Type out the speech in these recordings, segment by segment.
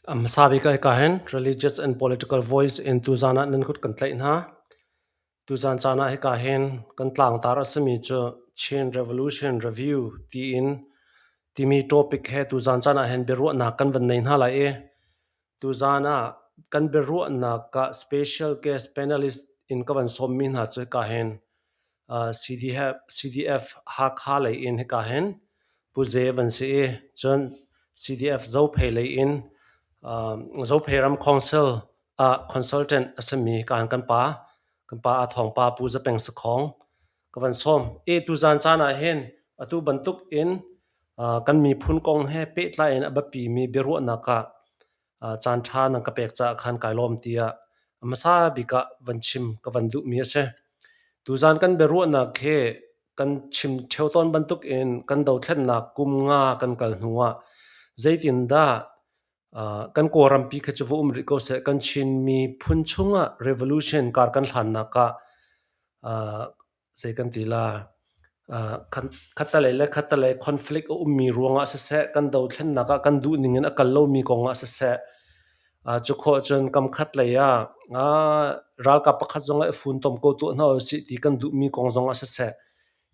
Hmasa bik ah hika hin Religious and Political Voice in tuzaan ah nan kut kan tlaih hna. Tuzaan caan ah hika hin kan tlangtar a simi cu Chin Revolution Review tiin timi topic he tuzaan caan ah hin biaruahnak kan van nei hna lai i tuzaan ah kan biaruahnak ah special guest panelist in ka van sawmmi hna cu hika hin CDF Hakha lei in hika hin Pu Ze van si i cun CDF Zophei lei in Zophei ram Council ah consultant a simi kaan kan pa kan pa a thawng pa Pu Za Peng Sakhong ka van sawm. I tuzaan caan ah hin atu bantuk in kan miphun kong he pehtlai in a biapimi biaruahnak ah caan ṭha nan ka pek caah khan kai lawm tiah hmasa bik ah van chim ka van duhmi a si. Tuzaan kan biaruahnak hi kan chim ṭheo tawn bantuk in kan dothlennak kum nga kan kal hnu ah zeitindah kan Kawlrampi kha cu va um rih ko seh, kan Chin miphun chungah revolution kar kan hlannak ah zei kan ti la, khattalei le khattalei conflict a ummi ruangah siseh, kan dothlennak ah kan duhning in a kal lomi kongah siseh, cu khawh cun kam khat lei ah ralkap pakhat zong ah i funtom ko tuah hna usih ti kan duhmi kong zong ah siseh,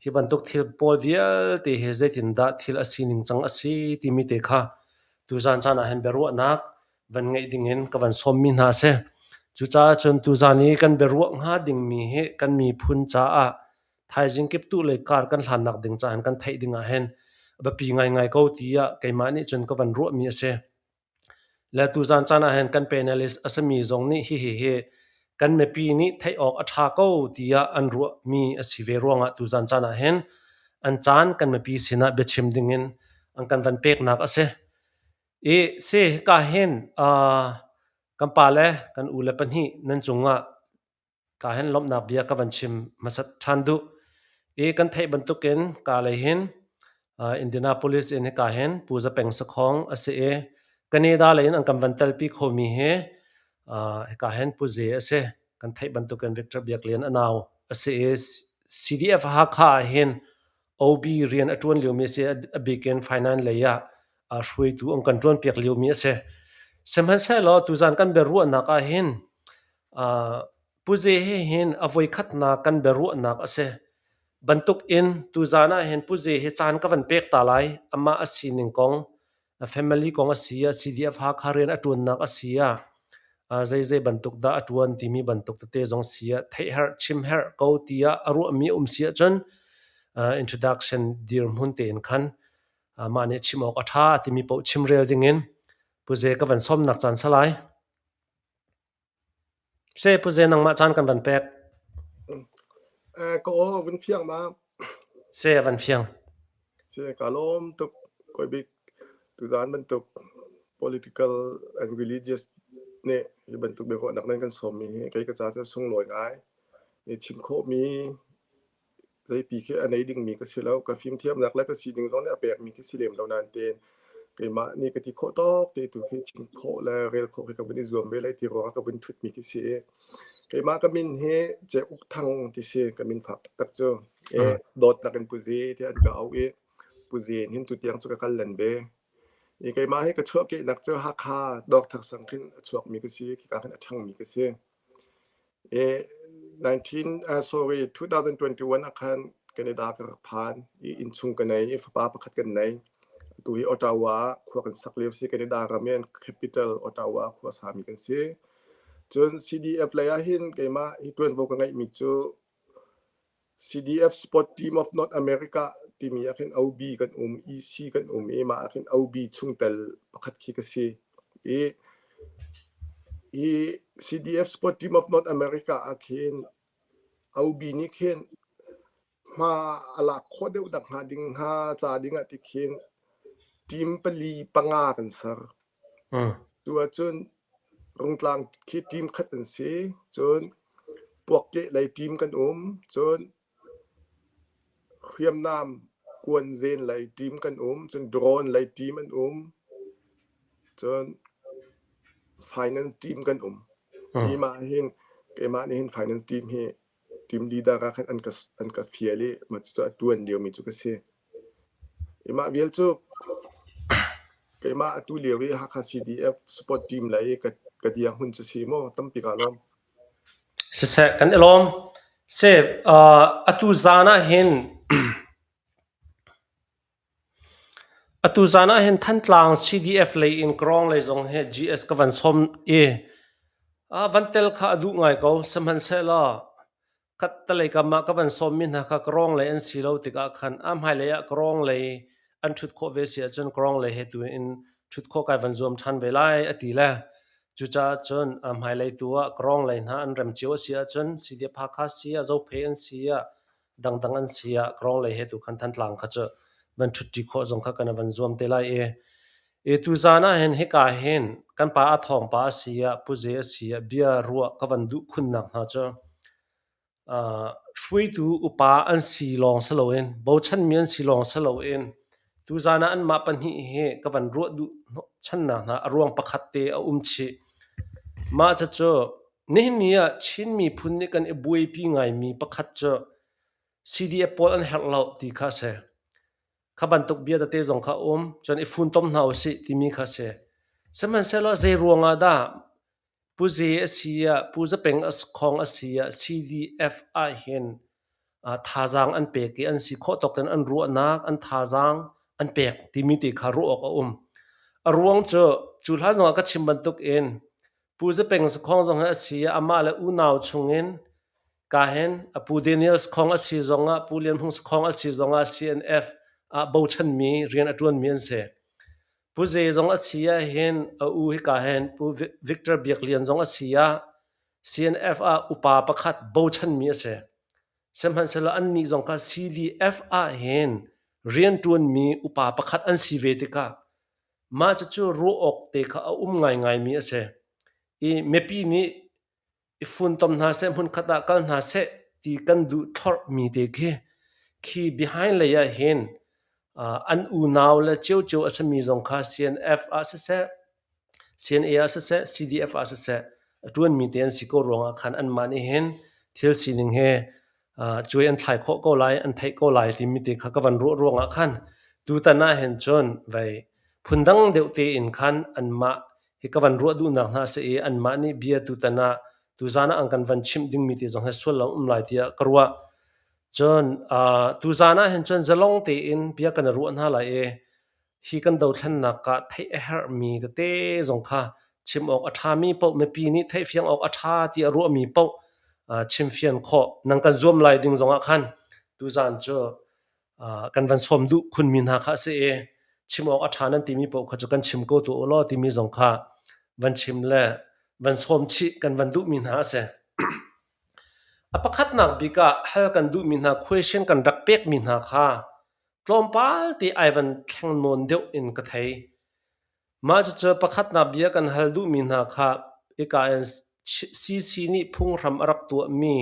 hi bantuk thil pawl vialte hi zeitindah thil a sining cang a si timi te kha tuzaan caan ah hin biaruahnak van ngeih dingin ka van sawmmi hna a si. Cucaah cun tuzaan i kan biaruah hnga dingmi hi kan miphun caah thaizing kiptuh lei kar kan hlannak ding caah kan theih ding ah hin a biapi ngaingai ko tiah keimah nih cun ka van ruahmi a si. Le tuzaan caan ah hin kan panelist a simi zong nih hihi hi kan mipi nih theih awk a ṭha ko tiah an ruahmi a si ve ruangah tuzaan caan ah hin an caan kan mipi sinah biachim dingin an kan van peknak a si. I si hika hin kan pale kan ule pahnih nan cungah ka hin lawmhnak bia ka van chim hmasat ṭhan duh. I kan theih bantukin ka lei hin Indianapolis in hika hin Pu Za Peng Sakhong a si i Canada lei in an kan van telpi khomi hi hika hin Pu Ze a si. Kan theih bantukin Victor Biak Lian a nau a si i CDF Hakha ah hin OB rian a ṭuan liomi a si. A bik in finance lei ah hruaitu an kan ṭuanpiak liomi a si. Sihmanhsehlaw tuzaan kan biaruahnak ah hin Pu Ze he hin a voikhatnak kan biaruahnak a si. Bantuk in tuzaan ah hin Pu Ze hi caan ka van pek ta lai. Amah a sining kong, a family kong a si ah, CDF Hakha rian a ṭuannak a si ah, zeizei bantuk dah a ṭuan timi bantuk tete zong si ah theih herh, chim herh ko tiah a ruahmi a um si ahcun introduction dirhmun tein khan mah nih chim awk a ṭha timi paoh chimrel dingin Pu Ze ka van sawmnak caan salai. Se Pu Ze nangmah caan kan van pek. Ka aw vun fiang ma? Se van fiang. Se ka lawm tuk koi bik tuzaan bantuk political and religious nih hi bantuk biaruahnak nan kan sawmmi hi kei ka ca cu sunglawi ngai. I chim khawhmi Zeipi khi a nei dingmi ka si lo. Ka fimthiamnak le ka sining zong nih a pekmi khi si lem lo nain tein keimah nih ka ti khawh tawk te tu khi chim khawh le rel khawh khi ka vun i zuam ve lai ti ruangah ka vun ṭhutmi khi si i keimah ka min hi Ce Uk Thang ti si ka min fak taktak cu. E dawtnak in Puzi tiah an ka auh i Puzi in hin tutiang cu ka kal len ve. I keimah hi ka chuahkehnak cu Hakha Dawkthak sang khin a chuakmi ka si, khika khin a ṭhangmi ka si. 2021 ah khan Canada ka rak phan i innchung ka nei i fapa pakhat kan nei. Atu hi Ottawa ah khua kan sak lio si. Canada ram i an capital Ottawa khua sami kan si. Cun CDF lei ah hin keimah hi ṭuanvo ka ngeihmi cu CDF Sport Team of North America timi ah khin OB kan um, EC kan um i mah ah khin OB chungtel pakhat khi ka si. I hi CDF Sport Team of North America ah khin OB nih khin hma a lak khawh deuh nak hnga ding hnga ca ding ah ti khin team pali panga kan ser. Cu ahcun Rungtlang khi team khat an si. Cun puakkeh lei team kan um. Cun hriamnam kuanzen lei team kan um. Cun drone lei team an um. Cun finance team kan um. Hi mah hin keimah nih hin finance team hi team leader ah khan an ka fial i mah cucu a ṭuan liomi cu ka si. I mah vial cu. Keimah atu lio i Hakha CDF support team lei ka dirhmun cu si maw tampi kaa lawm. Siseh kan i lawm. Seh atu zaan ah hin atu zaan ah hin Thantlang CDF lei in Krawng lei zong hi GS ka van sawm i van tel kha a duh ngai ko. Sihmanhsehlaw Khattalei kam ah ka van sawmmi hna kha Krawng lei an si lo tikah khan a hmailei ah Krawng lei an ṭhut khawh ve si ahcun Krawng lei he tu in ṭhut khawh kai van zuam ṭhan ve lai a ti le cucaah cun a hmailei tu ah Krawng lei hna an rem cio a si ahcun CDF Hakha si ah Zophei an si ah dangdang an si ah Krawng lei he tu khan Thantlang kha cu van ṭhutṭi khawh zong kha kan van zuam te lai i i tuzaan ah hin hika hin kan pa a thawng pa a si ah Pu Ze a si ah bia ruah ka van duh khunnak hna cu hruaitu upa an si lawng si loin bochanmi an si lawng si loin tuzaan ah anmah pahnih hi ka van ruah duh hnawhchannak hna a ruang pakhat te a um chih. Mah cucu nihin ni ah Chin miphun nih kan i buaipi ngaimi pakhat cu CDF pawl an herh lo ti kha a si. Kha bantuk bia tete zong kha a um. Cun i funtom hna usih timi kha a si. Sihmanhsehlaw zei ruangah dah Pu Ze a si ah, Pu Za Peng Khawng a si ah CDF ahhin thazaang an pek i an si khawh tawk tein an ruahnak, an thazaang an pek timi te kha ruah awk a um. A ruang cu cu hlan zongah ka chim bantuk in Pu Za Peng Sakhong zong hi a si ah amah le unau chungin kahin a Pu Daniel Sakhong a si zongah Pu Lian Hmung Sakhong a si zongah CNF ah bochanmi rian a ṭuanmi an si. Pu Ze zong a si ahhin a u hika hin Pu Victor Biak Lian zong a si ah CNF ah upa pakhat bochanmi a si. Sihmanhsehlaw annih zong kha CDF ah hin rianṭuanmi upa pakhat an si ve tikah mah cucu ruah awk te kha a um ngaingaimi a si. I mipi nih i funtom hna seh hmunkhat ah kal hna seh ti kan duh thlorhmi te khi khi behind lei ah hin an unau le ciocio a simi zong kha CNF ah siseh CNA ah siseh CDF ah siseh a ṭuanmi te an si ko ruangah khan anmah nih hin thil sining he cuai an thlai khawh ko lai an theih ko lai timi te kha ka van ruah ruangah khan tutan ah hin cun vei phundang deuh tein khan anmah hi ka van ruah duhnak hna a si i anmah nih bia tutan ah tuzaan ah an kan van chimh dingmi te zong hi sullam um lai tiah ka ruah. Cun tuzaan ah hin cun zalong tein bia kan i ruah hna lai i hi kan dothlennak ah theih a herhmi tete zong kha chim awk a ṭhami paoh mipi nih theihfiang awk a ṭha ti a ruahmi paoh chimfian khawh nan kan zuam lai ding zongah khan tuzaan cu kan van sawm duh khunmi hna kha a si i chim awk a ṭha nan timi paoh kha cu kan chim ko tu u law timi zong kha van chim le van sawm chih kan van duhmi hna a si. A pakhatnak bik ah hal kan duhmi hna question kan rak pekmi hna kha tlawmpal te ai van thleng nawn deuh in ka thei. Mah cucu pakhatnak bia kan hal duhmi hna kha hika in CC nih phunghram a rak tuahmi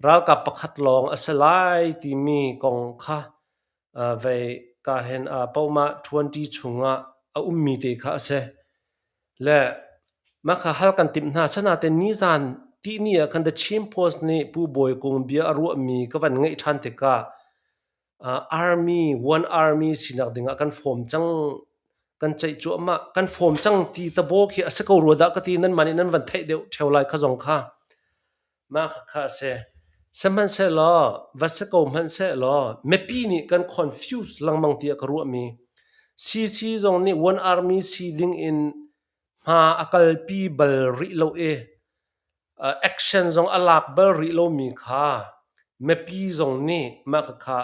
ralkap pakhat lawng a si lai timi kong kha vei ka hin pohmah 20 chungah a ummi te kha a si. Le mah kha hal kan timh hna. Sanaten nizan tihni ah khan The Chin Post nih Pu Bawi Kung bia a ruahmi ka van ngaih ṭhan tikah army one army sinak dingah kan form cang kan ceih cuahmah kan form cang ti tabo khi a si ko rua dah ka ti nan mah nih nan van theih deuh ṭheo lai kha zong kha mah kha a si sihmanhsehlaw va si ko hmanhsehlaw mipi nih kan confuse lengmang tiah ka ruahmi CC zong nih one army si ding in hma a kalpi bal rih lo i action zong a lak bal rih lomi kha mipi zong nih mah khakha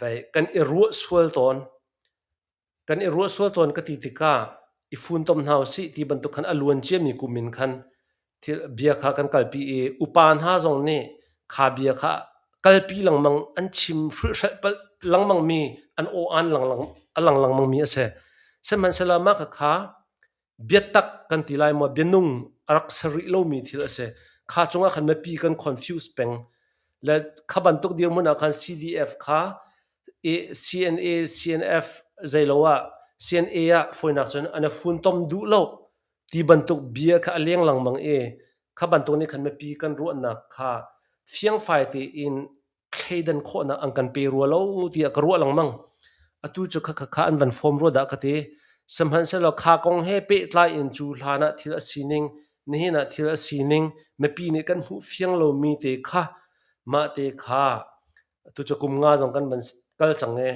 vei kan i ruah sual tawn. Kan i ruah sual tawn ka ti tikah i funtom hna usih ti bantuk khan a luan ciami kum in khan thil bia kha kan kalpi i upa hna zong nih kha bia kha kalpi lengmang an chim hrulhhrelh palh lengmang mi an aw-an langlang a lang lengmang mi a si. Sihmanhsehlaw mah khakha biatak kan ti lai maw bianung a rak ser rih lomi thil a si. Kha cungah khan mipi kan confuse peng. Le kha bantuk dirhmun ah khan CDF kha CNA, CNF zeilo ah CNA ah fawinak cun an i funtom duh lo ti bantuk bia kha a leng lengmang i kha bantuk nih khan mipi kan ruahnak kha fiangfai tein thleidan khawhnak an kan pe rua lo tiah ka ruah lengmang. Atu cu kha kha an van form rua dah ka ti. Sihmanhsehlaw kha kong he pehtlai in cu hlan ah thil a sining, nihin ah thil a sining, mipi nih kan hmuh fiang lomi te kha mah te kha tu cu kum nga zong kan van kal cang i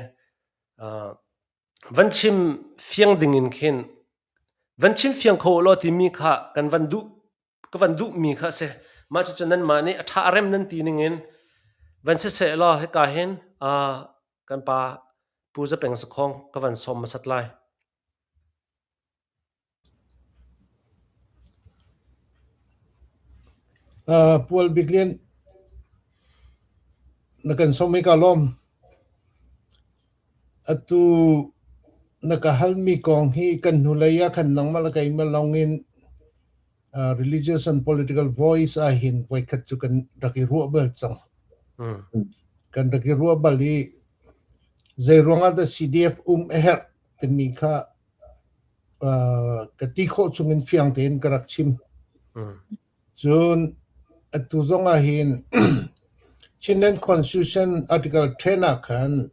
van chim fiang ding in khin van chim fiang kho law timi kha kan van duh ka van duhmi kha a si. Mah cucu nanmah nih a ṭha a rem nan ti ningin van siseh law hika hin kan pa Pu Za Peng Sakhong ka van sawm hmasat lai. Pual Bik Lian, na kan sawm i ka lawm. Atu na ka halmi kong hi kan hnulei ah khan nangmah le keimah lawng in Religious and Political Voice ahhin voikhat cu kan rak i ruah bal cang. Kan rak i ruah bal i zeiruang ah dah CDF um a herh timi kha ka ti khawh chungin fiang tein ka rak chim. Cun atu zong ahhin Chinland Constitution Article 10 ah khan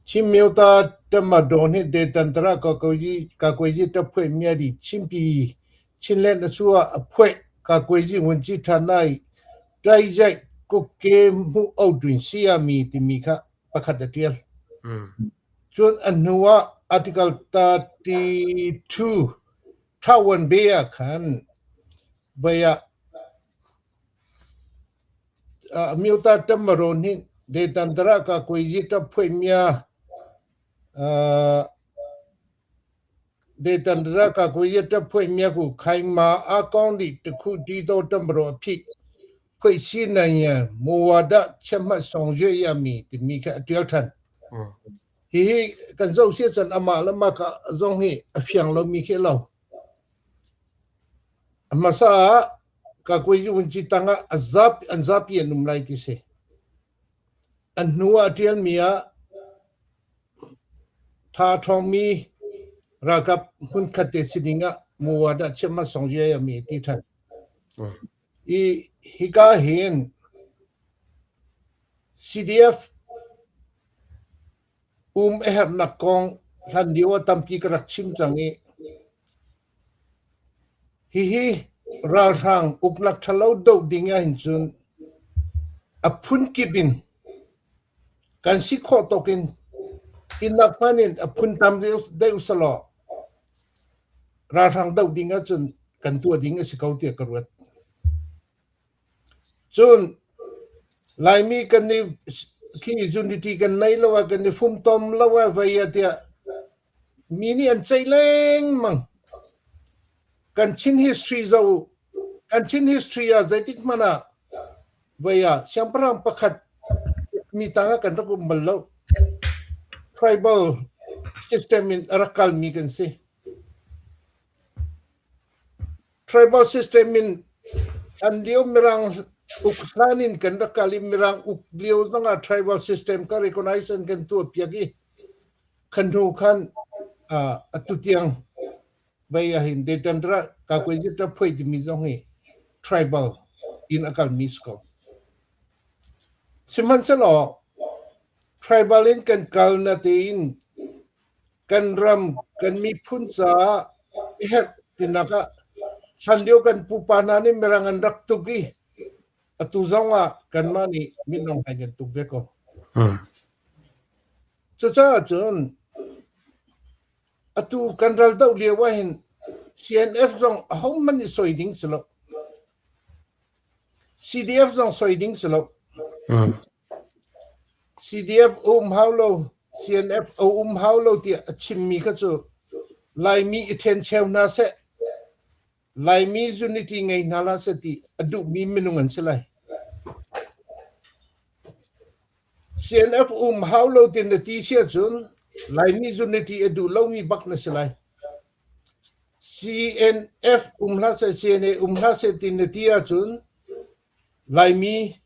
Chin Myota Tamadon hi Detantara Kakuayi Taphuai Miadi Chinpi Chinland Asua Aphuai Kakuayi Wunci Thanai Taizai Kukke Mu Odwin Siami timi kha pakhat a ṭial. Cun a hnu ah Article 32 Thawan Bay ah khan voi ah Amyota Tammaron hi Detantara ka kuaiji ṭap-phuaimia Detantara ka kuaiji ṭap-phuaimia ku khaima a kong nih takhu ti do ṭambaro a phih phuaisi nan muwada chiahmat song yue ya mi timi kha a ṭial ṭhan. Hihi kan zoh si ahcun amah le mah ka zong hi a fiang lomi khi a lo. A hmasa ah kakuai vunci tangah a zapi, an zapi an um lai ti si. An hnu ah a ṭialmi ah tha ṭhawngmi ralkap hmunkhat te si ding ah muwadah chiahma song yue ya mi ti ṭhan. I hika hin CDF um a herhnak kong hlan lio ah tampi ka rak chim cang i hihi ralhrang uknak ṭhalo doh ding ahhin cun a phunkip in kan si khawh tawk in hinak hmanh in a phun tam deuh selaw ralhrang doh ding ahcun kan tuah ding a si ko tiah ka ruat. Cun Laimi kan i khi unity kan nei lo ah kan i fumtom lo ah vei ah tiah mi nih an ceih lengmang. Kan Chin history zoh u. Kan Chin history ah zeitik hmanh ah vei ah siangpahrang pakhat mi tang ah kan rak um bal lo. Tribal system in a rak kalmi kan si. Tribal system in hlan lio Mirang uk hlan in kan rak kal i Mirang uk lio zongah tribal system ka recognize an kan tuah piak i khan hnu khan atu tiang vei ahhin Detandra Kakwejita phuai timi zong hi tribal in a kalmi si ko. Sihmanhsehlaw tribal in kan kal na tein Kan ram, kan miphun caah i herh tinak ah hlanlio kan pupa hna nih Mirang an rak tuk i atu zong ah kanmah nih minung hai kan tuk ve ko. Cucaah cun atu kan ral doh lio ahhin CNF zong ahohmanh nih soi ding si lo. CDF zong soi ding si lo. CDF um hau lo, CNF a um hau lo tiah a chimmi kha cu Laimi i ṭhencheu hna seh, Laimi unity ngei hna hlah seh ti a duhmi minung an si lai. CNF um hau lo ti na ti si ahcun Laimi unity a duh lomi bak na si lai. CNF um hlah seh, CNA um hlah seh ti na ti ahcun Laimi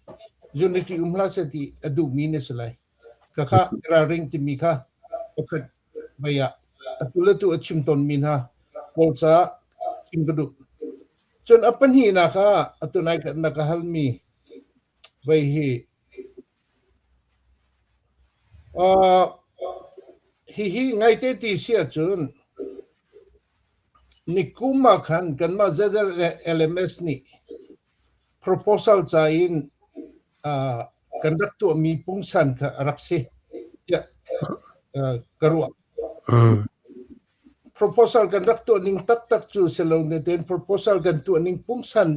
unity um hlah seh ti a duhmi na si lai. Khakha ralring timi kha pakhat mei ah atu le tu a chim tawnmi hna pawl caah chim ka duh. Cun a pahnihnak ah atu nai na ka halmi vei hi hihi ngaite ti si ahcun. Nikum ah khan kanmah ZLMS nih proposal ca in kan rak tuahmi pungsan kha a rak si tiah ka ruah. Proposal kan rak tuah ning taktak cu si lo natein proposal kan tuah ning pungsan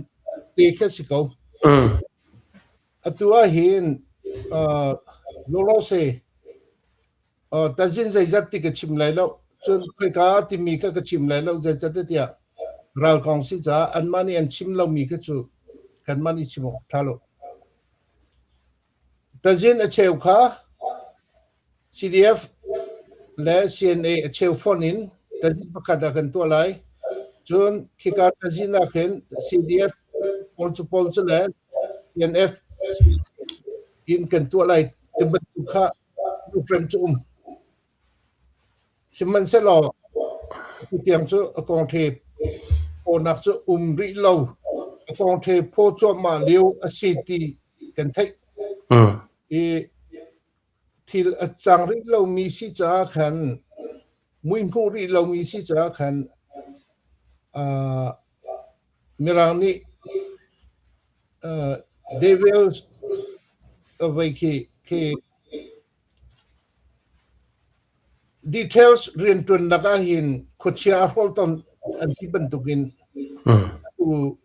te kha si ko. Atu ah hin lawlawse Tazin zeizat ti ka chim lai lo. Cun khoika timi kha ka chim lai lo. Zeicahtiah tiah ral kong si caah anmah nih an chim lomi kha cu kanmah nih chim awk a ṭha lo. Tazin a cheu kha CDF le CNA a cheu fonh in tazin pakhat ah kan tuah lai. Cun khika tazin ah khin CDF pawl cu pawl cu le CNF in kan tuah lai ti bantuk kha Ukraine cu um. Sihmanhsehlaw tutiang cu a kong the pawnak cu um rih lo. A kong the phaw cuahmah lio a si ti kan theih. I thil a cang rih lomi si caah khan mui hmuh rih lomi si caah khan uh, Mirang nih uh, devils vei khi khi details rianṭuannak ahhin khuachia a hrawl tawn an ti bantukin tu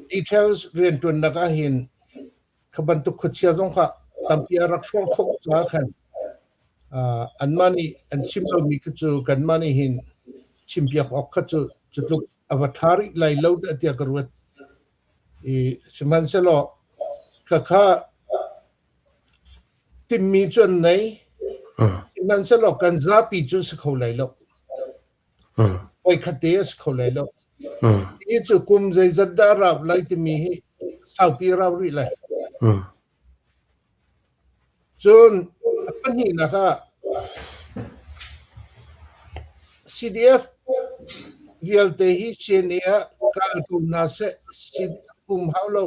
details rianṭuannak ahhin kha bantuk khuachia zong kha tampi a rak hrawl khawh caah khan anmah nih an chim lomi kha cu kanmah nih hin chimpiak awk kha cu cutluk a va ṭha rih lai lo dah tiah ka ruat. I sihmanhsehlaw khakha timmi cu an nei. Sihmanhsehlaw kan zapi cu si kho lai lo. Voikhat te a si kho lai lo. Hi cu kum zeizat dah a rau lai timi hi saupi a rau rih lai. Cun a pahnihnak ah CDF vialte hi CNA ah kal ko hna seh, CDF um hau lo.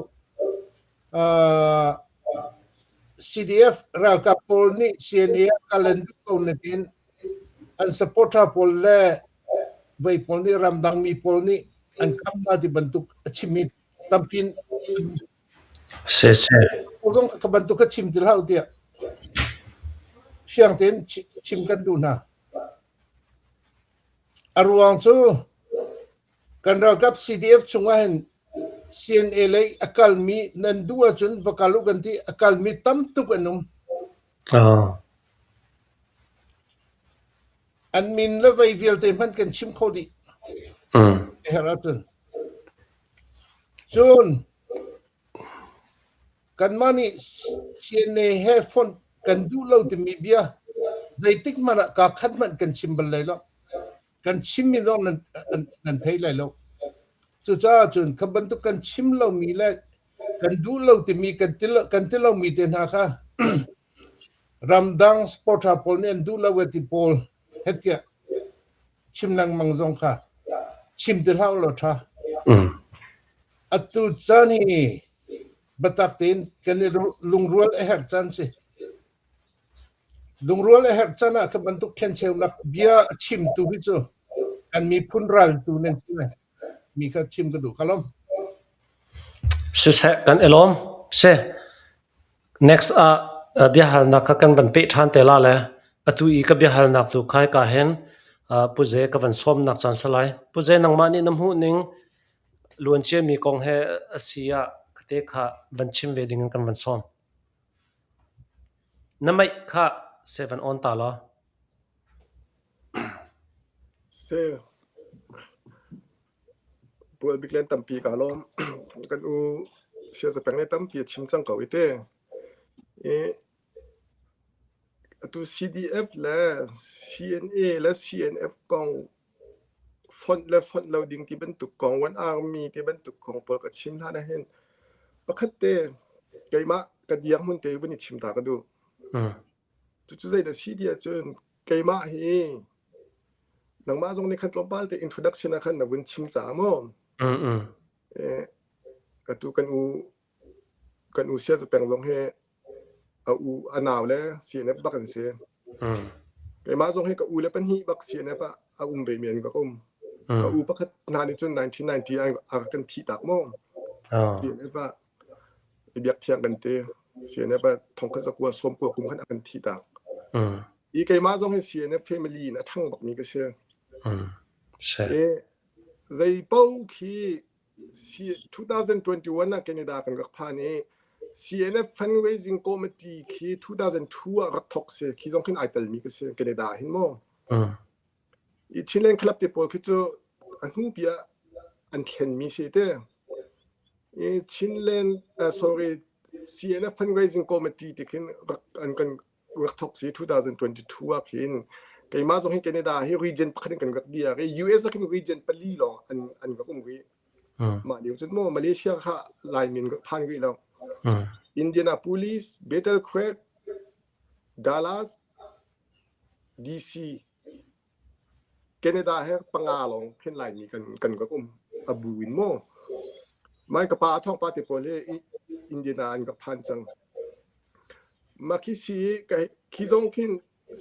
CDF ralkap pawl nih CNA ah kal an duh ko nain an supporter pawl le vei pawl nih ramdang mi pawl nih an kham hna ti bantuk a chimmi tampi Siseh. Zong ka bantuk ka chim ti hlah u tiah fiang tein chim kan duh hna. A ruang cu kan ralkap CDF chungah hin CNA lei a kalmi nan duh ahcun va kal u kan ti a kalmi tam tuk an um. An min le vei vialte hmanh kan chim kho dih. A herh ahcun. Cun kanmah nih CNA he fonh kan duh lo timi bia zeitik hmanh ah kaa khat hmanh kan chim bal lai lo. Kan chimmi zong nan, nan thei lai lo. Cucaah cun kha bantuk kan chim lomi le kan duh lo timi kan ti, kan ti lomi te hna kha ramdang supporter pawl nih an duh lo ti pawl hetiah chim lengmang zong kha chim ti hlah law ṭha. Atu caan hi biatak tein kan i lungrual a herh caan si. Lungrual a herh caan ah kha bantuk ṭhencheunak bia a chimtu hi cu kan miphun raltu nan si lai. Mi kha chim ka duh. Ka lawm. Siseh kan i lawm. Si. Next ah biahalnak kha kan van peh ṭhan te la le atu i ka biahalnak tu kha hika hin Pu Ze ka van sawmnak caan si lai. Pu Ze nangmah nih na hmuh ning luanciami kong he a si ah kate kha van chim ve ding in kan van sawm. Na mic kha se van on ta law. Se. Bual bik len tampi kaa lawm. Kan u siasa peng le tampi a chim cang ko i te. I atu CDF le CNA le CNF kong fonh le fonh lo ding ti bantuk kong One Army ti bantuk kong pawl ka chim hlan ahhin pakhat te keimah ka dirhmun te vun i chim ta ka duh. Cucu zeidah si ti ahcun keimah hi nangmah zong nih khan tlawmpal te introduction ah khan na vun chim caah maw eh, atu kan u kan u sia peng zong hi a u a nau le CNF bak an si. Keimah zong hi ka u le pahnih bak CNF ah a um ve mi an ka um. Ka u pakhat hna nih cun 1990 a rak kan thih tak mu. CNF ah biak thiang kan ti. CNF ah thongkhat zakua sawmkua kum khan a kan thih tak. I keimah zong hi CNF family in a ṭhang bakmi ka si. I zei paoh khi 2021 ah Canada kan rak phan i CNF fundraising committee khi 2002 ah rak thok si. Khi zong khin ai telmi ka si Canada hin mu. I Chinland Club te pawl khi cu a hnu pi ah an thlenmi si te. I Chinland sorry CNF fundraising committee ti khin rak an kan rak thok si 2022 ah khin keimah zong hi Canada hi region pakhat in kan rak dir i US ah khin region pali lawng an an rak um rih. Mah lio cun maw Malaysia kha Laimin rak phan rih lo. Indianapolis, Battle Creek, Dallas, DC, Canada he panga lawng khin Laimi kan kan rak um. A bu in maw. Mai ka pa a thawng pa te pawl hi Indiana an rak phan cang. Mah khi si khi zong khin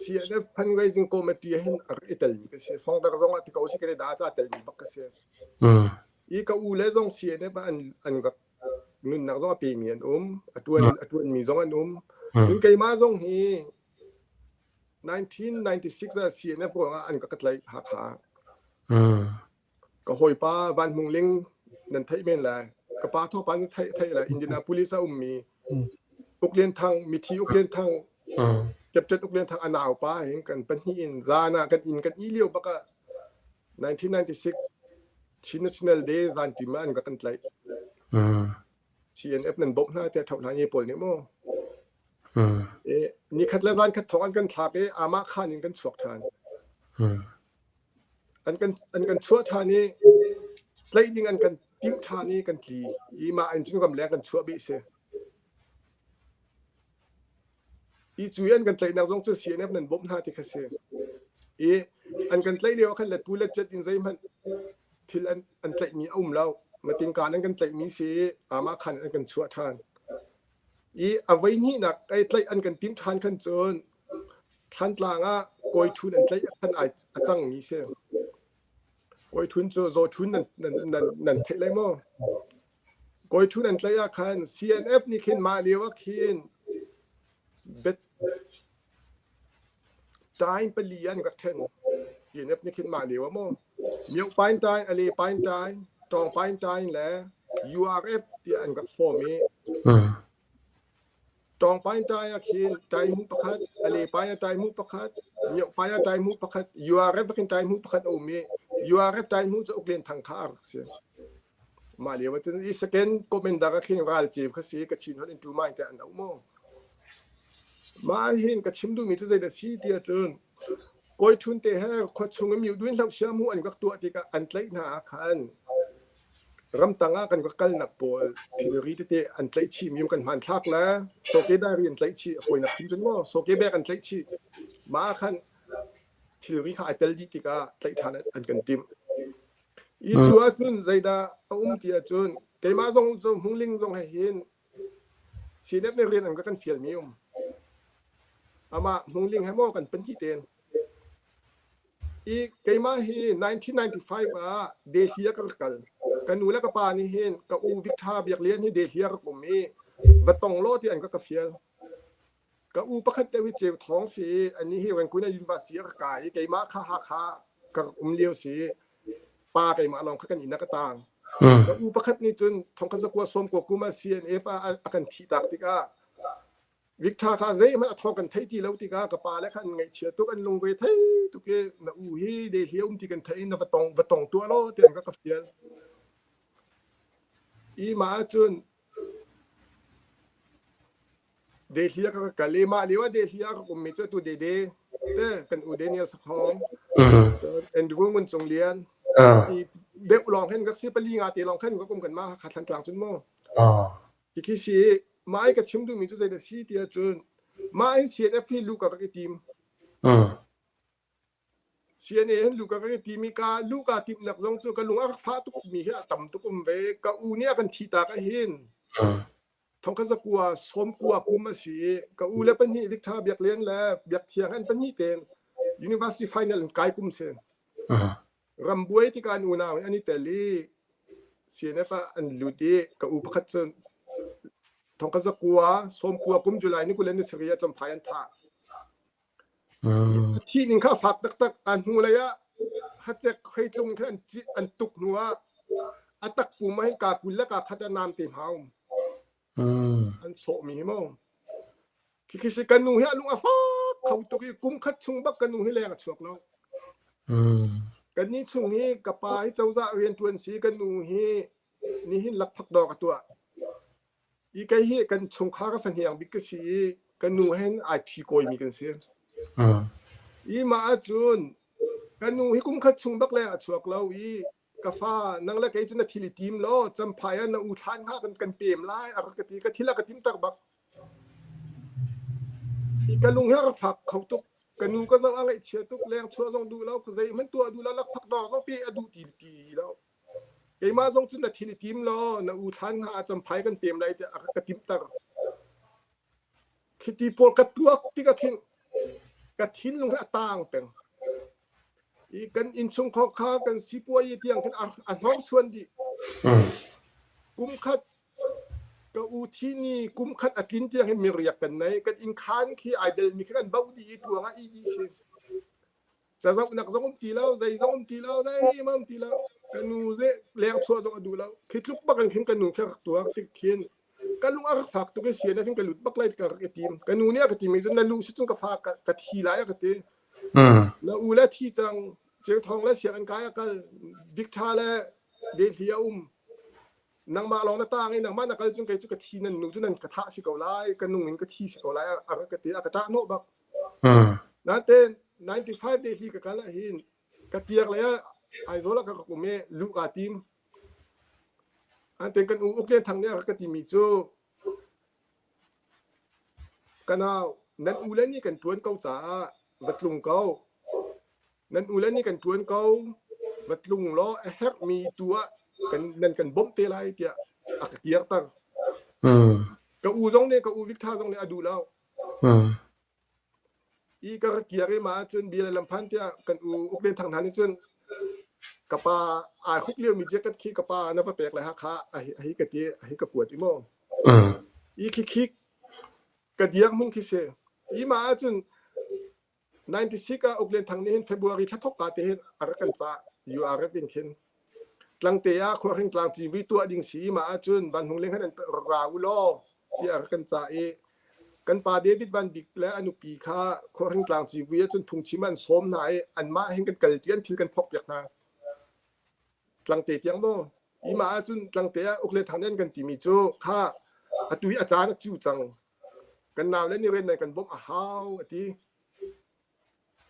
CNF fundraising committee hin a rak i telmi ka si. Fongdar zong ah ti ko si Canada ca telmi bak ka si. I ka u le zong CNF ah an an rak nunnak zong a pemi an um. A tuan a tuanmi zong an um. Cun keimah zong hi 1996 ah CNF ruangah an ka tlaih Hakha. Ka hawipa Van Hmung Ling nan theih men lai. Ka pa thawpa nan theih theih lai. Indianapolis a ummi Uk Lian Thang, mithi Uk Lian Thang, Captain Uk Lian Thang a naupa hin kan pahnih in zan ah kan inn kan i lio bak ah 1996 Chin National Day zan tim ah an rak kan tlaih. CNF nan bawmh hna tiah thoh hna nge pawl nih maw. Nikhat le zan khat thawk an kan thlak i amah khan in kan chuak ṭhan. An kan an kan chuah ṭhan i tlaih ding an kan timh ṭhan i kan tli i mah in cun ramleng kan chuah beh si. I cu i an kan tlaihnak zong cu CNF nan bawmh hna ti kha si. I an kan tlaih lio ah khan letpu letcet in zeihmanh thil an an tlaihmi a um lo. Matingkan an kan tlaihmi si i amah khan an kan chuah ṭhan. I a voi hnihnak ei tlaih an kan timh ṭhan khan cun Thlantlang ah Kawi Thun an tlaih khan ai a cangmi si. Kawi Thun cu Zaw Thun nan nan nan nan theih lai maw? Kawi Thun an tlaih ah khan CNF nih khin mah lio ah khin bet time pali an rak ṭhen. CNF nih khin mah lio ah maw Myoh Paing Tai, Ale Paing Tai, Tawng Paing Tai le URF tiah an rak form i Tawng Paing Tai ah khin Taihmu pakhat, Ale Paing ah Taihmu pakhat, Myoh Paing ah Taihmu pakhat, URF ah khin Taihmu pakhat a um i URF Taihmu cu Uk Lian Thang kha a rak si. Mah lio ah cun i second commander ah khin ral cev kha si Kachin holh in tu mai te an auh maw. Mah hin ka chim duhmi cu zeidah si ti ahcun Kawi Thun te he khua chung i myu hloh sia mu an rak tuah tikah an tlaih hna ah khan ramtang ah kan rak kalnak pawl thilri tete an tlaih chih mi kan hmanthlak le soke diary an tlaih chih hawinak chim cun maw soke bag an tlaih chih mah ah khan thilri kha ai tel dih tikah tlaih ṭhan an kan timh. I cu ahcun zeidah a um ti ahcun keimah zong cu Hmungling zong he hin CNF nih rian an ka kan fialmi um. Amah Hmungling he maw kan pahnih tein. I keimah hi 1995 ah Delhi ah ka rak kal. Ka nu le ka pa nih hin ka u Victor Biak Lian hi Delhi ah rak um i va tong law ti an ka ka fial. Ka u pakhat deuh hi Ceu Thawng si i anih hi Rangoon University ah ka kai i keimah kha Hakha ka rak um lio si i pa keimah lawng kha kan inn ah ka taang. Ka u pakhat nih cun thongkhat zakua sawmkua kum ah CNF ah a kan thihtak tikah Victor kha zeihmanh a thawng kan theih ti lo tikah ka pa le kha an ngaihchia tuk an lungre thei tuk i na u hi Delhi a um ti kan theih i na va tong va tong tuah law tiah an ka ka fial. I mah ahcun Delhi ah ka kal i mah lio ah Delhi ah ka ummi cu atu Dede te kan u Daniel Sakhong Andrew Ngun Cung Lian i deuh lawng hin rak si pali nga te lawng khan ka um kan mah Hakha Thlantlang cun mu ti khi si mah i ka chim duhmi cu zeidah si ti ahcun mah in CNF hi lu ka rak i tim CNA hin luka ka timi ka luka timhnak zong cu ka lung a rak fah tuk mi hi a tam tuk um ve. Ka u nih a kan thi tak ahhin thongkhat zakua sawmkua kum a si i ka u le pahnih Victor Biak Lian le Biak Thiang an pahnih tein university final in kai kum si. Rambuai tikah an unau in an i tel i CNF ah an lut i ka u pakhat cu thongkhat zakua sawmkua kum July ni 27 ah Champhai an thah. A thih ning kha a fak taktak. A hnulei ah hacek hreitlung kha an tuk hnu ah a takpum ah hin kaa 20 le kaa khat ah namte hma a um. An sawhmi hi mu. Khikhi si kan nu hi a lung a fak kho tuk i kum khat chung bak kan nu hi leng a chuak lo. Kan ni chung hi ka pa hi cozah rianṭuan si kan nu hi nihin lakphak dawr a tuah. I kei hi kan chungkhar a fahniang bik ka si i kan nu hen ai ṭhi kawimi kan si. I mah ahcun kan nu hi kum khat chung bak leng a chuak lo i ka fa nang le kei cu na thil i tim law Champhai ah na u thlan hnga kan kan pem lai a rak ka ti. Ka thil a ka timter bak. Hi ka lung hi a rak fak kho tuk. Ka nu ka zoh a ngaihchia tuk. Leng chuah zong duh lo, zeihmanh tuah duh lo, lakphak dawr zong pe a duh ti ti lo. Keimah zong cu na thil i tim law na u thlan hnga ah Champhai kan pem lai tiah a ka timhter. Khiti pawl ka tuak tikah khin ka thinlung hi a taang peng. I kan innchungkhar kha kan sipuayi tiang khin a hnorsuan dih. Kum khat ka u thi ni kum khat a tlin tiang hin miriak kan nei. Kan innkhaan khi ai delmi khi kan bauh dih i ṭuang ah ih dih si. Cazohnak zong um ti lo, zei zong um ti lo, zeihmanh um ti lo. Ka nu le leng chuah zong a duh lo. Khi tluk bak in khin ka nu khi a rak tuar tik khin ka lung a rak fak tuk i sian ah khin ka lut bak lai ka rak i tim. Ka nu nih a ka timi cu na lu si cun ka fa ka thi lai a ka ti. Na u le thi cang, Ceu Thawng le sianginn kai a kal, Victor le Delhi a um. Nangmah lawng na tang i nangmah na kal cun kei cu ka thi nan nu cu nan ka thah si ko lai, ka nung in ka thi si ko lai a rak ka ti, a ka ṭah hnawh bak. Nain 95 Delhi ka kal ahhin ka tiak lei ah Aizawl ah ka rak um i luh kaa tim. Anten kan u Uk Lian Thang nih a rak ka timi cu ka nau nan u le nih kan ṭuan ko caah va tlung ko. Nan u le nih kan ṭuan ko. Va tlung law a herhmi tu ah kan nan kan bawmh te lai tiah a ka kirter. Ka u zong nih ka u Victor zong nih a duh lo. I ka rak kir i mah ahcun bia le lam phan tiah kan u Uk Lian Thang hna nih cun ka pa ai hruk liomi jacket khi ka pa na va pek lai Hakha a hi ka ti a hi ka kuat i maw. I khi khi ka diak mun khi si. I mah ahcun 96 ah Uk Lian Thang nih hin February thla thok ka te hin a rak kan cah URF in khin. Tlangte ah khuahring tlang civui tuah ding si mah ahcun Van Hung Ling han rak ra u law tiah a rak kan cah i kan pa David Van Bik le a nupi kha khuahring tlang civui ahcun phungchim an sawm hna i anmah hin kan kal ṭi an thil kan phawkpiak hna. Tlangte tiang maw? I mah ahcun tlangte ah uk le thang nih an kan timi cu kha atu hi a caan a cu cang. Kan nau le nih rian nan kan bawmh a hau a ti.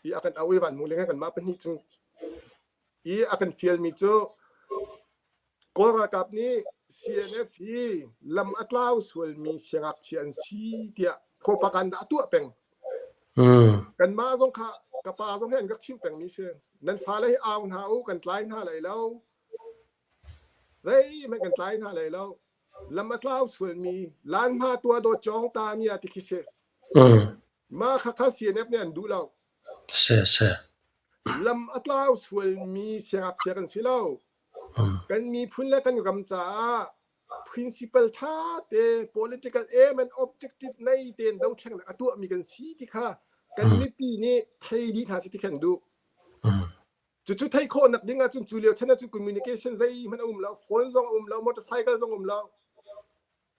I a kan auh i Van Hung Ling he kanmah pahnih cu i a kan fialmi cu Kawl ralkap nih CNF hi lam a tlau sualmi siangngakchia an si tiah propaganda a tuah peng. Kanmah zong kha ka pa zong he an rak chimh pengmi si. Nan fale hi au hna u, kan tlai hna lai lo. Zeihmanh kan tlai hna lai lo. Lam a tlau sualmi lan hna tua dawt cawng ta mi ah ti khi si. Mah kha kha CNF nih an duh lo. Si si. Lam a tlau sualmi siangngakchia kan si lo. Kan miphun le kan ram caah principle ṭha te political aim and objective nei tein dothlennak a tuahmi kan si ti kha kan mipi nih thei dih hna seh ti kha an duh. Cucu theih khawhnak ding ahcun cu lio chan ahcun communication zeihmanh a um lo, phone zong a um lo, motorcycle zong a um lo.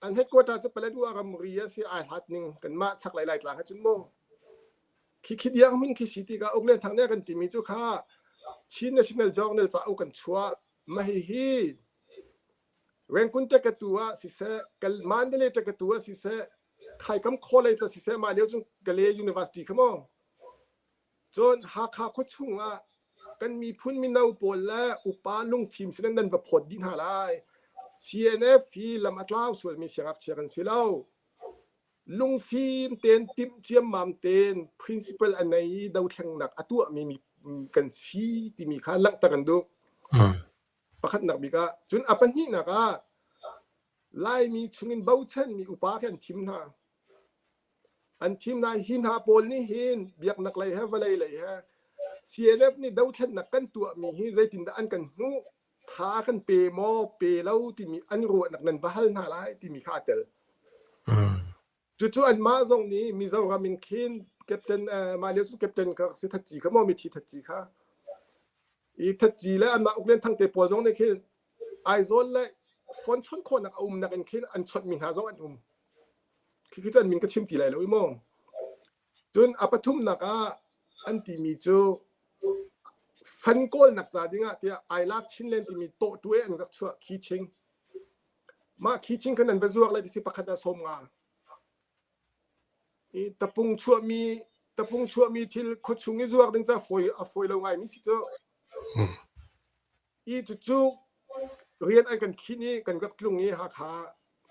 An headquarter cu Paletwa ramri a si ai hlat ning kanmah chaklei Laitlang he cun mu. Khi khi diang hmun khi si tikah Uk Lian Thang nih a kan timi cu kha Chin National Journal cauk kan chuah. Mah hihi Rangoon Takatu ah siseh, Mandalay Takatu ah siseh, Khaikam College ah siseh, mah lio cun Kalay University kha maw. Cun Hakha khuachung ah kan miphun mino pawl le upa lungfim sin nan va phawt dih hna lai. CNF hi lam a tlau sualmi siangngakchia kan si lo. Lungfim tein timh ciammam tein principle a nei i dothlengnak a tuahmi kan si timi kha langhter kan duh. Pakhatnak bik ah. Cun a pahnihnak ah Laimi chungin bochanmi upa khi an thim hna. An thim hna. Hi hna pawl nih hin biaknak lei he vawlei lei he CNF nih dothlennak kan tuahmi hi zeitindah an kan hmuh, tha kan pe maw pe lo timi an ruahnak nan va hal hna lai timi kha aa tel. Cucu anmah zong nih Mizoram in khin captain mah lio cun captain kha si Thatci kha maw mithi Thatci kha i Thatci le anmah Uklian Thangte pawl zong nih khin Aizawl le phone chawnh khawhnak a umnak in khin an chawnhmi hna zong an um. Khi cu an min ka chim ti lai lo i maw. Cun a pathumnak ah an timi cu fan kawlnak ca dingah tiah I love Chinland timi tawhṭuai an rak chuah khiching. Mah khiching khan an va zuak lai ti si pakhat ah 50. I tapung chuahmi thil khuachung i zuak ding cu a fawi a fawi lo ngaimi si cu. I cucu rian an kan khinh i kan rak tlung i Hakha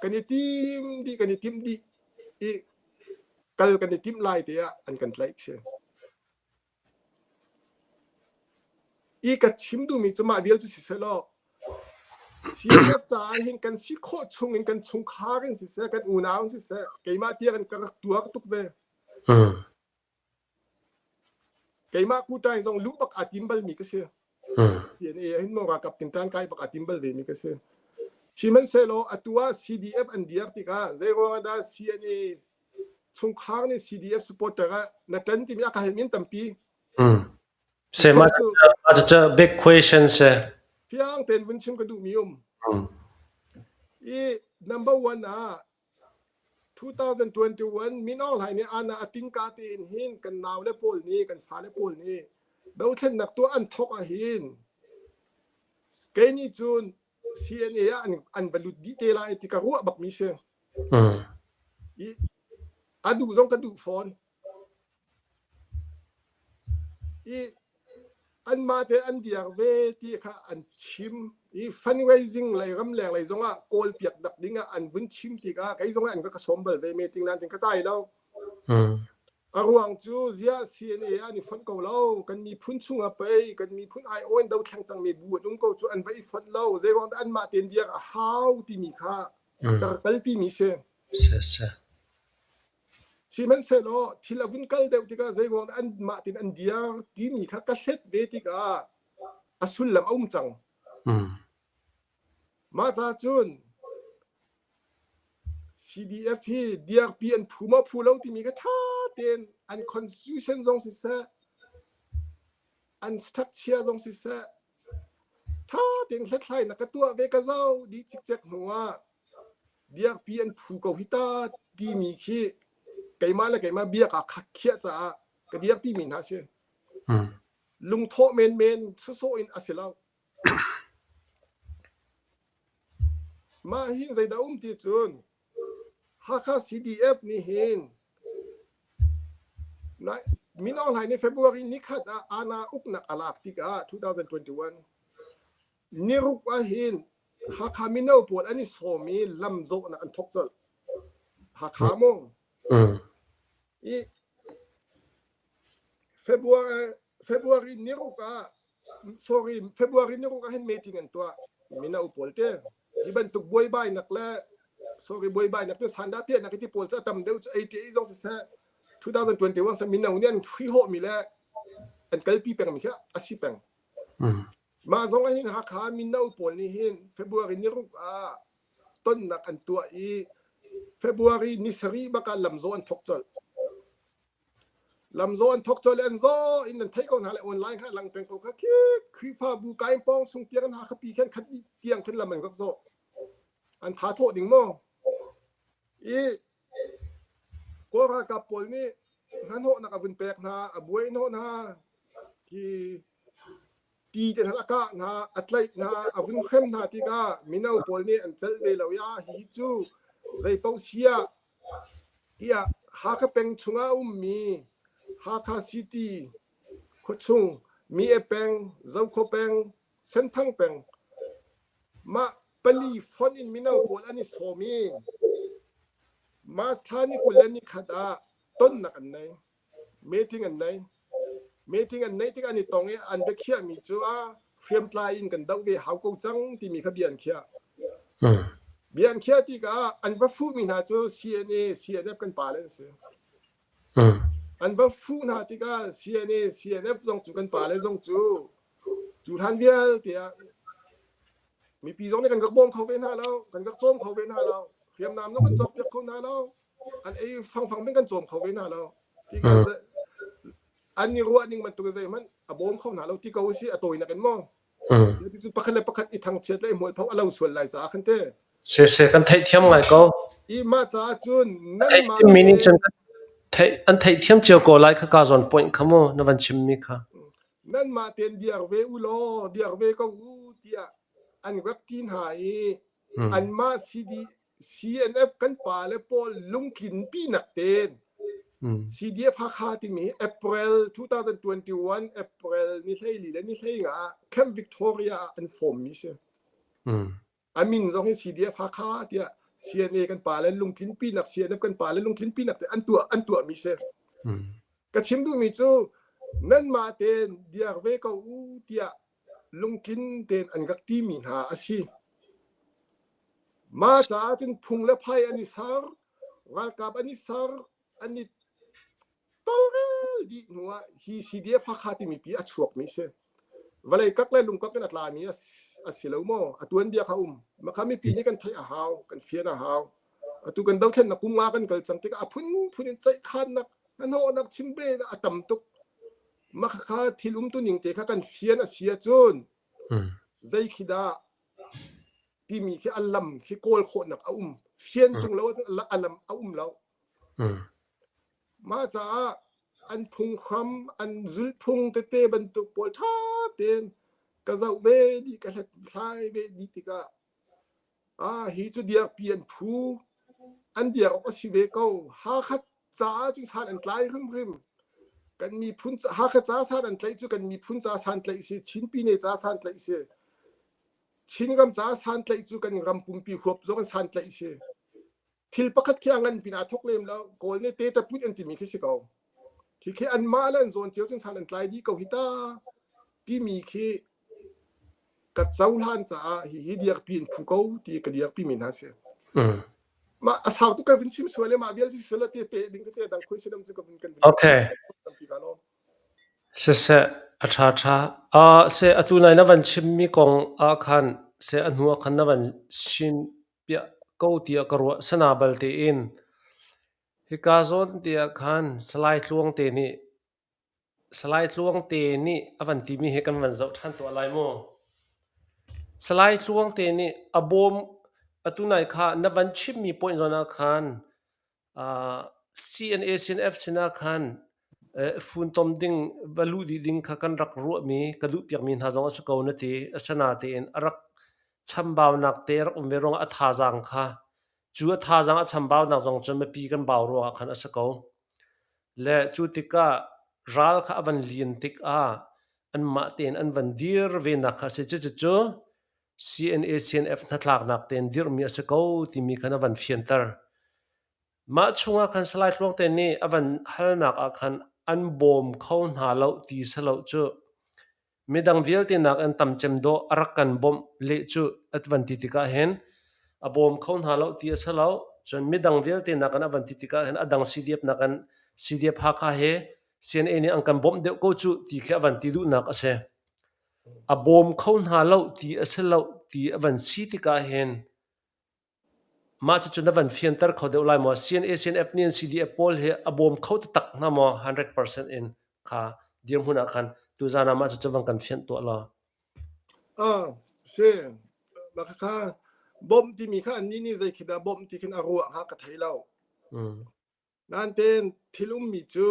kan i tim dih kan i timh dih i kal kan i timh lai te ah an kan tlaih si. I ka chim duhmi cu mah vial cu si sehlaw CNF caah hin kan si khawh chung in kan chungkhar in siseh kan unau in siseh keimah tiang in ka rak tuar tuk ve. Keimah kuṭaing zong luh bak aa tim balmi ka si. DNA hin maw ralkap tinṭan kai bak aa tim bal vemi ka si. Sihmanhsehlaw atu ah CDF an dir tikah zeiruang ah dah CNA chungkhar nih CDF supporter ah na ṭan timi a ka halmi an tampi. Se mah cu big question si. Fiang tein vun chim ka duhmi um. I number one ah 2021 Min Aung Hlaing nih aana a tingka tein hin kan naule pawl nih kan fale pawl nih dothlennak tuah an thawk ahhin kei nih cun CNA ah an va lut dih te lai ti ka ruah bakmi si. I a duh zong ka duh fawn. I anmah te an diar ve ti kha an chim i fundraising lei ramleng lei zongah kawl piak dak ding ah an vun chim tikah kei zong an ka sawm bal ve meeting nan tin ka kai lo. A ruang cu ziah CNA an i fonh ko lo kan miphun chung ah pei kan miphun ai awn do thleng cangmi bu an um ko cu an va i fonh lo zei ruang dah anmah tein diar a hau timi kha ka kalpi mi si. Sihmanhsehlaw thil a vun kal deuh tikah zeiruang dah anmah tein an diar timi kha ka hlet ve tikah a sullam a um cang. Mah ca cun CDF hi diarpi an phu maw phu lo timi kha ṭha tein an constitution zong siseh, an structure zong siseh, ṭha tein hlathlainak ka tuah ve ka zoh dih cikcek hnu ah Biakpi an phu ko hi ta timi khi keimah le keimah bia kaa khiah caah ka dirpi mi hna a si. Lungthawh menmen sawsawh in a si lo. Mah hin zeidah um ti cun Hakha CDF nih hin Min Aung Hlaing nih February nikhat ah Ana uknak a lak tikah 2021 Niruk ahhin Hakha mino pawl an i sawm i lamzawhnak an thawk colh. Hakha maw? I February, February niruk ah sorry February niruk ah hin meeting an tuah mino pawl te. Hi bantuk buaibainak le sorry buaibainak te sandah piahnak ti pawl cu a tam deuh cu ATA zong siseh 2021 sa mino nih an hrihawhmi le an kalpi pengmi khi a si peng. Mah zong ah hin Hakha mino pawl nih hin February niruk ah tonnak an tuah i February ni sarih bak ah lamzawh an thawk colh. Lamzawh an thawk colh i an zaw in nan theih ko hna le online kha lang peng ko kha khi Khrihfabu kaingpawng sung tiang an Hakha pi khan khat dih tiang khin lam an rak zawh. An tha thawh ding maw? I Kawl ralkap pawl nih hnahnawhnak a vun pek hna, a buai hnawh hna. Hi ti te hna a kah hna, a tlaih hna, a vun hrem hna tikah mino pawl nih an celh ve lo i ah hihi cu zeipaoh si ah tiah Hakha peng chungah a ummi Hakha City khuachung Mi-e peng, Zokhua peng, Senthang peng mah pali fonh in mino pawl an i sawm i March thla ni 21 ah tonnak an nei. Meeting an nei. Meeting an neih tikah an i tong i an biakhiahmi cu ah hriamtlai in kan doh ve hau ko cang timi kha bia an khiah. Bia an khiah tikah an va fuhmi hna cu CNA, CNF kan pale an si. An va fuh hna tikah CNA, CNF zong cu kan pale zong cu cu hlan vialte ah mipi zong nih kan rak bawm kho ve hna lo, kan rak cawm kho ve hna lo, hriamnam zong kan cawkpiak kho hna lo, an ei fangfang men kan cawm kho ve hna lo. Tikah an i ruah ning bantuk zeihmanh a bawm kho hna lo ti ko si a tawinak in maw. Cu pakhat le pakhat i thangchiat le i hmualpho a lo sual lai caah khan te. Siseh kan theihthiam ngai ko. I mah caah cun nanmah Theihthiammi nih cun theih an theihthiam cio ko lai kha ka zawn point kha mu na van chimmi kha. Nanmah tein diar ve u law diar ve ko u tiah an rak ti hna i anmah CD CNF kan pale pawl lungtlinpi nak tein CDF Hakha timi April 2021 April ni 14 le ni 15 ah Camp Victoria ah an form mi si. A min zong hi CDF Hakha tiah CNA kan pale lungtlinpi nak CNF kan pale lungtlinpi nak te an tuah an tuah mi si. Ka chim duhmi cu nanmah tein diar ve ko u tiah lungtlin tein an rak ti mi hna a si. Mah caah cun phung le phai an i ser, ralkap an i ser, an i tolrel dih hnu ah hi CDF Hakha timi pi a chuakmi a si. Vawlei kak le lungkak in a tlami a si lo maw? A tuanbia kha um. Mah kha mipi nih kan theih a hau, kan fian a hau. Atu kan dothlennak kum nga kan kal cang tikah a phunphun in ceihkhannak, hnahnawhnak, chimbe a tam tuk. Mah kha thil umtuning te kha kan fian a si ahcun zei khi dah timi khi a lam khi kawl khawhnak a um. Fian ṭung lo ahcun a lam a um lo. Mah caah an phunghram, an zulhphung tete bantuk pawl ṭha tein ka zoh ve dih, ka hlathlai ve dih tikah ah hi cu diarpi an phu, an diar awk a si ve ko. Hakha caah cun san an tlai hrimhrim. Kan miphun Hakha ca san an tlaih cu kan miphun ca san tlaih si, Chin pine ca san tlaih si. Chinram ca san tlaih cu kan ram pumpi huap zong in san tlaih si. Thil pakhat khi a ngan pin aa thok lem lo. Kawl nih te put an timi khi si ko. Khi khi anmah le an zawn cio cun san an tlai dih ko hi ta timi khi ka cohlan caah hi hi dirpi in phu ko ti ka dirpi mi hna si. Mah a sau tuk ka vun chim sual le mah vial si sala te pe ding te dang khoi sinam cu ka vun kan vun Okay. tampi ka lawm. Siseh, a ṭha ṭha. Seh, atu nai na van chimmi kong ah khan seh a hnu ah khan na van chim piah ko tiah ka ruah. Sana bal tein hika zawn te ah khan Salai Tluang te nih Salai Tluang te nih a van timi hi kan van zoh ṭhan tuah lai mu. Salai Tluang te nih a bawm atu nai kha na van chimmi point zawn ah khan CNA CNF sinah khan funtom ding va luh dih ding kha kan rak ruahmi ka duhpiakmi hna zong a si ko na ti. Asinain a rak chambaunak te rak um ve ruangah a thazaang kha cu a thazaang a chambaunak zong cu mipi kan bau ruangah khan a si ko. Le cu tikah ral kha a van lin tikah anmah tein an van dir venak kha a si. Cucu CNA CNF hnatlaknak tein dirhmi a si ko timi khan a van fianter. Mah chungah khan Salai Tluangte nih a van halnak ah khan an bawm kho hna lo ti si lo cu midang vialte nakin tam cem dawh a rak kan bawmh leh cu a van ti tikah hin a bawm kho hna lo ti a si lo. Cun midang vialte nakin a van ti tikah hin a dang CDF nakin CDF Hakha he CNA nih an kan bawmh deuh ko cu ti khi a van ti duhnak a si. A bawm kho hna lo ti a si lo ti a van si tikah hin mah cucu na van fianter kho deuh lai maw? CNA CNF nih an CDF pawl hi a bawm kho taktak hna maw 100% in kha dirhmun ah khan tuzaan ah mah cucu van kan fianh tuah law. Ah, si. Mah kha bawmh timi kha annih nih zei khi dah bawmh ti khin a ruah kha ka thei lo. Nain thil ummi cu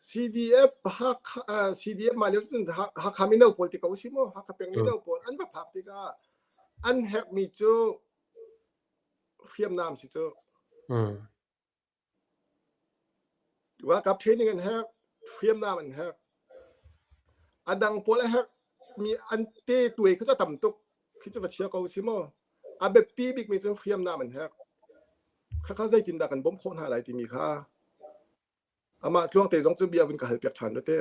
CDF Hakha CDF mah lio cun Hakha mino pawl ti ko si maw Hakha peng mino pawl an va phak tikah an herhmi cu hriamnam si cu. Ralkap training an herh, hriamnam an herh. A dang pawl a herhmi an te tuai kha cu a tam tuk. Khi cu va chia ko si maw? A biapi bikmi cu hriamnam an herh. Khakha zeitindah kan bawmh khawh hna lai timi kha amah Tluangte zong cu bia vun ka halpiak ṭhan rih te.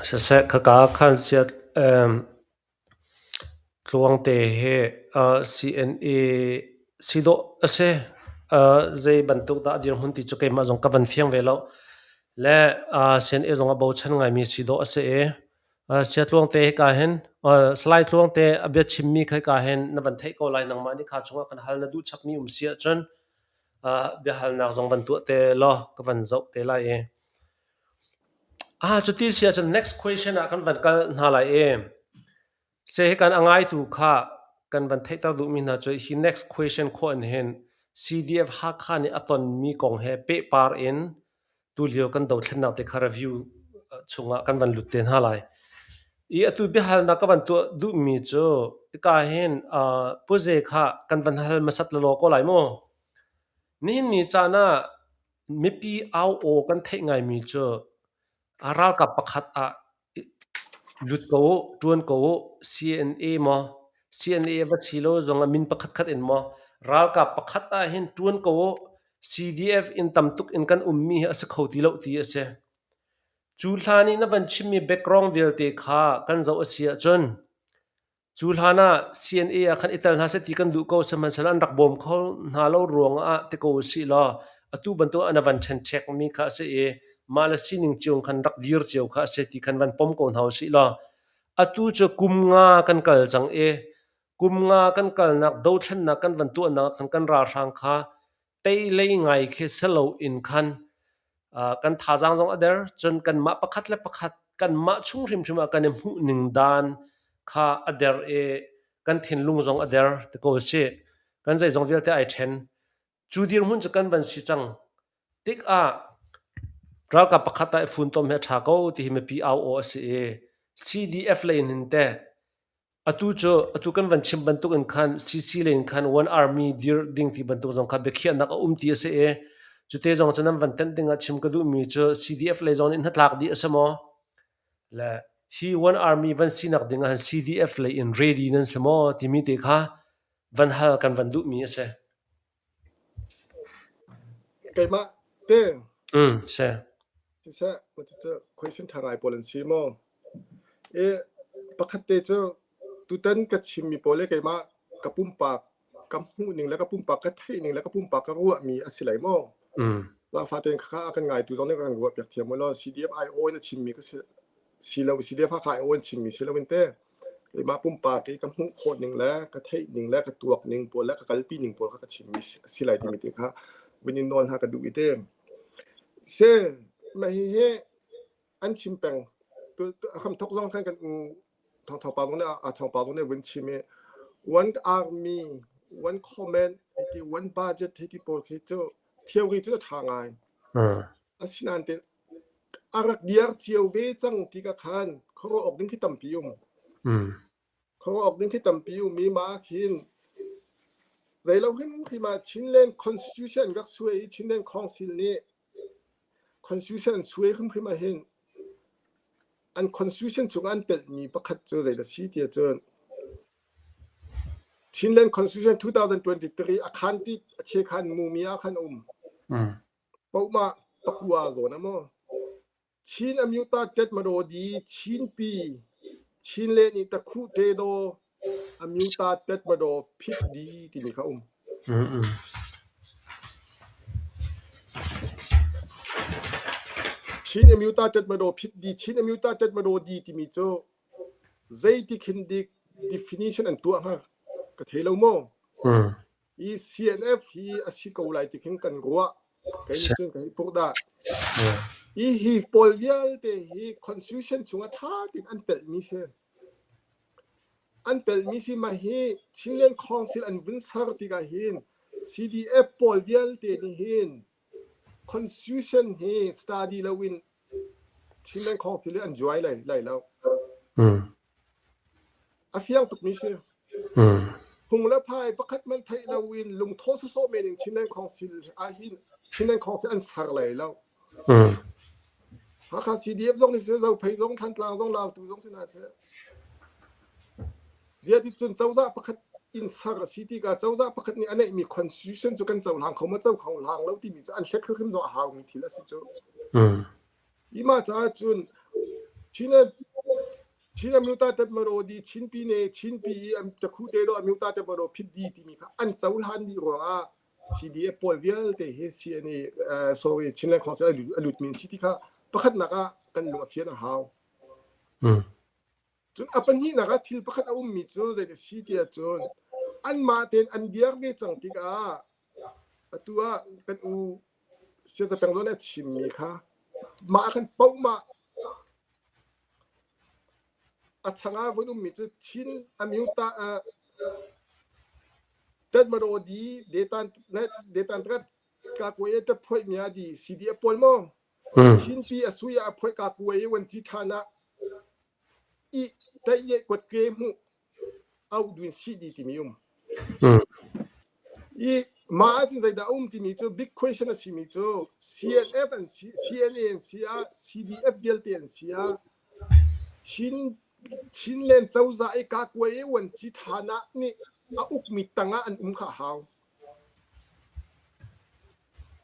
Siseh, khaka khan siat Tluangte hi CNA. Si dawh a si. Zei bantuk dah a dirhmun ti cu keimah zong ka van fiang ve lo. Le CNA zong a bochan ngaimi si dawh a si i Saya Tluangte hika hin Salai Tluangte a biachimmi kha hika hin na van theih ko lai. Nangmah nih kha chungah kan hal na duh chapmi um si ahcun biahalnak zong van tuah te law ka van zoh te lai i. Cuti si ahcun next question ah kan van kal hna lai i Seh hi kan a ngaitu kha kan van theihter duhmi hna cu hi next question khawh in hin CDF Hakha nih a tonmi kong he pehpar in tulio kan dothlennak te kha review chungah kan van lut te hna lai. I atu biahalnak ka van tuah duhmi cu hika hin Pu Ze kha kan van hal hmasat lalaw ko lai mu. Nihin ni caan ah mipi au aw kan theih ngaimi cu ralkap pakhat ah Lut ko uh, ṭuan ko uh, CNA maw, CNA va si lo zongah min pakhatkhat in maw, ralkap pakhat ahhin ṭuan ko uh, CDF in tam tuk in kan ummi hi a si kho ti lo ti a si. Cu hlan i na van chimmi background vialte kha kan zoh a si ahcun Cu hlan ah CNA ah khan i tel hna seh ti kan duh ko, sihmanhsehlaw an rak bawm kho hna lo ruangah ti ko usih law atu bantuk an van ṭhenṭhekmi kha a si i mah le sining cio khan rak dir cio kha a si ti khan van pom ko hna usih law atu cu kum nga kan kal cang i kum nga kan kalnak dothlennak kan van tuahnak ah khan kan ralhrang kha tei lei ngai khi si loin khan kan thazaang zong a der. Cun kanmah pakhat le pakhat kanmah chung hrimhrim ah kan i hmuh ning dan kha a der i kan thinlung zong a der ti ko sih. Kan zeizong vialte ai ṭhen. Cu dirhmun cu kan van si cang tikah ralkap pakhat ah i funtom hi a ṭha ko ti hi mipi au aw a si i CDF lei in hin teh Atu cu atu kan van chim bantuk in khan CC lei in khan One Army dir ding ti bantuk zong kha biakhiahnak a um ti a si i cute zong cu nan van tenh ding ah chim ka duhmi cu CDF lei zong nih hnatlak dih a si maw? Le hi One Army van sinak ding ah hin CDF lei in ready nan si maw timi te kha van hal kan van duhmi a si. Keimah te Si. Siseh, cucu question ṭha ngai pawl an si maw? I pakhat te cu tutan ka chimmi pawl hi keimah ka pumpak ka hmuhning le ka pumpak ka theihning le ka pumpak ka ruahmi a si lai maw? Zaangfah tein khakha a kan ngaitu zong nih kan ruah piak thiam u law CDF IO in a chimmi ka si si lo CDF Hakha IO in chimmi si loin te keimah pumpak i ka hmuh khawh ning le ka theih ning le ka tuak ning pawl le ka kalpi ning pawl kha ka chimmi si lai timi te kha vun in nawl hna ka duh i te. Se mah hihi an chim peng. A hramthok zong khan kan u thawngthawng pa zong nih a thawngpa zong nih vun chim i one army, one comment, hiti one budget hiti pawl khi cu theory cu a ṭha ngai. Asinain te a rak diar cio ve cang ti ka khan khuaruah awk ding khi tampi um. Khuaruah awk ding khi tampi um i mah khin zeilo hrim hrim ah Chinland Constitution rak suai i Chinland Council nih Constitution an suai hrimhrim ah hin an constitution chung an pelhmi pakhat cu zeidah si ti ahcun Chinland Constitution 2023 a khan ti a chekhan mumi ah khan um. Pohmah pakua zawn a maw? Chin Amyota Tetmadaw di Chinpi Chin le nih Takhu te daw Amyota Tetmadaw phit di timi kha um. Chin Amyota Tetmadaw phit di Chin Amyota Tetmadaw di timi cu zeiti khin dik definition an tuah hnga ka thei lo maw? Hi CNF hi a si ko lai ti khin kan ruah. Kei nih cun ka hei puk dah. Hi hi pawl vialte hi constitution chungah ṭha tein an telhmi si. An telhmi si mah hi Chinland Council an vun ser tikah hin CDF pawl vialte nih hin constitution hi study loin Chinland Council hi an juai lai, lai lo. A fiang tukmi si. Phung le phai pakhat hmanh theih loin lungthaw sawsawh men in Chinland Council ahhin Chinland Council an ser lai lo. Hakha CDF zong nih siseh, Zophei zong, Thantlang zong, Lautu zong si hna seh. Ziah ti cun cozah pakhat in ser a si tikah cozah pakhat nih a neihmi constitution cu kan cohlang kho maw co kho hlang lo timi cu an hlek hrimhrim zong a haumi thil a si cu. Hi mah caah cun Chinland Chin Amyota Tatmadaw di Chin Pine Chin pi i Takhu te do Amyota Tatmadaw phit di timi kha an cohlan dih ruangah CDF pawl vialte hi CNA uh, sorry Chinland Council a lut mi si ti kha pakhatnak ah kan lung a fian a hau. Cun a pahnihnak ah thil pakhat a ummi cu zei a si ti ahcun anmah tein an diar ve cang tikah atu ah kan u siasa peng zawn a chimmi kha mah khan pohmah a changah vun ummi cu Chin Amyota uh, Tatmadaw di detan detan trat ka kuai ta phoi mia di CDF pawl mo Chinpi a sui ah a phoih ka kuai i wan ci ṭhan ah i taih kuat ke hmuh au duin si di timi um. I mah ahcun zeidah a um timi cu big question a simi cu CNF an si, CNA an si ah, CDF vialte an si ah, Chin Chinland cozah i kakuai i uanci ṭhan ah nih a ukmi tangah an um kha a hau.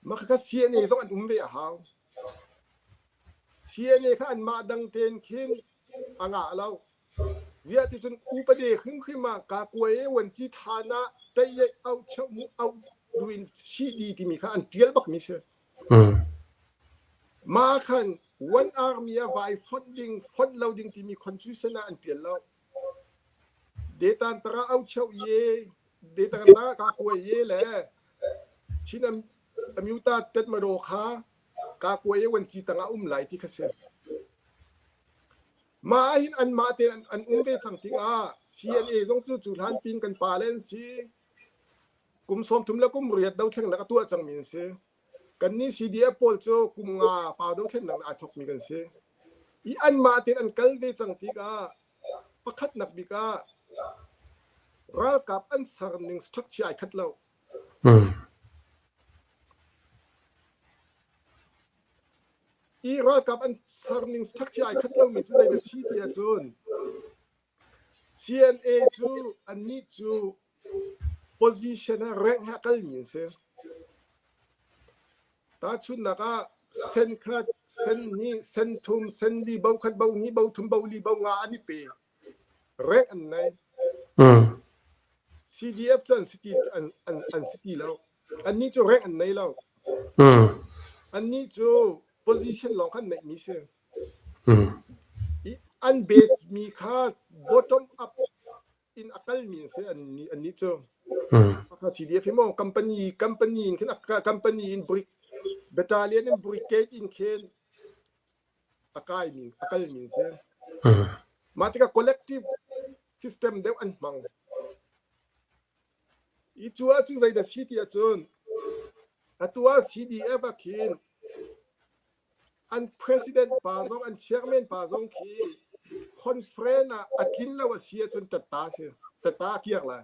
Mah khakha CNA zong an um ve a hau. CNA kha anmah dang tein khin a ngah lo. Ziah ti cun upade hrimhrim ah kakuai uanci ṭhan ah taih auh cheuh mu auh duin CD timi kha an ṭial bakmi si. Mah khan one army ah vai fonh ding fonh lo ding timi constitution ah an ṭial lo. Detan tara au cheu ye detan tara ka kuai ye le Chin amyuta tetmaro kha ka kuai ye wan ci tangah um lai ti kha si. Mah ahhin anmah te an um ve cang tikah CNA zong cu cu hlan pin kan pa le an si. Kum 30 le kum riat dothlennak a tuah cangmi an si. Kannih CDF pawl cu kum nga pau dothlennak aa thawkmi kan si. I anmah tein an kal ve cang tikah pakhatnak bik ah ralkap an ser ning structure ai khat lo. I ralkap an ser ning structure ai khat lomi cu zeidah si ti ahcun CNA cu annih cu position ah rank he a kalmi an si. Tahchunhnak ah sen khat, sen hnih, sen thum, sen li, bo khat, bo hnih, bo thum, bo li, bo nga an i pe. Rank an nei. CDF cu an si ti an, an, an si ti lo. Annih cu rank an nei lo. Annih cu position lawng khan neihmi si. I an base mi kha bottom up in a kalmi an si annih cu. Kha CDF hi maw company company in khin company in brick battalion in brigade in khin a kaimi a kalmi an si. Mah tikah collective system deuh an hmang. I cu ahcun zeidah si ti ahcun atu ah CDF ah khin An president pa zong an chairman pa zong khi conference ah a tlin lo a si ahcun ṭatta a si. Ṭatta a kiak lai.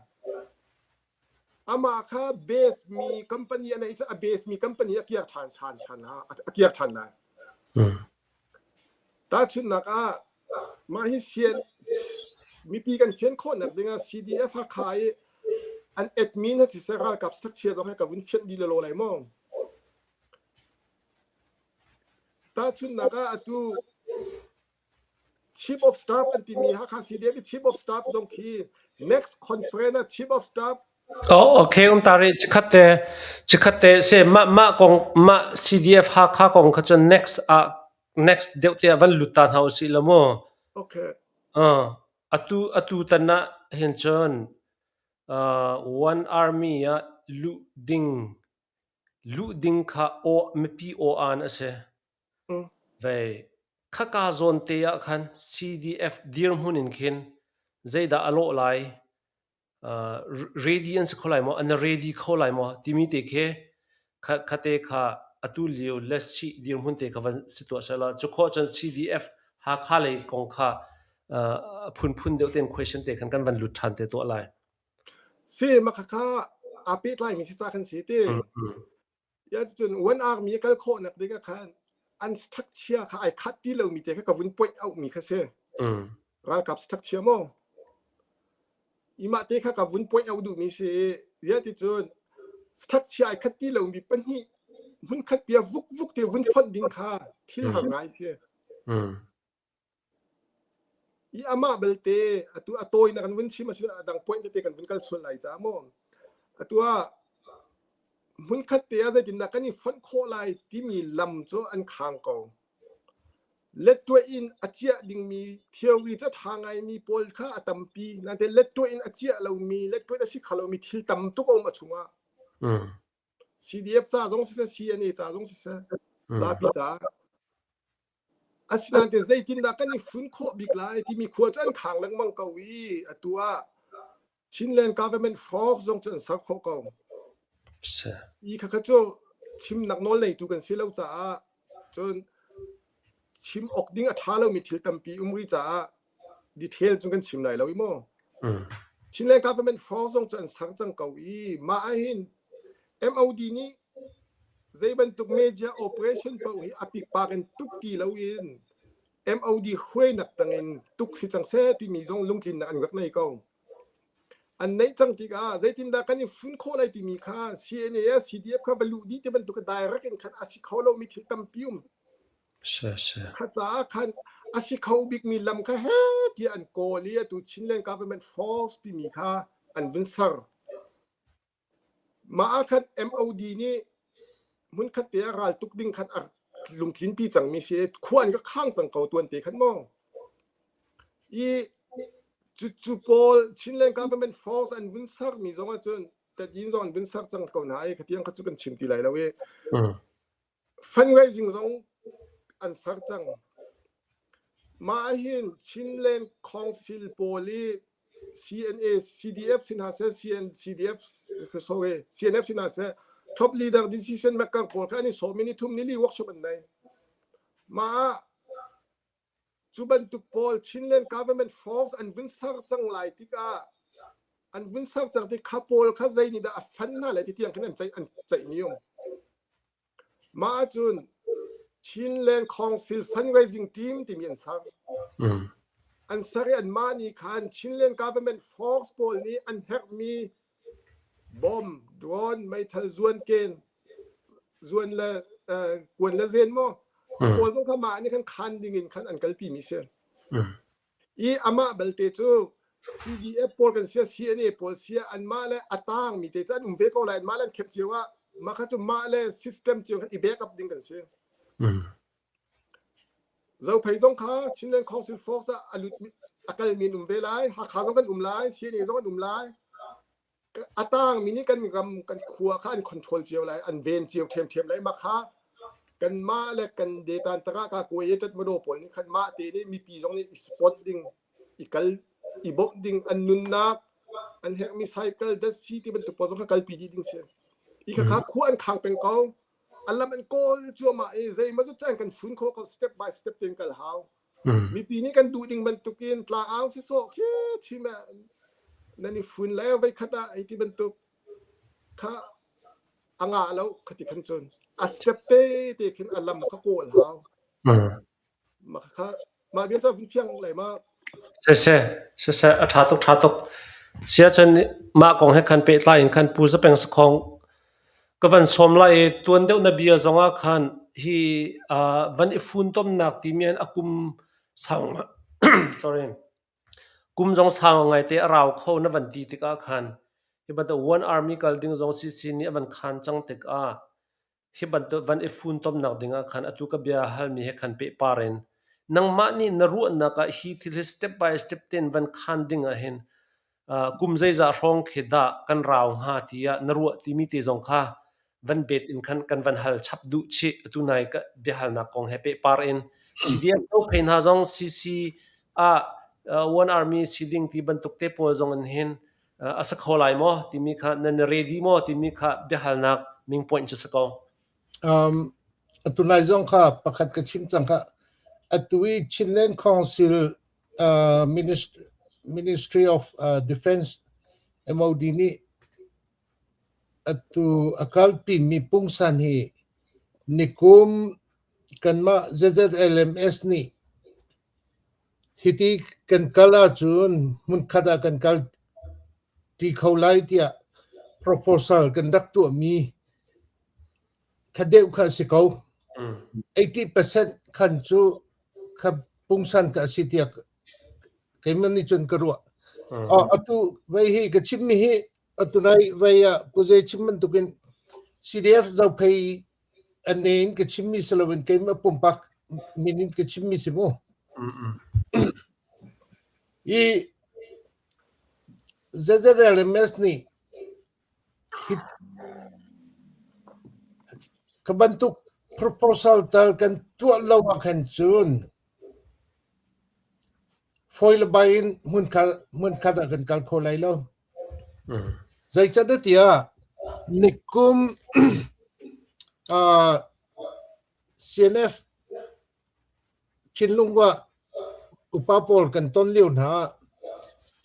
Amah kha base mi company a neih a base mi company a kiak ṭhan ṭhan ṭhan a kiak ṭhan lai. Tahchunhnak ah mah hi sian mipi kan fian khawhnak dingah CDF Hakha i an admin ha siseh ralkap structure zong he ka vun fianh dih lelaw lai maw? Tahchunhnak ah atu Chief of Staff an timi Hakha CDF i Chief of Staff zong khi next conference ah Chief of Staff Oh, okay, um tari chikhat te chikhat te se ma ma kong ma CDF Hakha kong kha cun next ah next deuh te ah van lut ta hna usih la mu. Okay. Uh, atu atu tan ah hin cun uh, one army ah luh ding Luh ding kha aw mipi aw-aan a si. Vei khaka zawnte ah khan CDF dirhmun in khin zeidah a lawh lai, uh, ready an si kho lai maw, an ready kho lai maw timi te khi khate kha atu lio le si dirhmun te kha van si tuah sehla. Cu khawh cun CDF Hakha lei kong kha uh, phunphun deuh tein question te khan kan van lut ṭhan te tuah lai. Si mah khakha aa pehtlaimi si ca kan si ti. Ya cun one army kal khawhnak ding ah khan an structure kha ai khat ti lomi te kha ka vun point out mi kha si. Ralkap structure maw? Imah te kha ka vun point out duhmi si. Ya ti cun structure ai khat ti lomi pahnih hmun khat pia vuk vuk te vun fonh ding kha thil har ngai si. I amah belte atu a tawinak kan vun chim a si a dang point tete kan vun kal sual lai ca maw. Atu ah hmunkhat te ah zeitindah kan i fonh khawh lai timi lam cu an khang ko. Lettuah in a ciah dingmi theory cu a ṭha ngaimi pawl kha a tampi. Nain lettuah in a ciah lomi, lettuah in a si kho lomi thil tam tuk a um a chungah. CDF ca zong siseh, CNA ca zong siseh, zapi ca. Asinain zeitindah kan i fun khawh bik lai timi khua cu an khang lengmang ko i atu ah Chinland government force zong cu an ser khawh ko. I khakha cu chimnak nawl neitu kan si lo caah cun chim awk ding a ṭha lomi thil tampi um rih caah detail cu kan chim lai lo i mu. Chinland government force zong cu an ser cang ko i mah ahhin MOD nih zei bantuk media operation paoh hi a pikpak in tuk ti loin MOD hruainak tangin tuk si cang seh timi zong lungtlinnak an rak nei ko. An neih cang tikah zeitindah kan i fun khawh lai timi kha CNA, CDF kha va luh dih ti bantuk direct in khan a si kho lomi thil tampi um. Kha caah khan a si kho bikmi lam kha he tiah an kawl i atu Chinland Government Force timi kha an vun ser. Mah ah khan MOD nih hmunkhat te ah raltuk ding khan a lungtlinpi cangmi si i khua an ka khang cang ko tuan te khan maw. I cu pawl Chinland Government Force an vun sermi zong ahcun tatyin zong an vun ser cang ko hna i khatiang kha cu kan chim ti lai lo i fundraising zong an ser cang. Mah ahhin Chinland Council pawl i CNA, CDF sin hna seh, CN, CDF, sorry, CNF sin hna seh, top leader decision maker pawl kha an i sawm i ni thum ni li workshop an nei. Mah ah cu bantuk pawl Chinland government force an vun ser cang lai tikah an vun ser cang ti kha pawl kha zei nih dah a fan hna lai ti tiang khin an ceih an ceih mi um. Mah ahcun Chinland Council Fundraising Team timi an ser. An ser i anmah nih khan Chinland Government Force pawl nih an herhmi bomb, drone, meithal zuan ken, zuan le kuan le zen maw, pawl zong kha mah nih khan khan ding in khan an kalpi mi si. I amah belte cu CDF pawl kan sia CNA pawl sia anmah le a tangmi te cu an um ve ko lai anmah le an khep cio ah mah kha cu mah le system cio khan i backup ding kan si. Zophei zong kha Chinland Council Force ah a lut a kalmi an um ve lai Hakha zong kan um lai CNA zong an um lai a tangmi nih kan ram kan khua kha an control cio lai an ven cio ṭhiamṭhiam lai mah kha kanmah le kan detan takah ka kuai tat mado pawl nih khan mah te nih mipi zong nih i support ding i kal i bawmh ding an nunnak an herhmi cycle datsi ti bantuk pawl zong kha kalpi dih ding si i kha kha khua an khang peng ko an lam an kawl cuahmah i zei maw zat can kan fun kho ko step by step tein kal hau Mipi nih kan duh ding bantukin tlang si sawh khi chim ah nan i fun le voikhat ah hei ti bantuk kha a ngah lo khati khan cun a step te te khin a lam kha kawl hau. Mah kha mah vial ca vun fiang lai ma. Siseh, siseh, a ṭha tuk, ṭha tuk. Siahcun mah kong he khan pehtlai in khan Pu Zapeng Sakhong Ka van sawm lai i tuan deuh na bia zongah khan hi van i funtomnak timi hin a kum sang sorry kum zong sau ngaite a rau kho na van ti tikah khan hi bantuk one army kal ding zong CC nih a van khan cang tikah hi bantuk van i funtomnak dingah khan atu ka bia halmi he khan pehpar in nangmah nih na ruahnak ah hi thil hi step by step tein van khan ding ah hin kum zeizah hrawng khi dah kan rau hnga tiah na ruah timi te zong kha van bet in khan kan van hal chap duh chih. Atu nai ka biahalnak kong he pehpar in CDF Zophei hna zong CC ah One Army si ding ti bantuk te pawl zong in hin a sa kho lai maw timi kha nan ready maw timi kha biahalnak ming point cu si ko. Atu nai zong kha pakhat ka chim cang kha atu i Chinland Council Ministry of Defense MOD nih atu a kalpimi pungsan hi nikum kanmah ZZLMS nih hiti kan kal ahcun hmunkhat ah kan kal ṭi kho lai tiah proposal kan rak tuahmi kha deuh kha a si ko. 80% khan cu kha pungsan kha a si tiah. Keimah nih cun ka ruah. Atu vei hi ka chimmi hi atu nai vei ah Puze chim bantukin CDF Zophei an ne in ka chimmi si loin keimah pumpak min in ka chimmi si mu. I ZZLMS nih Ka bantuk proposal tal kan tuah lo ahkhan cun fawi le bai in hmunkhat ah kan kal kho lai lo. Zeicahtiah nikum CNF Thinlung ah upa pawl kan ton lio hna ah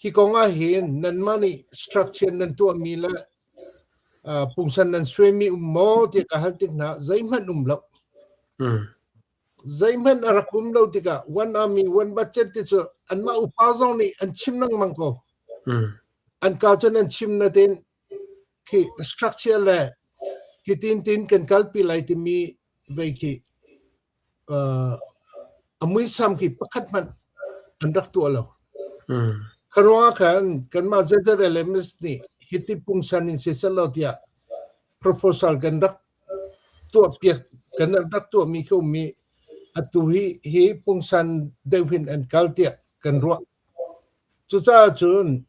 hi kong ahhin nanmah nih structure nan tuahmi le pungsan nan suaimi um maw tiah ka hal tik hna zeihmanh um lo. Zeihmanh a rak um lo tikah one army one budget ti cu anmah upa zong nih an chim lengmang ko. An ka cun an chim natin khi structure le hitin tin kan kalpi lai timi vei khi a muisam khi pakhat hmanh an rak tuah lo. Kha ruangah khan kanmah ZZLMS nih hiti pungsan in siseh law tiah proposal kan rak tuah piak kan rak tuahmi khi um i atu hi hi pungsan deuh hin an kal tiah kan ruah. Cucaah cun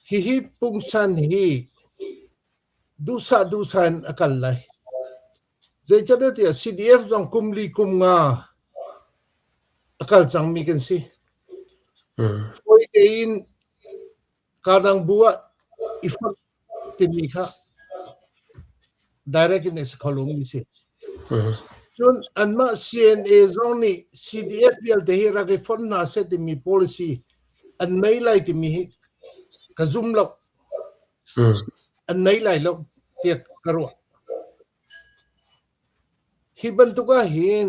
hihi pungsan hi duhsah duhsah in a kal lai. Zeicahtiah CDF zong kum li kum nga a kal cangmi kan si. Fawi tein kadang bu ah i fonh timi kha direct in a si kho lomi si. Cun anmah CNA zong nih CDF vialte hi rak i fonh hna seh timi policy an nei lai timi hi ka zum lo. An nei lai lo tiah ka ruah. Hi bantuk ah hin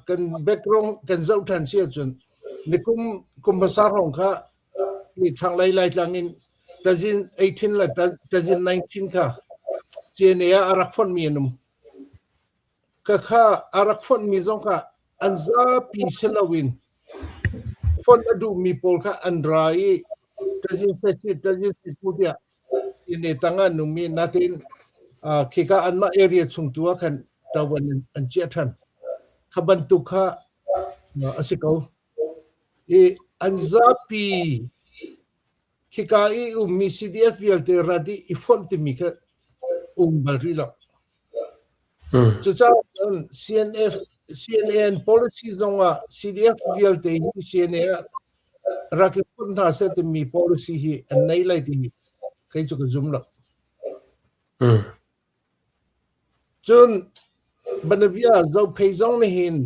kan background kan zoh ṭhan si ahcun nikum kum hmasa hrawng kha mi thlanglei Laitlang in tazin 18 le tazin 19 kha CNA ah a rak fonhmi an um. Ka kha a rak fonhmi zong kha an zapi si loin fonh a duhmi pawl kha an ra i tazin sesi tazin situ tiah CNA tang ah an um i natin khika anmah area chung tu ah khan ṭavuan an chiah ṭhan. Kha bantuk kha a si ko. I an zapi khika i ummi CDF vialte rat i i fonh timi kha um bal rih lo. Cucaah cun CNF, CNA policy zong ah CDF vialte hi CNA ah rak i fonh hna seh timi policy hi an nei lai ti kei cu ka zum lo. Cun Banabia Zophei zong nih hin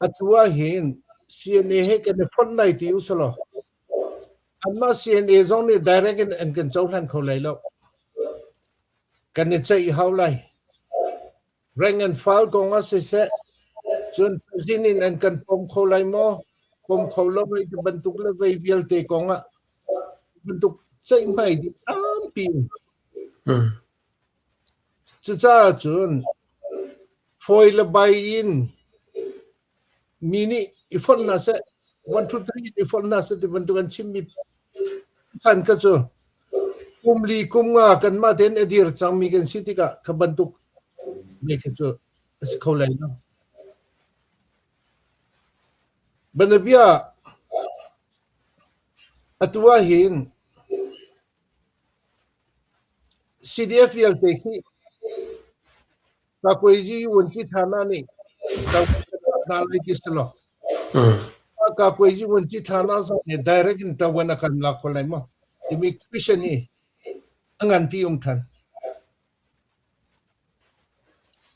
atu ah hin CNA he kan i fonh lai ti usalaw anmah CNA zong nih direct in an kan cohlan kho lai lo. Kan i ceih hau lai. Rank and file kong ah siseh, cun president in an kan pom kho lai maw, pom kho lo vei ti bantuk le vei vialte kong ah bantuk ceihmai ding tampi um. Cucaah cun fawi le bai in mi nih i fonh hna seh, 1, 2, 3 i fonh hna seh ti bantuk an chimmi phan kha cu kum li kum nga kanmah tein a dir cangmi kan si tikah kha bantuk me kha cu a si kho lai lo. Banabia atu ah hin CDF vialte khi Kakuaizi Wunci Thana nih hna lai ti si lo. Kakuaizi Wunci Thana zong nih direct in ṭawan a kan lak kho lai maw? Timi question hi a nganpi um ṭhan.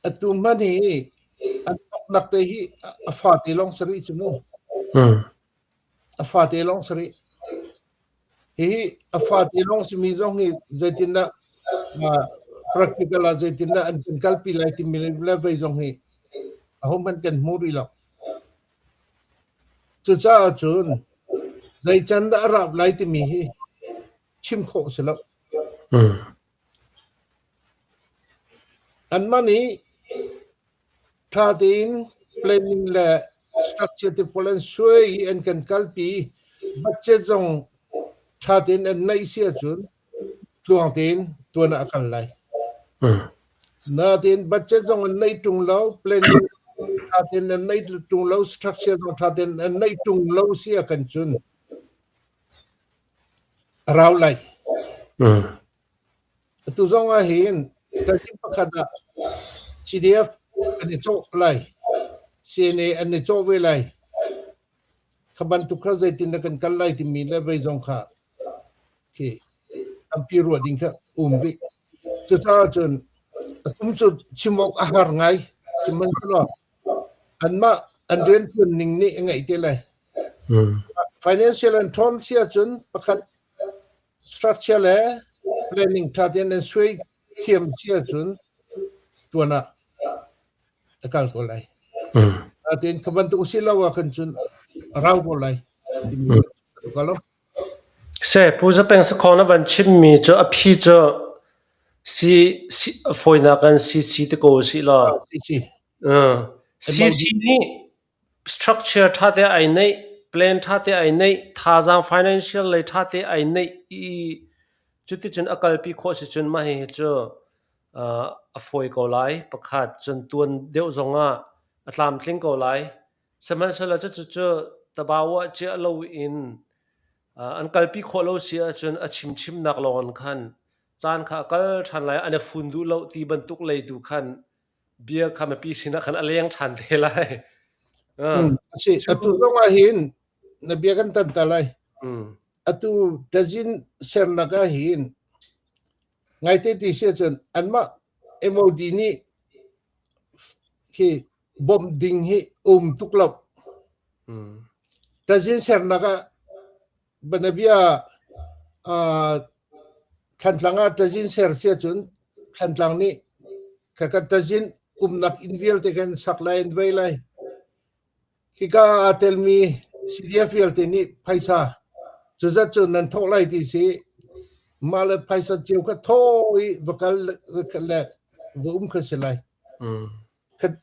Atu hmanh hi an thawknak te hi a fate lawng si rih cu mu. A fate lawng si rih. Hihi a fate lawng simi zong hi zeitindah practical ah zeitindah an kan kalpi lai timi le vei zong hi ahohmanh kan hmu rih lo. Cucaah cun zei can dah a rap lai timi hi chim khawh a si lo. Anmah nih ṭha tein planning le structure te pawl an suai i an kan kalpi budget zong ṭha tein an neih si ahcun tluang tein tuan ah a kal lai. Nain budget zong an neih ṭung lo, planning ṭha tein an neih ṭung lo, structure zong ṭha tein an neih ṭung lo si ah kan cun a rau lai. Atu zong ah hin tarkin pakhat ah CDF an i cawh lai, CNA an i cawh ve lai. Kha bantuk kha zeitin dah kan kal lai timi le vei zong kha khi tampi ruah ding kha um rih. Cucaah cun a kum cu chim awk a har ngai. Sihmanhsehlaw anmah an rianṭuan ning nih a ngeih te lai. Financial an ṭhawn si ahcun pakhat structure le planning ṭha tein an suai thiam si ahcun tuan ah a kal ko lai. Natein kha bantuk si lo ah khan cun a rau ko lai timi ka lo. Seh, Pu Zapeng Sakhong na van chimmi cu a phi cu si, si fawinak in CC ti ko usih law. CC. CC nih structure ṭha te ai neih, plan ṭha te ai neih, thazaang financial lei ṭha te ai neih i cuticun a kalpi khawh si cun mah hihi cu a fawi ko lai. Pakhat cun tuan deuh zongah a tlamtling ko lai. Sihmanhsehlaw cucu tabawa ciah loin an kalpi khawh lo si ahcun a chimchimnak lawng in khan caan kha a kal ṭhan lai, an i fun duh lo ti bantuk lei tu khan bia kha mipi sinah khan a leng ṭhan te lai. A si, atu zong ah hin na bia kan tan ta lai. Atu tazin sernak ah hin ngaite ti si ahcun anmah MOD nih khi bawmh ding hi um tuk lo. Tazin sernak ah banabia Thantlang ah tazin ser si ahcun Thantlang nih khakha tazin umnak inn vialte kan sak lai an vei lai. Hika aa telmi CDF vialte nih phaisa cuzat cu nan thawh lai ti si mah le phaisa cio kha thaw i va kal le va um kha si lai.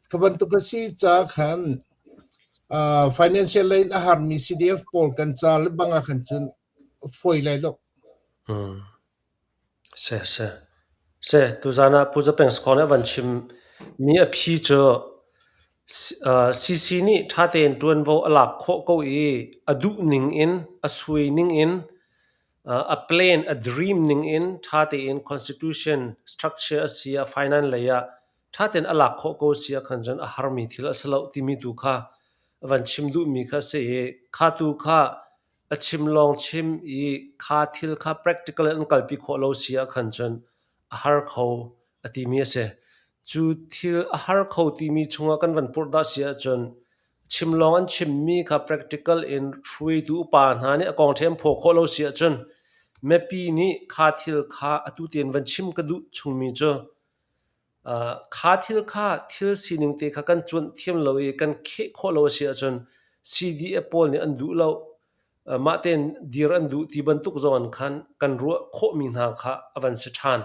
Kha bantuk a si caah khan financial lei in a harmi CDF pawl kan ca le bang ah khan cun fawi lai lo. Seh seh. Seh, tuzaan ah Pu Za Peng Sakhong nih a van chim mi a phi cu CC nih ṭha tein ṭuanvo a lak khawh ko i a duh ning in, a sui ning in, a plan, a dream ning in ṭha tein constitution structure a si ah finance lei ah ṭha tein a lak khawh ko si ahkhan cun a harmi thil a si lo timi tu kha a van chim duhmi kha a si i kha tu kha a chim lawng chim i kha thil kha practical in an kalpi khawh lo si ahkhan cun a har kho a timi a si. Cu thil a har kho timi chungah kan van purh dah si ahcun chim lawng an chimmi kha practical in hruaitu upa hna nih a kong ṭhem phaw khawh lo si ahcun mipi nih kha thil kha atu tein van chim ka duh chungmi cu Kha thil kha thil sining te kha kan cuanh thiam lo i kan kheh khawh lo a si ahcun CDF pawl nih an duh lo. Mah tein dir an duh ti bantuk zong in khan kan ruah khawhmi hna kha a van si ṭhan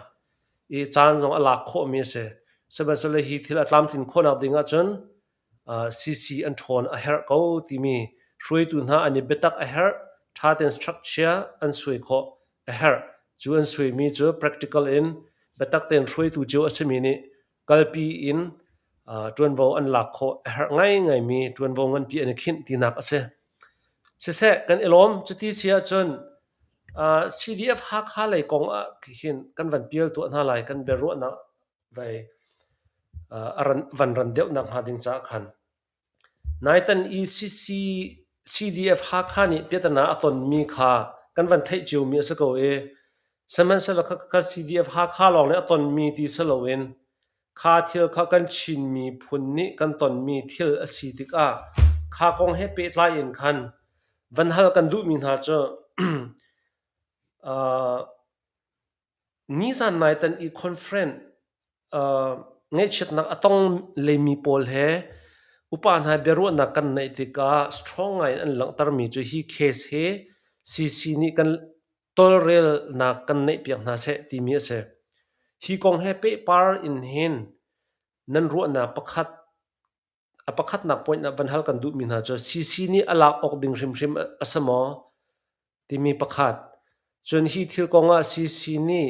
i caan zong a lak khawhmi a si. Sihmanhsehlaw hi thil a tlamtlin khawhnak ding ahcun CC an ṭhawn a herh ko timi hruaitu hna an i biatak a herh. Ṭha tein structure an suai khawh a herh. Cu an suaimi cu practical in biatak tein hruaitu cio a simi nih kalpi in ṭuanvo an lak khawh a herh ngaingaimi ṭuanvo nganpi an i khinh tinak a si. Siseh, kan i lawm. Cuti si ahcun CDF Hakha lei kong ah hin kan van pial tuah hna lai. Kan biaruahnak vai a ran, van ran deuh nakhnga ding caah khan. Naitan i CC, CDF Hakha nih piatana a tonmi kha kan van theih ciomi a si ko i sihmanhsehlaw kha CDF Hakha lawng nih a tonmi ti si loin kha thil kha kan Chin miphun nih kan tonmi thil a si tikah kha kong he pehtlai in khan van hal kan duhmi hna cu Nizan naitan i conference ngaihchiatnak a tong leimi pawl he upa hna biaruahnak kan neih tikah strong ngai in an langhtermi cu hi case hi CC nih kan tawlrelnak kan neihpiak hna seh timi a si. Hi kong he pehpar in hin nan ruahnak pakhat A pakhatnak point ah van hal kan duhmi hna cu CC nih a lak awk ding hrimhrim a si maw timi pakhat. Cun hi thil kong ah CC nih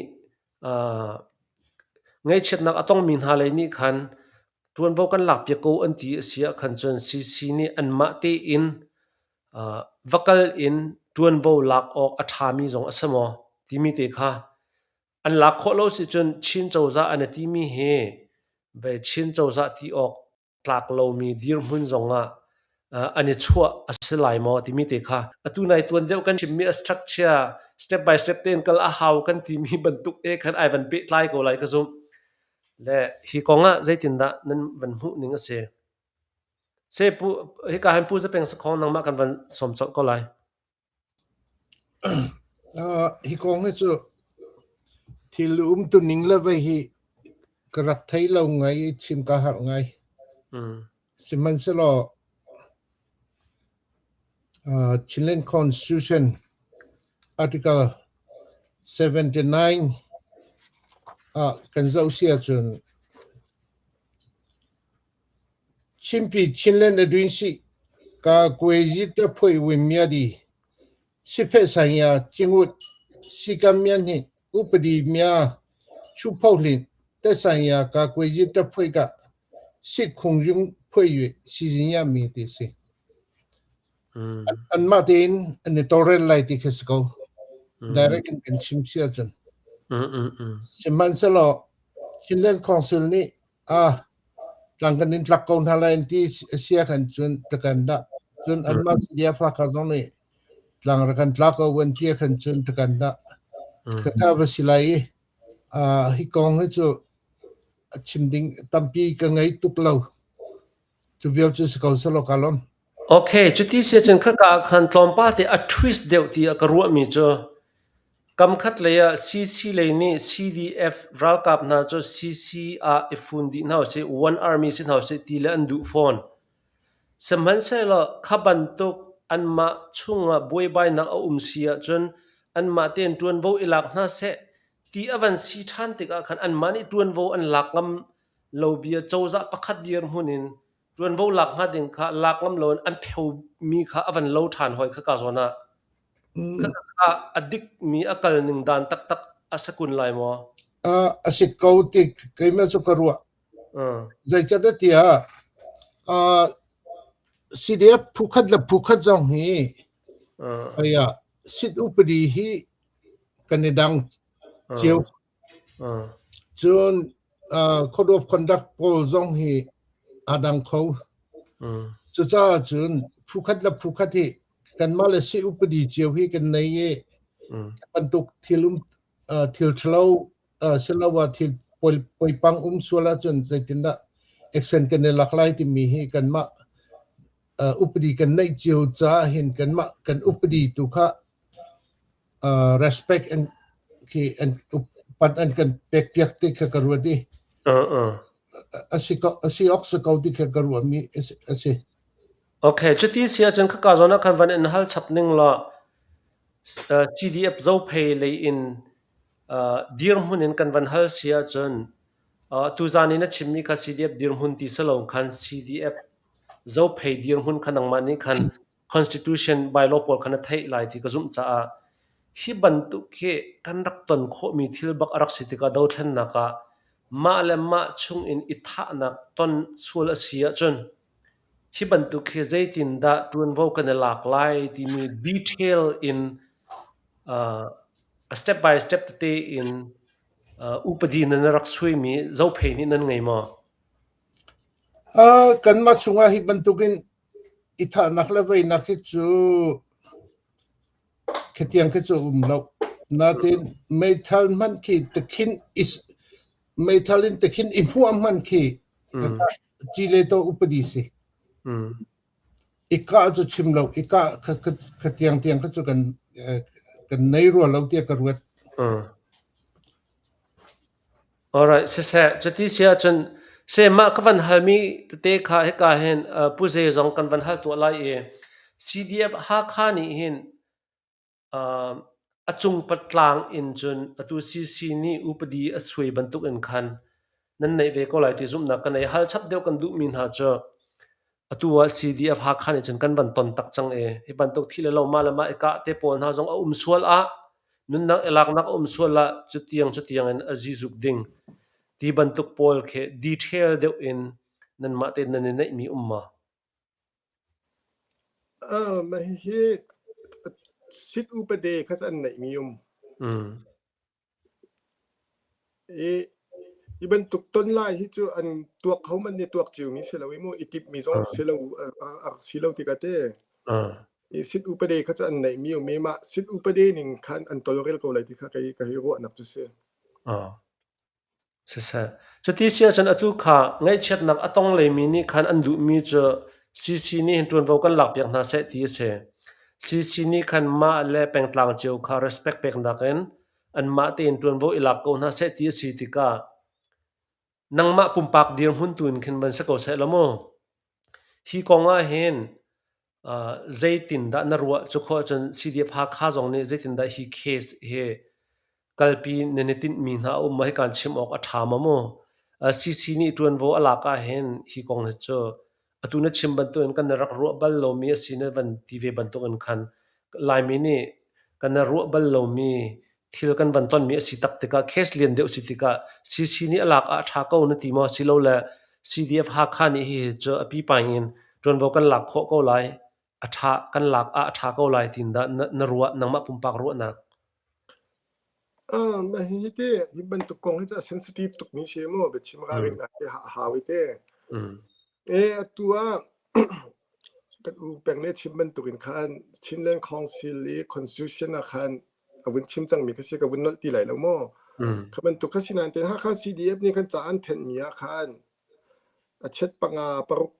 ngaihchiatnak a tongmi hna lei nih khan ṭuanvo kan lakpiak ko an ti a si ahkhan cun CC nih anmah tein va kal in ṭuanvo lak awk a ṭhami zong a si maw timi te kha an lak khawh lo si cun Chin cozah an i timi hi ve Chin cozah ti awk tlak lomi dirhmun zongah an i chuah a si lai maw timi te kha atu nai tuan deuh kan chimmi a structure step by step tein kal a hau kan timi bantuk te khan ai van pehtlai ko lai ka zumh. Le hi kong ah zeitindah nan van hmuh ning a si? Se pu hika hin Pu Zapeng Sakhong nangmah kan van sawm colh ko lai. Hi kong hi cu thil umtuning le vei hi ka rak thei lo ngai i chim kaa harh ngai. Sihmanhsehlaw Chinland Constitution Article 79 ah kan zoh si ahcun Chinpi Chinland adwinsi ka kuaiji taphoi wimyadi siphe sanya chingut sikamyan hi upadi mya chuphohlin te sanya ka kuaiji taphoi ka si khungjung phoi yue sijinya mi ti si. Anmah tein an i tawlrel lai ti khi si ko. Direct in kan chim si ahcun. Sihmanhsehlaw Chinland Council nih ah tlang kan in tlak ko hna lai an ti a si ahkhan cun takan dah. Cun anmah CDF Hakha zong nih tlang rak kan tla ko an ti ahkhan cun takan dah. Khakha va si lai i hi kong hi cu a chim ding tampi ka ngei tuk lo. Cu vial cu si ko selaw ka lawm. Okay, cuti si ahcun khaka ah khan tlawmpal te a twist deuh ti a ka ruahmi cu kamkhat lei ah CC lei nih CDF ralkap hna cu CC ah i fun dih hna usih, one army si hna usih ti le an duh fawn. Sihmanhsehlaw kha bantuk anmah chungah buaibainak a um si ahcun anmah tein ṭuanvo i lak hna seh ti a van si ṭhan tikah khan anmah nih ṭuanvo an lak ngam lo bia cozah pakhat dirhmun in ṭuanvo lak hnga ding kha lak ngam loin an pheomi kha a van lo ṭhan hoi khaka zawn ah. Khaka a dikmi a kal ning dan taktak a si kun lai maw? A si ko ti keimah cu ka ruah. Zeicahtiah tiah CDF phukhat le phukhat zong hi sit upadi hi kan i dang cio. Cun code of conduct pawl zong hi aa dang kho. Cucaah cun phukhat le phukhat hi kanmah le si upadi cio hi kan nei i bantuk thil um thil ṭhalo siloah thil poipang um sual ahcun zeitindah action kan i lak lai timi hi kanmah upadi kan neih cio caah hin kanmah kan upadi tu kha respect an khi an upat an kan pekpiak ti kha ka ruat i a si ko a si awk si ko ti kha ka ruahmi a si. Okay, cuti si ahcun khaka zawn ah khan van in hal chap ning law CDF Zophei lei in dirhmun in kan van hal si ahcun tuzaan i na chimmi kha CDF dirhmun ti si lo khan CDF Zophei dirhmun kha nangmah nih khan Constitution bylaw pawl kha na theih lai ti ka zumh caah hi bantuk hi kan rak ton khawhmi thil bak a rak si tikah dothlennak ah mah le mah chung in i thahnak ton sual a si ahcun hi bantuk hi zeitindah ṭuanvo kan i lak lai timi detail in a step by step tete in upadi nan rak suaimi Zophei nih nan ngei maw? Kanmah chungah hi bantukin i thahnak le veinak hi cu khatiang khi cu a um lo. Nain meithal hmanh khi takhin meithal in takhin i hmuah hmanh khi ci le taw upadi si. I kah cu chim lo, i kah khatiang tiang kha cu kan kan nei rua lo tiah ka ruat. Alright, siseh, cuti si ahcun se mah ka van halmi tete kha hika hin Pu Ze zong kan van hal tuah lai i CDF Hakha nih hin a cung patlang in cun atu CC nih upadi a suai bantuk in khan nan neih ve ko lai ti zumhnak ka nei. Hal chap deuh kan duhmi hna cu. Atu ah CDF Hakha nih cun kan van ton tak cang i hi bantuk thi le lo mah le mah i kah te pawl hna zong a um sual ah nunnak i laknak a um sual ah cutiang cutiang in a zizuk ding ti bantuk pawl khi detail deuh in nanmah tein nan i neihmi um ma? Mah hihi sit upade kha cu an neihmi um. I hi bantuk ton lai hi cu an tuak kho man nih tuak ciomi si lo i mu i timhmi zong si lo a rak si lo tikah te i sit upade kha cu an neihmi um i mah sit upade ning khan an tolrel ko lai ti kha kei ka hei ruahnak cu si. Siseh. Cuti si ahcun atu kha ngaihchiatnak a tong leimi nih khan an duhmi cu CC nih hin ṭuanvo kan lakpiak hna seh ti a si. CC nih khan mah le pengtlang cio kha respect peknak in anmah tein ṭuanvo i lak ko hna seh ti a si tikah nangmah pumpak dirhmun tu in khin van si ko seh law mu. Hi kong ah hin zeitindah na ruah? Cu khawh ahcun CDF Hakha zong nih zeitindah hi case hi kalpi nan i tinhmi hna a um maw? Hi kaan chim awk a ṭha maw mu? CC nih ṭuanvo a lak ahhin hi kong hi cu atu na chim bantukin kan rak ruah bal lomi a si na van ti ve bantukin khan Laimi nih kan ruah bal lomi thil kan van tonmi a si tak tikah case lian deuh si tikah CC nih a lak ah a ṭha ko na ti maw? Silole CDF Hakha nih hihi cu a pipaing in ṭuanvo kan lak khawh ko lai, a ṭha kan lak ah a ṭha ko lai tiin dah na ruah nangmah pumpak ruahnak? Mah hihi te hi bantuk kong hi cu a sensitive tukmi si mu biachim ralrin ngai a hau i te. Atu ah kan u peng le chim bantukin khan Chinland Council i Constitution ah khan a vun chim cangmi kha si ka vun nolh ti lai lo maw? Kha bantuk kha si nain ten Hakha CDF nih khan ca an thenhmi ah khan a chet panga paruk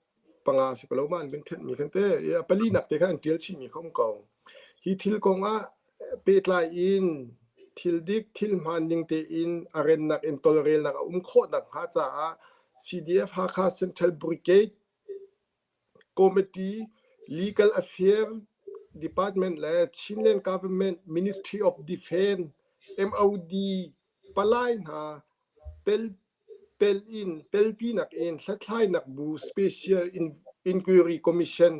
panga si ko lo ma an vun thenhmi khan te a palinak te khan an tial chihmi kha um ko. Hi thil kong ah pehtlai in thil dik thil hmaan ning tein a rennak in tolrelnak a um khawh nakhnga caah CDF Hakha Central Brigade Committee, Legal Affairs Department le Chinland Government Ministry of Defence (MOD) palai hna tel in telpinak in hlathlainak bu Special Inquiry Commission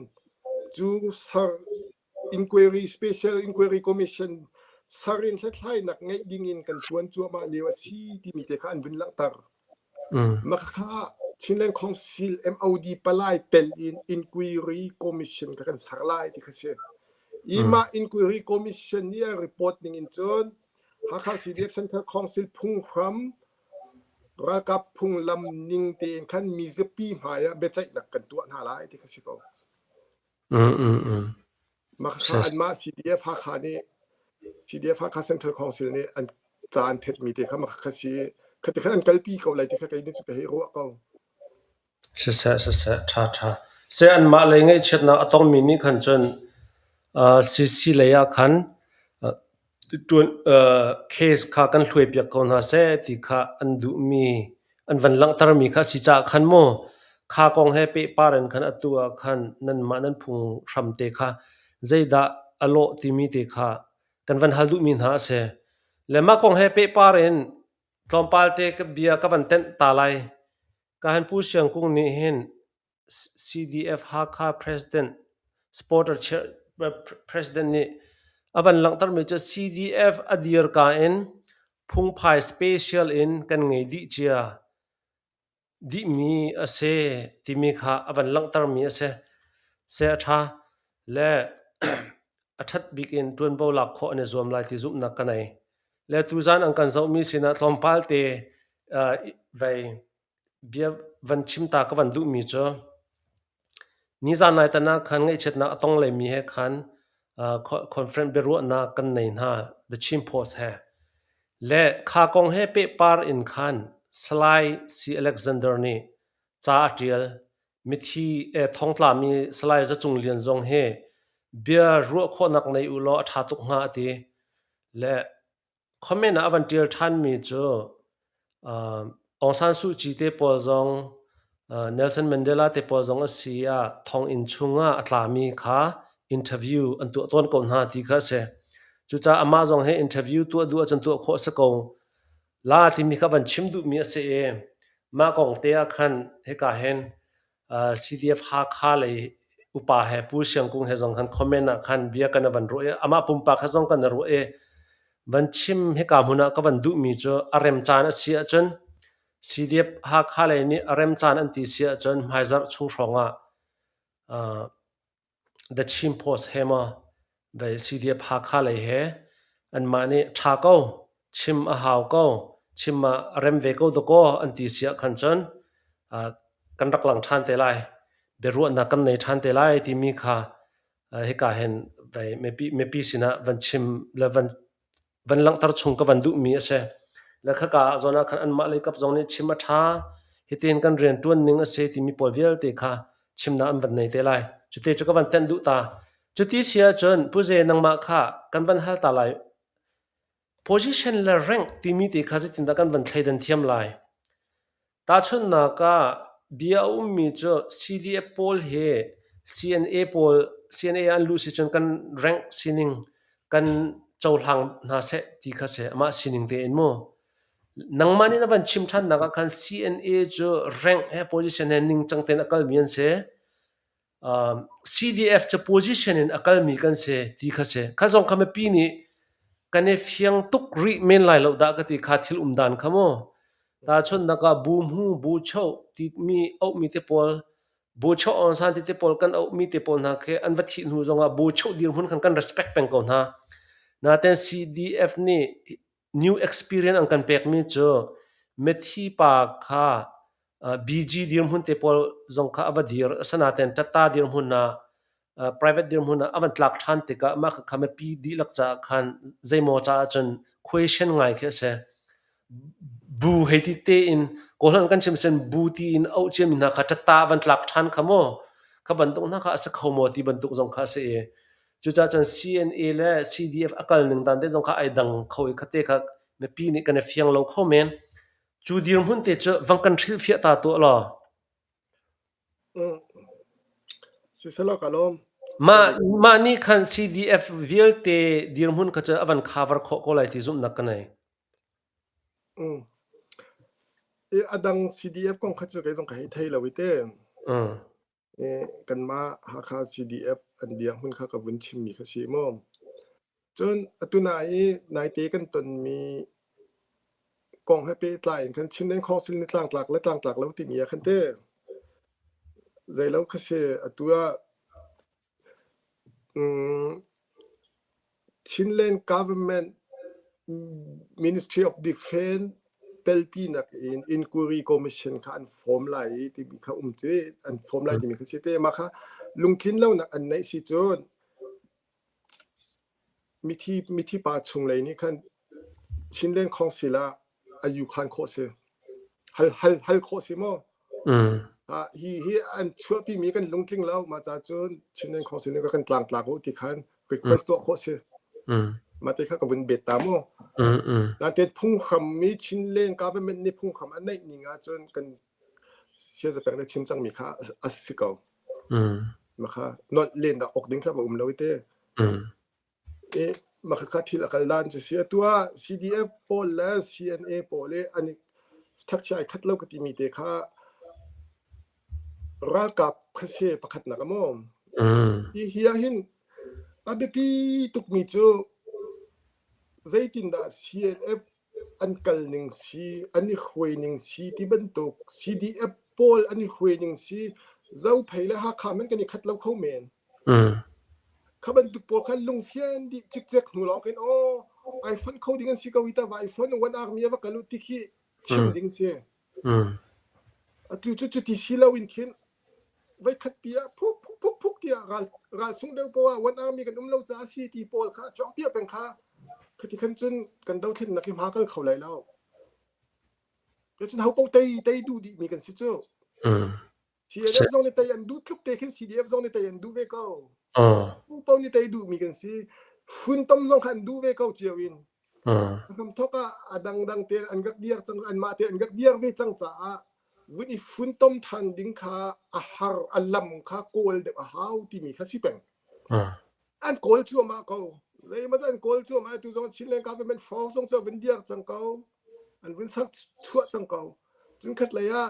cu ser Inquiry Special Inquiry Commission ser in hlathlainak ngeih dingin kan ṭuan cuahmah lio a si timi te kha an vun langhter. Mah kha Chinland Council MOD palai tel in Inquiry Commission kha kan ser lai ti kha si. I mah Inquiry Commission nih a report ning in cun Hakha CDF Central Council phunghram ralkap phunglam ning tein khan mizapi hmai ah biaceihnak kan tuah hna lai ti kha si ko. Mah kha anmah CDF Hakha nih CDF Hakha Central Council nih an ca an thetmi te kha mah kha si khati khan an kalpi ko lai ti kha kei nih cu ka hei ruah ko. Siseh, siseh, ṭha ṭha. Seh anmah lei ngaihchiatnak a tongmi nih khan cun CC lei ah khan case kha kan hluaipiak ko hna seh ti kha an duhmi an van langhtermi kha a si caah khan mu kha kong he pehpar in khan atu ah khan nanmah nan phunghram te kha zeidah a lawh timi te kha kan van hal duhmi hna a si. Le mah kong he pehpar in tlawmpal te ka bia ka van tenh ta lai. Ka han Pu Siang Kung nih hin CDF Hakha President Supporter President nih a van langhtermi cu CDF a dirka in phungphai special in kan ngei dih cia dihmi a si timi kha a van langhtermi a si. Se a ṭha le a ṭhat bik in ṭuanvo lak khawh an i zuam lai ti zumhnak ka nei. Le tuzan an kan zohmi sinah tlawmpal te vei Bia van chim ta ka van duhmi cu nizan nai tan ah khan ngaihchiatnak a tong leimi he khan conference biaruahnak kan nei hna The Chin Post he. Le kha kong he pehpar in khan Salai C. Alexander nih ca a ṭial. Mithi thongtlami Salai Za Cung Lian zong hi bia ruah khawhnak nei u law a ṭha tuk hnga a ti. Le Comment ah a van ṭial ṭhanmi cu Aung San Suu Kyi te pawl zong Nelson Mandela te pawl zong a si ah thonginn chungah a tlami kha interview an tuah tawn ko hna ti kha a si. Cucaah amah zong hi interview tuah duh ahcun tuah khawh a si ko la timi kha van chim duhmi a si i mah kong te ah khan hika hin CDF Hakha lei upa he Pu Siang Kung he zong khan comment ah khan bia kan van ruah i amah pumpak he zong kan ruah i van chim hika hmun ah ka van duhmi cu a rem caan a si ahcun CDF Hakha lei nih a rem caan an ti si ahcun hmaizarh chung hrawng ah The Chin Post he maw vei CDF Hakha lei he anmah nih ṭha ko, chim a hau ko, chim ah a rem ve ko dakaw an ti si ahkhan cun kan rak lang ṭhan te lai. Biaruahnak kan nei ṭhan te lai timi kha hika hin vei mipi sinah van chim le van van langhter chung ka van duhmi a si. Le khaka ah zawn ah khan anmah lei kap zong nih chim a ṭha, hitin kan rian ṭuan ning a si timi pawl vialte kha chimnak an van nei te lai. Cute cu ka van tenh duh ta. Cuti si ahcun Pu Ze nangmah kha kan van hal ta lai. Position le rank timi te kha zeitindah kan van thleidan thiam lai? Tahchunhnak ah, bia a ummi cu CDF pawl hi CNA pawl CNA an luh si cun kan rank sining kan cohlang hna seh ti kha si. Amah sining tein mu. Nangmah nih na van chim ṭhannak ah khan CNA cu rank he position he ningcang tein a kalmi an si. CDF cu position in a kalmi kan si ti kha si. Kha zong kha mipi nih kan i fiang tuk rih men lai lo dah ka ti kha thil um dan kha mu. Tahchunhnak ah bu hmu, bu choh timi auhmi te pawl, bu choh Aung San ti te pawl kan auhmi te pawl hna khi an va thih hnu zongah bu choh dirhmun khan kan respect peng ko hna. Naten CDF nih new experience an kan pekmi cu mithi pa kha BG dirhmun te pawl zong kha a va dir. Asinain ṭatta dirhmun ah private dirhmun ah a van tlak ṭhan tikah mah kha mipi dihlak caah khan zeimaw caah cun question ngai khi a si. Bu hei ti tein Kawlholh kan chim cun bu tiin auh ciami hna kha ṭatta a van tlak ṭhan kha maw kha bantuk hna kha a si kho maw ti bantuk zong kha a si i Cucaah cun CNA le CDF a kal ning dan te zong kha ai dang kho i khate kha mipi nih kan i fiang lo kho men. Cu dirhmun te cu vang kan hrilhfiah ta tuah law. Siselaw ka lawm. Mah mah nih khan CDF vialte dirhmun kha cu a van cover khawh ko lai ti zumhnak ka nei. I a dang CDF kong kha cu kei zong ka hei thei lo i te. Kanmah Hakha CDF an dirhmun kha ka vun chimmi kha si maw. Cun atu nai i naite kan tonmi kong he pehtlai in khan Chinland Council nih tlangtlak le tlangtlak lo timi ah khan te zeilo kha si atu ah Chinland Government Ministry of Defence telpinak in inquiry commission kha an form lai i timi kha um ci an form lai timi kha si te mah kha lungtlin lonak an neih si cun mithi mithi pa chung lei nih khan Chinland Council ah a yu khan khawh si hal hal hal khawh si maw hi hi an chuahpi mi kan lungtling lo mah ca cun Chinland Council nih kan tlangtlak u ti khan request tuah khawh si mah te kha ka vun bet ta mu nain phunghram mi Chinland government nih phunghram a neih ning ahcun kan siaza peng le chim cang mi kha a si ko mah kha nolh len dah ok ding kha va um lo i te I mah khakha thil a kal dan cu si. Atu ah CDF pawl le CNA pawl i an i ṭhakchia ai khat lo ka timi te kha ralkap kha si pakhatnak a maw. Hi hi ah hin a biapi tukmi cu zeitindah CNF an kal ning si, an i hruai ning si ti bantuk CDF pawl an i hruai ning si Zophei le Hakha hmanh kan i khat lo kho men. Kha bantuk pawl khan lungfian dih cikcek hnu lawng khin aw ai fonh kho ding an si ko hi ta va ai fonh one army a va kal u ti khi chim ding si. Atu cu cuti si lo in khin voikhat pi ah phuk phuk phuk phuk tiah ral ral sung deuh poah one army kan um lo caah si ti pawl kha cawk piah peng kha khati khan cun kan dothlennak hi hma kal kho lai lo. Cun ho paoh tei tei duh dih mi kan si cu. CNF zong nih tei an duh tluk te khin CDF zong nih tei an duh ve ko. Pu nih tei duhmi kan si. Funtom zong kha an duh ve ko cio in. Hramthok ah a dangdang te an rak diar cang anmah te an rak diar ve cang caah vun i funtom ṭhan ding kha a har a lam kha kawl deuh a hau timi kha si peng. An kawl cuahmah ko. Zeimaw an kawl cuahmah tu zong Chinland government hrawng zong cu a vun diar cang ko. An vun sak chuah cang ko. Cun khat lei ah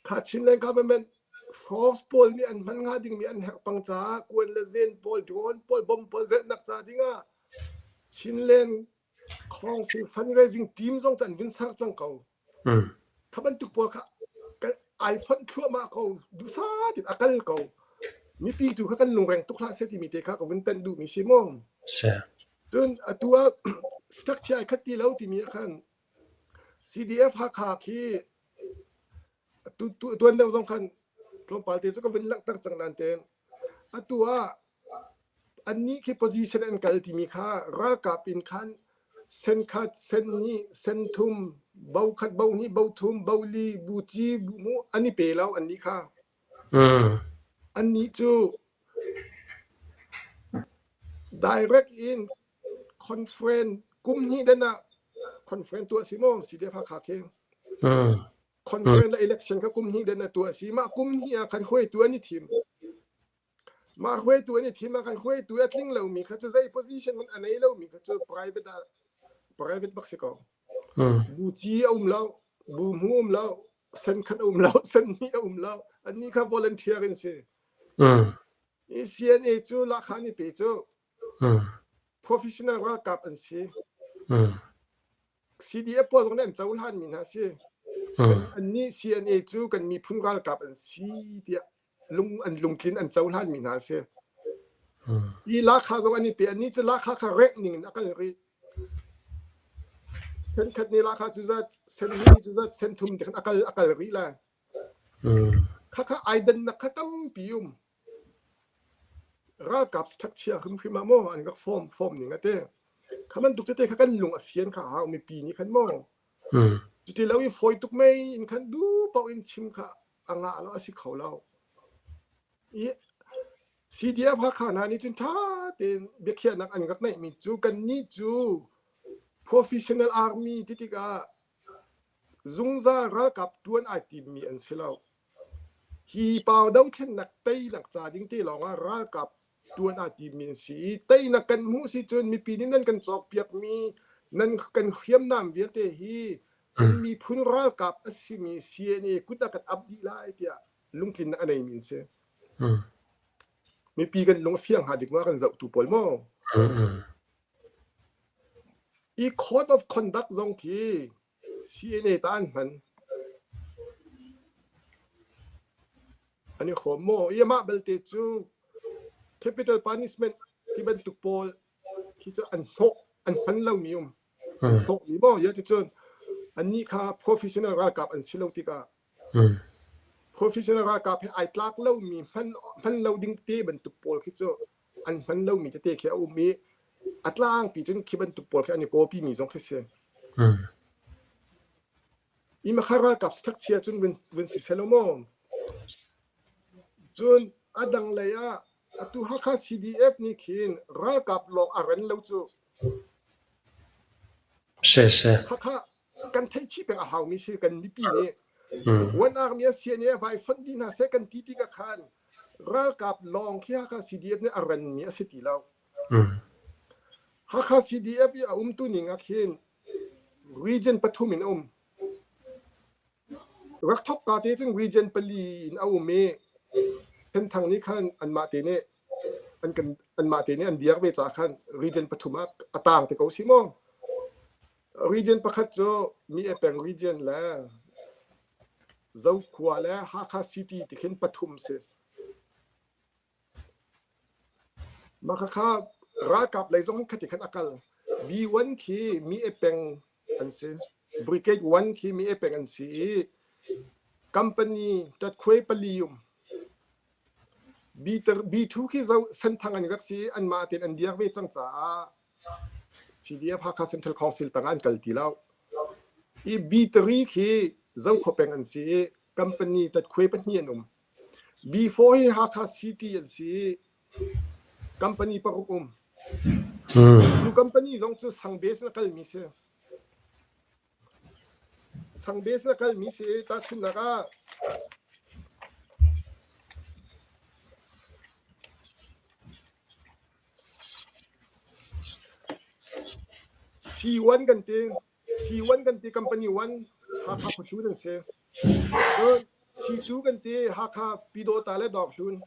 kha Chinland government Force pawl nih an hman hnga dingmi an herh pang caah kuan le zen pawl, drone pawl, bomb pawl zelhnak ca dingah Chinland Council fundraising team zong cu an vun ser cang ko. Kha bantuk pawl kha ai fonh thluahmah ko, duhsah tein a kal ko. Mipi tu kha kan lungreng tuk hlah seh timi te kha ka vun tanh duhmi si mu. Cun atu ah structure ai khat ti lo timi ah khan CDF Hakha khi tuan deuh zong khan tlawmpal te cu ka vun langhter cang nain te atu ah annih khi position an kal timi kha ralkap in khan sen khat sen hnih sen thum bo khat bo hnih bo thum bo li bu ci bu mu an i pe lo annih kha annih cu direct in conference kum hnih den ah conference tuah si maw CDF Hakha khi conference le election kha kum hnih den ah tuah si mah kum hnih ah khan hruaitu an i thim mah hruaitu an i thim ah khan hruaitu a tling lomi kha cu zei position hmanh a nei lomi kha cu private ah private bak si ko bu ci a um lo bu hmu um lo sen khat a um lo sen hnih a um lo annih kha volunteer in si i CNA cu lahkhah an i pe cu professional ralkap an si CDF pawl zong nih an cohlanmi hna si. Annih CNA cu kan miphun ralkap an si tiah lung an lungtlin an cohlanmi hna si. Hi lahkhah zong an i pe. Annih cu lahkhah kha rengh ning in a kal rih. Sen khat nih lahkhah cu zat, sen hnih nih cu zat, sen thum ti khan a kal a kal rih lai. Khakha ai dannak kha tampi um. Ralkap structure hrimhrim ah maw an rak form form ning a te. Kha bantuk tete kha kan lung a fian kha hau mipi nih khan maw. Cuti lo i fawi tuk mei in khan du paoh in chim kha a ngah lo a si kho lo. I CDF Hakha hna nih cun ṭha tein biakhiahnak an rak neihmi cu kannih cu professional army ti tikah zungzal ralkap ṭuan ai timmi an si lo. Hi pau dothlennak teinak ca ding te lawngah ralkap ṭuan aa timmi an si i teinak kan hmuh si cun mipi nih nan kan cawkpiakmi nan kan hriamnam vialte hi kan miphun ralkap a simi CNA kut ah kan ap dih lai tiah lungtlinnak a neimi an si. Mipi kan lung a fiang hnga dik ma kan zohtu pawl maw? I code of conduct zong khi CNA ta an hman. An i hrawm maw? I amah belte cu capital punishment ti bantuk pawl khi cu an hnawh an hman lomi um. An hnawhmi maw? Ya ticun annih kha professional ralkap an si lo tikah professional ralkap he ai tlak lomi hman hman lo ding te bantuk pawl khi cu an hman lomi tete khi a um i a tlangpi cun khi bantuk pawl khi an i copy mi zong khi si. I makha ralkap structure cun vun si selaw maw? Cun a dang lei ah atu Hakha CDF nih khin ralkap lawng a ren lo cu. Hakha kan theih chih peng a haumi si kan mipi nih One Army a CNA vai fonh dih hna seh kan ti tikah khan ralkap lawng khi Hakha CDF nih a renmi a si ti lo. Hakha CDF i a umtu ning ah khin region pathum in a um. Rak thok ka te cun region pali in a um i Senthang nih khan anmah te nih an kan anmah te nih an biak ve caah khan region pathum ah a tang te ko si maw? Region pakhat cu Mi e peng region le Zokhua le Hakha City ti khin pathum si. Mah khakha ralkap lei zong khati khan a kal. B1 khi Mi e peng an si. Brigade 1 khi Mi e peng an si i company tatkhuai pali um. B2 khi Senthang an rak si i anmah tein an diar ve cang caah CDF Hakha Central Council tangah an kal ti lo. I B3 khi Zokhua peng an si i company tatkhuai pahnih an um. B4 hi Hakha City an si i company paruk um. Cu company zong cu sang base in a kalmi si. Sang base in a kalmi si i tahchunhnak ah C1 kan ti. C1 kan ti company 1 Hakha khuahlun an si. Cun C2 kan ti Hakha Pyidawta le Dawrhlun.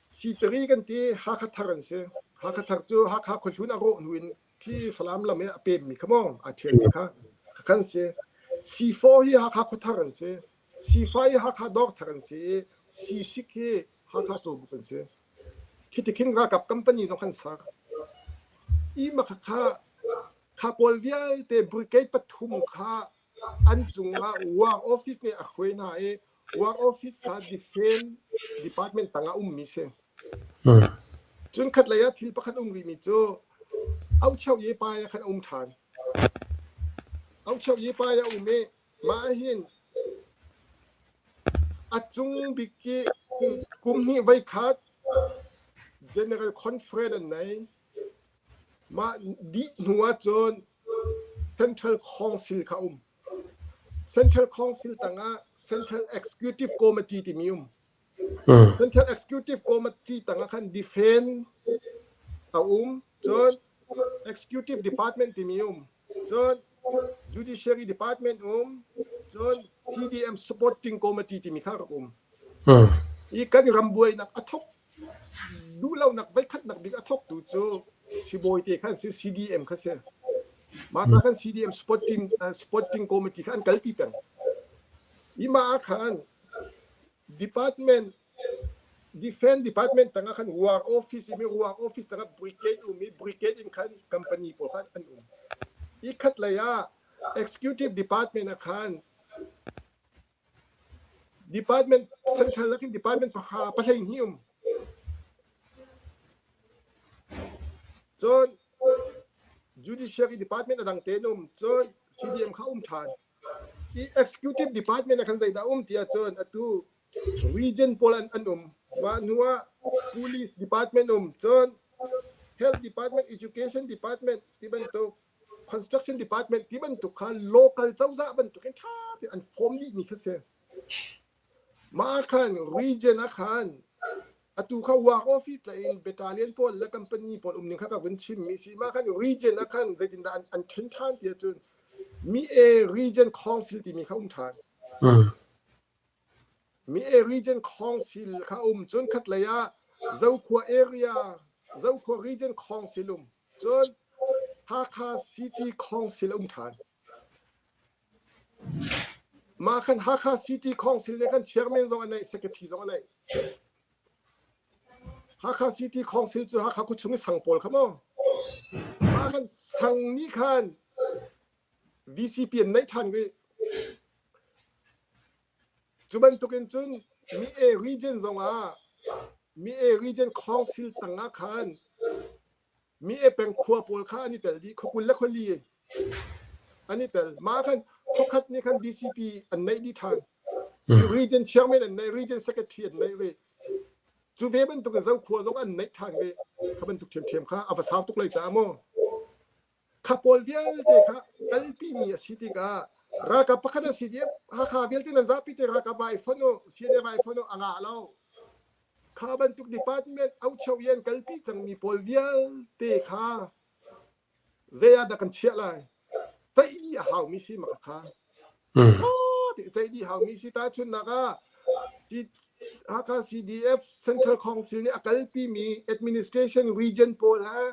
C3 kan ti Hakha Thar an si. Hakha Thar cu Hakha khuahlun a rawh hnu in khi Falam lam i a pemmi kha maw aa ṭhialmi kha khan si. C4 hi Hakha Khuathar an si. C5 hi Hakha Dawrthar an si i C6 hi Hakha Cawbuk an si. Khi tikhin ralkap company zong khan ser. I ma kha kha pawl vialte brigade pathum kha an cungah war office nih a hruai hna i war office kha defense department tangah ummi si. Cun khatlei ah thil pakhat um rihmi cu aucheu ye pa ah khan a um ṭhan. Aucheu ye pa ah a um i mah hin a cung bik i kum hnih voikhat General Conference an nei. Mah dih hnu ahcun Central Council kha a um. Central Council tangah Central Executive Committee timi um. Central Executive Committee tangah khan Defense a um. Cun Executive Department timi um. Cun Judiciary Department um. Cun CDM Supporting Committee timi kha rak um. I kan ram buainak a thok Duhlonak voikhatnak bik a thawktu cu sibawi te kha an si, CDM kha si. Mah ca khan CDM Sporting Committee kha an kalpi peng. Hi mah ah khan department Defense Department tangah khan war office i war office tangah brigade um i brigade in khan company pawl khan an um. I khat lei ah executive department ah khan Department central lakin department pahra pahleihnih um. Cun judiciary department a dang tein um. Cun CDM kha um ṭhan. I executive department ah khan zeidah um ti ahcun atu region pawl an, an um. Mah hnu ah police department um. Cun health department, education department ti bantuk construction department ti bantuk kha local cozah bantuk in ṭha tein an form dihmi kha si. Mah ah khan region ah khan atu kha work office tla in battalion pawl le company pawl um ning kha ka vun chimmi si. Mah khan region ah khan zeitindah an, an ṭhen ṭhan ti ahcun mi e region council timi kha um ṭhan. Mi e region council kha um cun khatlei ah Zokhua area Zokhua region council um cun Hakha City Council um ṭhan. Mah khan Hakha City Council nih khan chairman zong a neih, secretary zong a neih. Hakha City Council cu Hakha khuachung i sang pawl kha maw? Mah khan sang nih khan VCP an neih ṭhan rih. Cu bantukin cun mi e region zongah mi e region council tangah khan mi e peng khua pawl kha an i tel dih khua 20 le khua li an i tel. Mah khan khuakhat nih khan DCP an neih dih ṭhan. Region chairman an neih, region secretary an neih ve. Cu ve bantuk in Zokhua zong an neih ṭhan ve. Kha bantuk ṭhiamṭhiam kha a va sau tuk lai caah maw Kha pawl vialte kha kalpimi a si tikah ralkap pakhat an si i Hakha vialte nan zapi te ralkap vai fonh u, CNA vai fonh u a ngah lo. Kha bantuk department aucheu i an kalpi cangmi pawl vialte kha zei ah dah kan chiah lai? Ceih dih a haumi si ma kha. Ceih dih haumi si tahchunhnak ah Hakha CDF Central Council nih a kalpimi administration region pawl he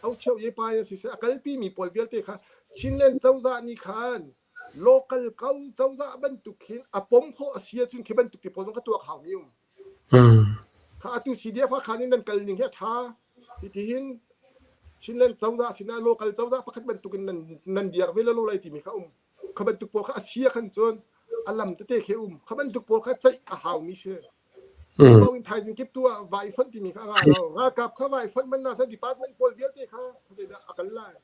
Aucheu ye pa ya siseh a kalpimi pawl vialte kha Chinland cozah nih khan local ko cozah bantuk hin a pom khawh a si ahcun khi bantuk ti pawl zong kha tuak hau mi um. Kha atu CDF ah khan in nan kal ning hi a ṭha. Hiti hin Chinland cozah sinah local cozah pakhat bantuk in nan nan biak ve lo lai timi kha um. Kha bantuk pawl kha a si ah khan cun a lam tete khi um. Kha bantuk pawl kha ceih a hau mi si. Mao in thaizing kip tu ah vai fonh timi kha a ngah lo. Ralkap kha vai fonh man na sa department pawl vialte kha zeidah a kal lai.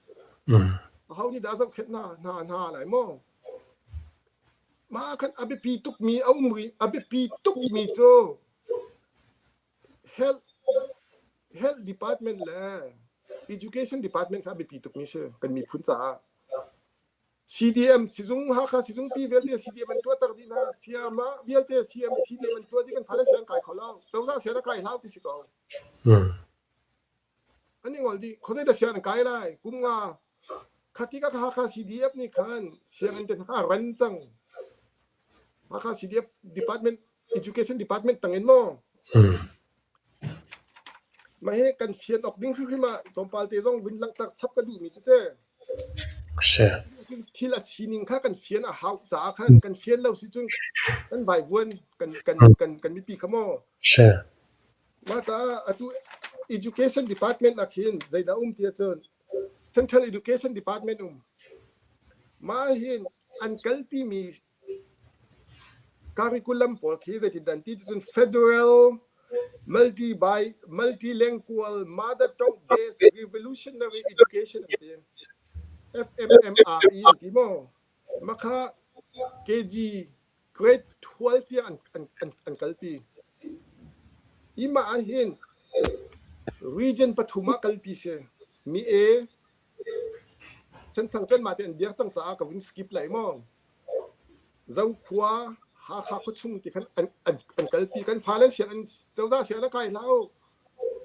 Aho nih dah zohkhenh hna hna hna lai maw? Mah khan a biapi tukmi a um rih. A biapi tukmi cu health health department le education department kha a biapi tukmi si kan miphun caah. CDM sizung Hakha sizungpi vialte CDM an tuahter dih hna. Siama vialte CM CDM an tuah dih kan fale siang kai kho lo. Cozah sian a kai hlau ti si ko. An i ngol dih. Khuazei dah siang an kai lai? Kum nga. Khati ka Hakha CDF nih khan sianginn te kha a ran cang. Hakha CDF Department Education Department tangin maw? Mah hi kan fian awk ding hrimhrim ah tlawmpal te zong vun langhter chap ka duhmi cu te. Si. Thil a sining kha kan fian a hau caah khan kan fian lo si cun kan vaivuan kan kan kan kan mipi kha maw. Si. Mah caah atu Education Department ah khin zeidah um ti ahcun Central Education Department um. Mah hin an kalpimi Curriculum pawl khi zeitindah an ti ticun Federal Multi by Multilingual Mother Tongue Based Revolutionary Education an ti. FMMRE an ti maw? Makha KG grade 12 tiang an, an, an, an kalpi. Hi mah ahhin region pathum ah kalpi si. Mi A, Senthang can mah te an biak cang caah ka vun skip lai maw? Zokhua, Hakha khuachung ti khan an, an, an kalpi. Kan fale sianginn cozah sianginn a kai hlah u.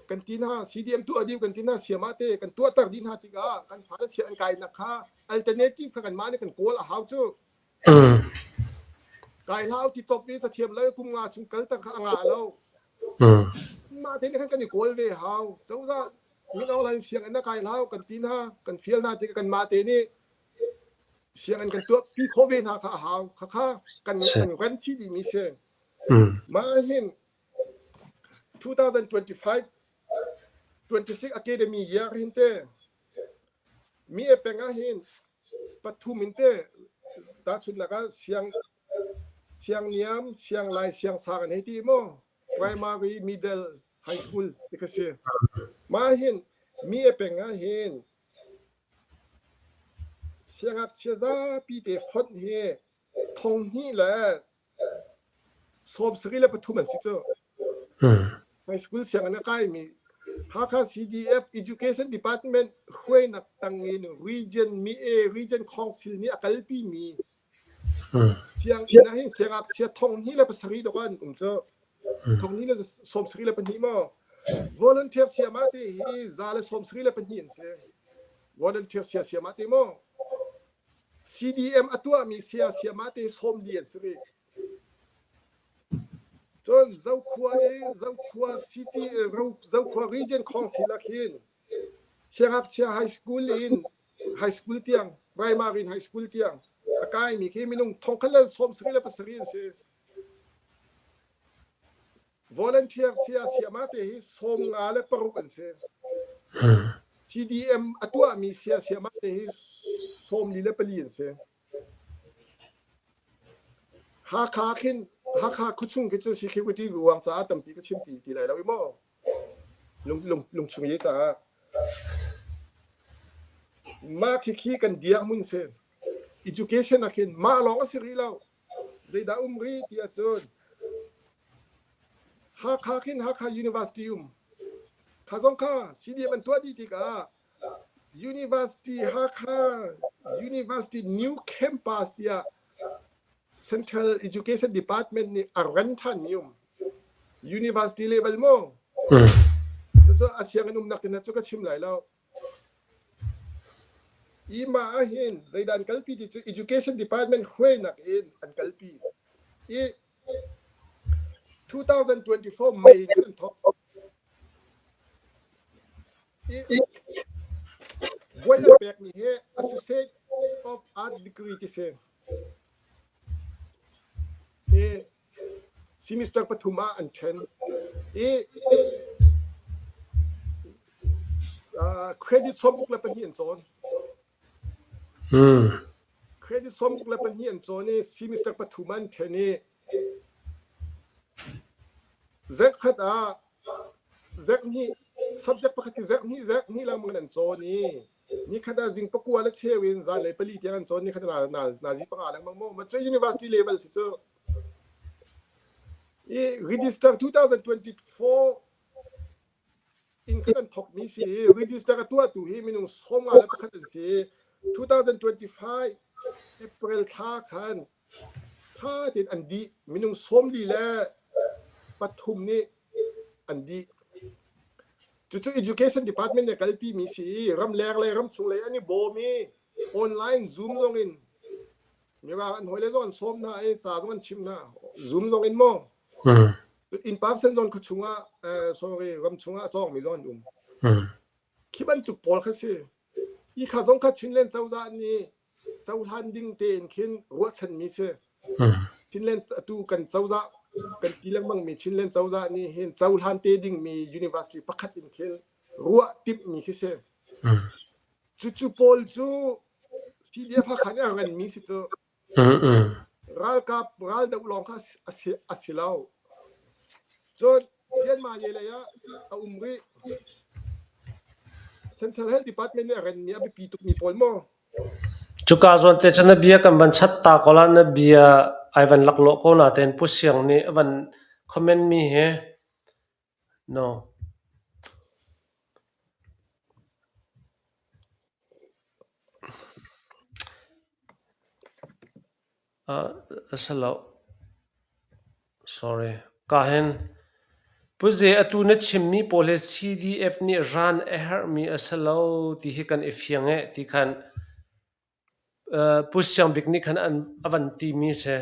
Kan ti hna, CDM tuah dih kan ti hna, siamah te kan tuahter dih hna tikah kan fale sianginn kainak kha alternative kha kanmah nih kan kawl a hau cu. Kai hlah u ti top i cathiam lo kum nga chung kal tak kha a ngah lo. Mah te nih khan kan i kawl ve hau. Cozah min online sianginn a kai hlah u kan ti hna, kan fial hna tikah kanmah te nih sianginn kan tuahpi khawh ve hna kha a hau. Khakha kan kan rem thi dihmi si. Mah hin 2025 26 academy year hin te mi e peng ah hin pathum in te tahchunhnak ah siang siangniam sianglai siangsang an hei ti maw primary middle high school ti kha si mah hin mi e peng ah hin Siangngakchia zapi te fonh hi 2073 an si cu. High school sianginn a kaimi Hakha CDF Education Department hruainak tangin region mi-e region council nih a kalpimi sianginn ah hin siangngakchia 2007 dawk an um cu. 2072 maw? Volunteer siamah te hi 172 an si. Volunteer sia siamah te maw? CDM a tuahmi sia siamah te 40 an si rih. Cun Zokhua i Zokhua City Zokhua Region Council ah khin siangngakchia high school in high school tiang primary in high school tiang a kaimi khi minung 1077 an si. Volunteer sia siama te hi 56 an si. CDM a tuahmi sia siama te hi 44 an si. Hakha khin Hakha khuachung khi cu security ruang caah tampi ka chim ti ti lai lo i maw? Lung lung lungchung ye caah mah khikhi kan dirhmun si. Education ah khin mah lawng a si rih lo. Zeidah um rih ti ahcun Hakha khin Hakha University um. Kha zong kha CDM an tuah dih tikah University Hakha University New Campus tiah Central Education Department nih a ran ṭhanmi um. University level mu. Cucu a sianginn umnak te cu ka chim lai lo. Hi mah ahhin zeidah an kalpi ti cu Education Department hruainak in an kalpi. I 2024 May in khan an thawk. I buai an pekmi hi Associate of Art degree ti si. I Semester pathum ah an ṭhen i credit 62 an cawn. Credit 62 an cawn i semester pathum ah an ṭhen i zarhkhat ah zarhhnih subject pakhat hi zarhhnih zarhhnih lengmang in an cawn i nikhat ah zing pakua le cheu in zanlei pali tiang an cawn nikhat ah nazi panga lengmang maw ma cu university level si cu. I register 2024 in khan an thawkmi si i register a tuahtu hi minung 51 an si i 2025 April thla khan tha tein an dih minung 43 nih an dih. Cucu education department nih kalpi mi si i ramleng le ramchung lei an i bawm i online zoom zong in. Mirang an hawile zong an sawm hna i ca zong an chimh hna. Zoom zong in maw? In person zong khua chungah sorry ram chungah a cawngmi zong an um. Khi bantuk pawl kha si. Hi kha zong kha Chinland cozah nih cohlan ding tein khin ruahchanmi si. Chinland atu kan cozah kan ti lengmangmi Chinland cozah nih hin cohlan te dingmi university pakhat in khin ruah timhmi khi si. Cucu pawl cu CDF Hakha nih a renmi si cu. Ralkap raldoh lawng kha a si lo. Cun Cianma ye lei ah a um rih. Central Health Department nih a renmi a biapi tukmi pawl maw? Cuka zawn te cu na bia kan van chat ta ko la na bia ai van laklawh ko natein Pu Siang nih a van comment mi hi no. A si lo. Sorry. Ka hin Puze atu na chimmi pawl hi CDF nih ran a herhmi a si lo ti hi kan i fiang eh ti khan Pu Siang Bik nih khan an a van timi si.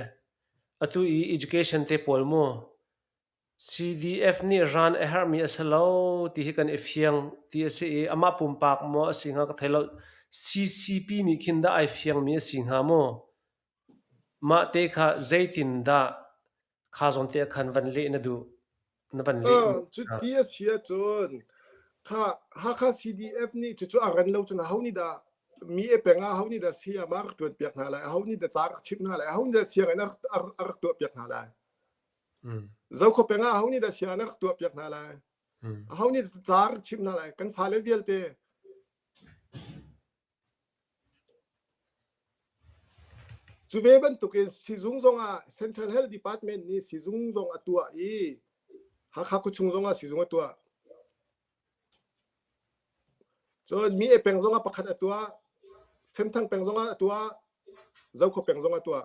Atu i education te pawl mu CDF nih ran a herhmi a si lo ti hi kan i fiang ti a si i amah pumpak maw a si hnga ka thei lo. CCP nih khin dah ai fiangmi a si hnga maw? Mah te kha zeitindah kha zawn te ah khan van leh na duh? Na van leh. Cuti a si ahcun kha Hakha CDF nih cucu a ran lo cun aho nih dah mi e peng ah aho nih dah saya ma rak ṭuan piak hna lai, aho nih dah ca rak chimh hna lai, aho nih dah sianginn a rak tuah piak hna lai. Zokhua peng ah aho nih dah sianginn a rak tuah piak hna lai? Aho nih ca rak chimh hna lai? Kan fale vialte Cu ve bantukin sizung zongah Central Health Department nih sizung zong a tuah i Hakha khuachung zongah sizung a tuah. Cun Mi E peng zongah pakhat a tuah, Senthang peng zongah a tuah, Zokhua peng zongah a tuah.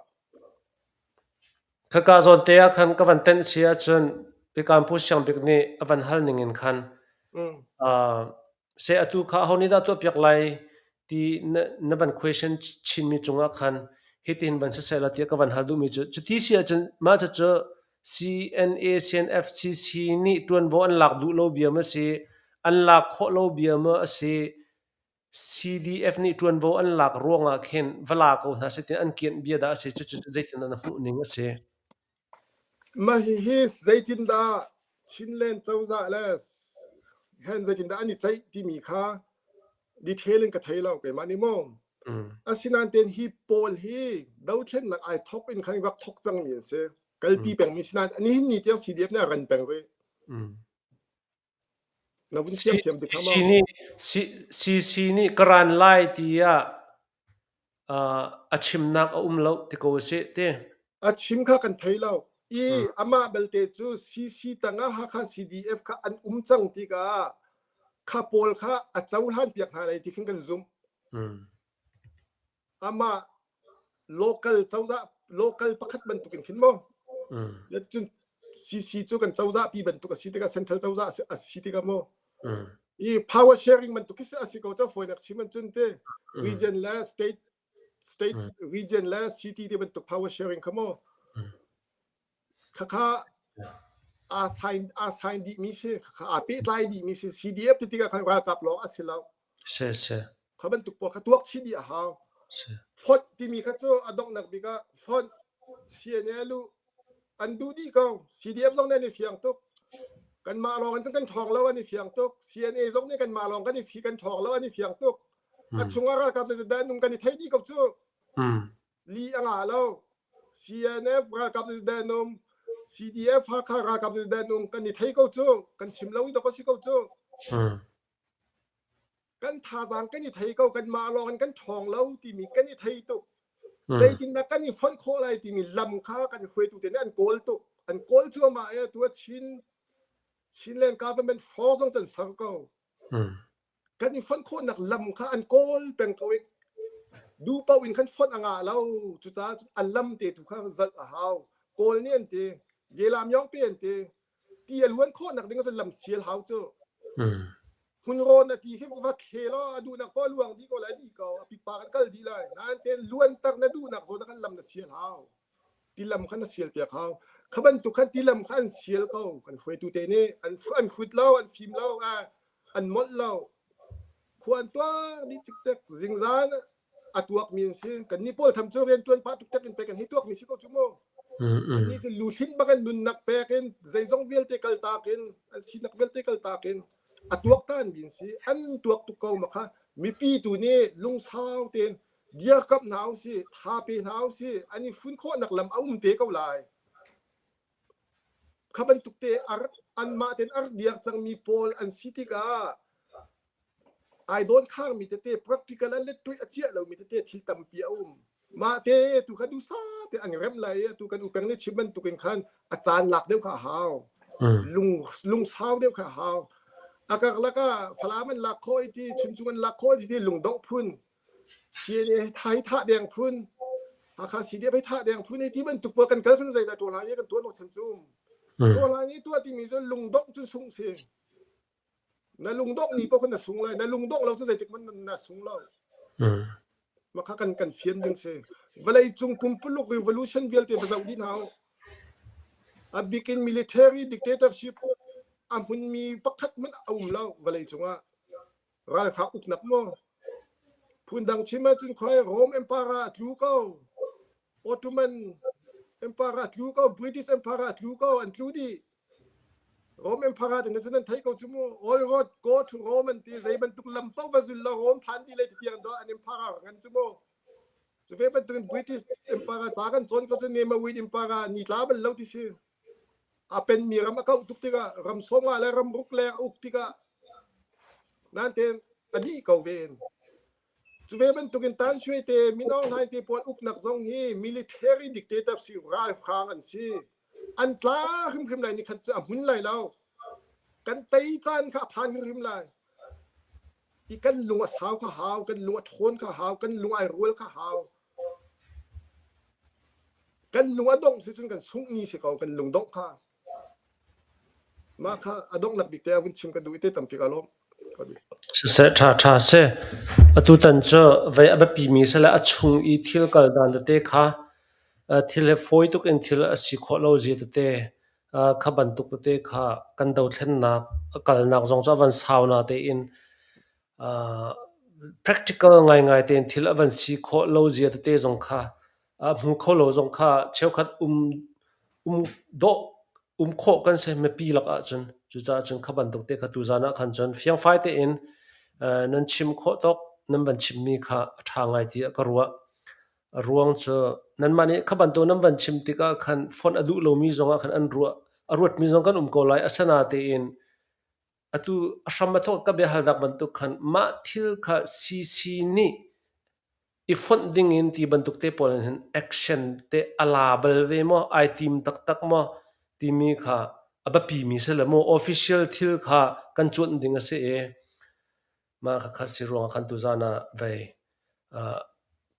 Khaka zawn te ah khan ka van tenh si ahcun Pikam Pu Siang Bik nih a van hal ning in khan seh atu kha aho nih dah tuahpiak lai ti na, na van question chinmi cungah khan hitin van siseh law tiah ka van hal duhmi cu cuti si ahcun mah cucu CNA CNF CC nih ṭuanvo an lak duh lo bia ma si an lak khawh lo bia ma a si CDF nih ṭuanvo an lak ruangah khin va la ko hna seh tiin an kianh bia dah a si. Cucu zeitindah na hmuh ning a si? Mah hihi zeitindah Chinland cozah le hen zeitindah an i ceih timi kha detail in ka thei lo keimah nih maw. Asinain ten hi pawl hi dothlennak ai thok in khan rak thok cangmi an si. Kalpi pengmi sinain nihin ni tiang CDF nih a ran peng rih. Na vun thiamthiam tik CC nih CC nih ka ran lai tiah a chimnak a um lo ti ko a si ti. A chim kha kan thei lo. I amah belte cu CC tangah Hakha CDF kha an um cang tikah kha pawl kha a cohlan piak hna lai ti khin kan zumh. Amah local cozah local pakhat bantuk in khin maw cun CC cu kan cozah pi bantuk a si tikah central cozah a si tikah maw i power sharing bantuk khi a si ko cu fawinak chim an cun te region le state state region le city te bantuk power sharing kha maw khakha aa sign aa sign dih mi si khakha aa pehtlai dih mi si CDF ti tikah khan ralkap lawng a si lo Si si. Kha bantuk pawl kha tuak chih dih a hau. Si. Fonh timi kha cu a donghnak bik ah fonh CNA lu an duh dih ko. CDF zong nih an i fiang tuk. Kanmah lawng in cun kan ṭhawng lo an i fiang tuk. CNA zong nih kanmah lawng kan i fi kan ṭhawng lo an i fiang tuk. A chungah ralkap zeizat an um kan i thei dih ko cu. Li a ngah lo. CNF ralkap zeizat an um. CDF Hakha ralkap zeizat an um kan i thei ko cu. Kan chim lo i dok a si ko cu. Kan thazaang kan i thei ko kanmah lawng in kan ṭhawng lo timi kan i thei tuk. Zeitindah kan i fonh khawh lai timi lam kha kan hruaitu te nih an kawl tuk. An kawl cuahmah i atu ah Chin Chinland government hrawng zong can ser ko. Kan i fonh khawhnak lam kha an kawl peng ko i duh paoh in khan fonh a ngah lo. Cucaah a lam te tu kha zalh a hau. Kawl nih an ti, Yelam Yongpi an ti, ti a luan khawhnak ding ahcun lam sial hau cu. Hmunrawn na ti khi va thle law a duhnak paoh a luang dih ko lai dih ko. A pipa kan kal dih lai. Nain ten luanter na duhnak zawn ah khan lam na sial hau. Tilam kha na sial piak hau. Kha bantuk khan tilam kha an sial ko. Kan hruaitu te nih an an hrut lo, an fim lo, an molh lo. Khua an tuak dih cikcek. Zingzan a tuakmi an si. Kannih pawl tham cu rian ṭuan pah tuktek in pek an hei tuakmi si ko cu mu. Annih cu luchin bak in nunnak pek in zeizong vialte kaltak in an sinak vialte kaltak in a tuaktan mi an si. An tuak tuk ko ma kha mipi tu nih lungsau tein dirkamh hna usih, tha pe hna usih, an i fun khawhnak lam a um te ko lai. Kha bantuk te anmah tein a rak diar cangmi pawl an si tikah ai dawn khangmi tete practical an let tuih a ciah lomi tete thil tampi a um. Mah te tu kha dusa te an rem lai i atu kan upeng nih chim bantukin khan a caan lak deuh kha a hau. Lung lungsau deuh kha a hau. A karlak ah Falam an lak khawh i ti Chuncung an lak khawh i ti lungdongh phun CNA thai thah deng phun Hakha CDF hi thah deng phun ti bantuk pawl kan kal kan zei dah tuah lai kan tuah nok chan cu tuah lai ni tuah timi cu lungdongh cun sung si na lungdongh ni paoh khan na sung lai na lungdongh lo cu zeitik hmanh na sung lo mah kha kan kan fian ding si vawlei cung pumpuluk revolution vialte va zoh dih hna u a bikin military dictatorship a hmunmi pakhat hmanh a um lo vawlei cungah Ralhrang uknak maw? Phundang chim ahcun khuai Rome Empire ah a tlu ko. Ottoman Empire ah a tlu ko. British Empire ah a tlu ko. An tlu dih. Rome Empire te cun an theih ko cu mu. All road go to Rome an ti. Zei bantuk lam paoh va zul law Rome phan dih lei ti tiang do an empire ngan cu mu. Cu ve bantukin British Empire ca kan cawn ko cu Nemawin Empire ni tla bal lo ti si. A penmi ram a kauh tuk tikah ram sawmnga le ram ruk leng a uk tikah nain a dih ko ve in. Cu ve bantukin Tan Shui te Min Aung Hlaing te pawl uknak zong hi military dictator si ralhrang an si. An tla hrimhrim lai ni khat cu a hmun lai lo. Kan tei caan kha a phan hrimhrim lai. I kan lung a sau kha hau, kan lung a ṭhawn kha hau, kan lung ai rual kha hau. Kan lung a dongh si cun kan sungh ni si ko, kan lung dongh kha. Mah kha a donghnak bik te ah vun chim ka duh i te tampi ka lawm. Siseh ṭha ṭha si. Atutan cu vei a biapimi sile a chung i thil kal dan tete kha thil hi fawi tuk in thil a si khawh lo zia tete kha bantuk tete kha kan dothlennak a kalnak zong cu a van sau na tein Practical ngaingai tein thil a van si khawh lo zia tete zong kha a hmu kho lo zong kha cheukhat um um dawh um khawh kan si mipi lak ahcun. Cucaah cun kha bantuk te kha tuzaan ah khan cun fiangfai tein nan chim khawh tawk nan van chimmi kha a ṭha ngai tiah ka ruah. A ruang cu nanmah nih kha bantuk nan van chim tikah khan fonh a duh lomi zongah khan an ruah a ruatmi zong kan um ko lai. Asinain Atu a hram a thawk ka biahalnak bantuk khan mah thil kha CC nih i fonh dingin ti bantuk te pawl in hin action te a la bal ve maw, ai tim taktak maw timi kha a biapimi si le maw official thil kha kan cuanh ding a si i mah khakha si ruangah khan tuzaan ah vei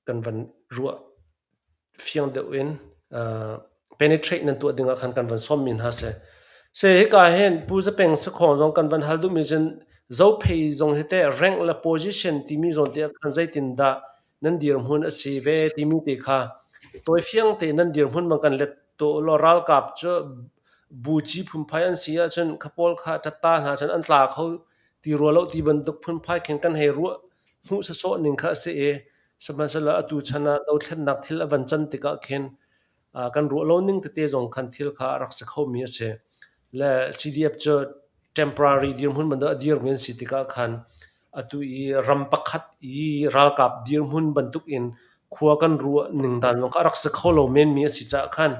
kan van ruah fiang deuh in penetrate nan tuah ding ah khan kan van sawmmi hna si. Se hika hin Pu Zapeng Sakhong zong kan van hal duhmi cun Zophei zong hi teh rank le position timi zawn te ah khan zeitin dah nan dirhmun a si ve timi te kha tawi fiang te nan dirhmun bang kan let to law ralkap cu buci phunphai an si ahcun kha pawl kha ṭatta hna cun an tla kho ti rua lo ti bantuk phunphai khin kan hei ruah hmuh sawsawh ning kha a si i sihmanhsehlaw atu chan ah dothlennak thil a van can tikah khin kan ruah lo ning tete zong khan thil kha a rak si khomi a si. Le CDF cu temporary dirhmun bantuk a dirmi an si tikah khan atu i ram pakhat i ralkap dirhmun bantuk in khua kan ruah ning dan zong kha a rak si kho lo menmi a si caah khan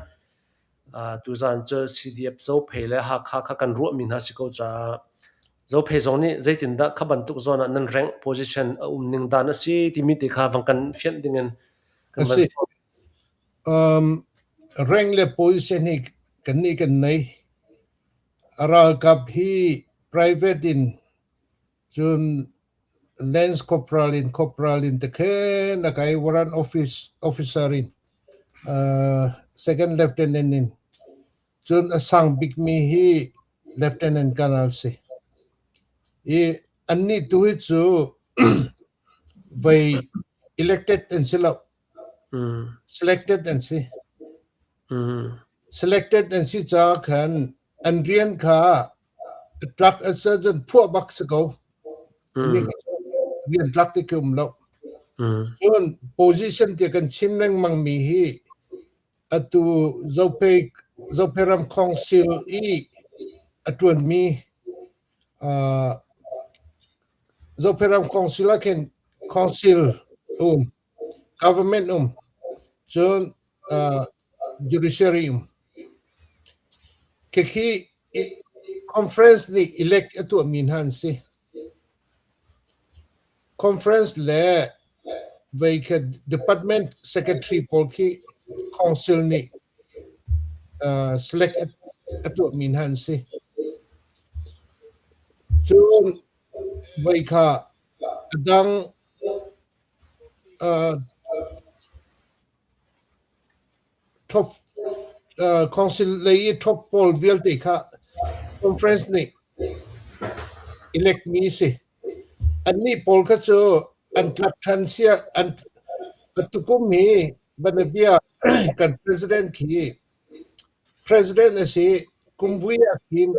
Tuzaan cu CDF Zophei le Hakha kha kan ruahmi hna si ko caah Zophei zong nih zeitindah kha bantuk zawn ah nan rank position a um ning dan a si timi te kha vang kan fianh dingin kan A van si. sawm. Um, rank le position hi kan nih kan nei. A ralkap hi private in cun Lance Corporal in Corporal in te khen a kai warrant office officer in second lieutenant in cun a sang bikmi hi lieutenant colonel si. I Annih tu hi cu vei elected an si lo. Selected an si. Selected an si caah khan an rian kha tlak a si ahcun phuah bak si ko. Rian tlak ti khi um lo. Cun position ti kan chim lengmang mi hi atu Zophei Zophei ram council i a ṭuanmi Zophei ram council ah khin council um, government um, cun judiciary um. Khikhi conference nih elect a tuahmi hna an si. Conference le veikhat department secretary pawl khi council nih select a tuahmi hna an si. Cun voikha a dang top council lei i top pawl vialte kha conference nih elect mi si. Annih pawl kha cu an tlak ṭhan sia an tukum hi banabia kan president khi president a si kumvui ah khin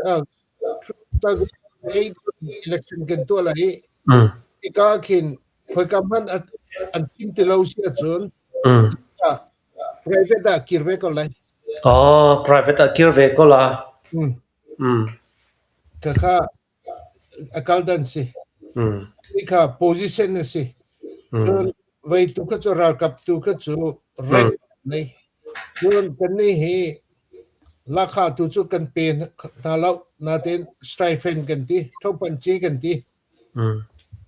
election kan tuah lai i hika khin khoika hmanh an thim ti lo si ahcun private ah kir ve ko lai. Oh, private ah kir ve ko la. Khakha a kal dan si. Kha position a si. Cun vei tu kha cu ralkap tu kha cu rank nei. Cun kannih hi lahkhah tu cu kan pe hna lo. Natin stipend kan ti, thopanci kan ti.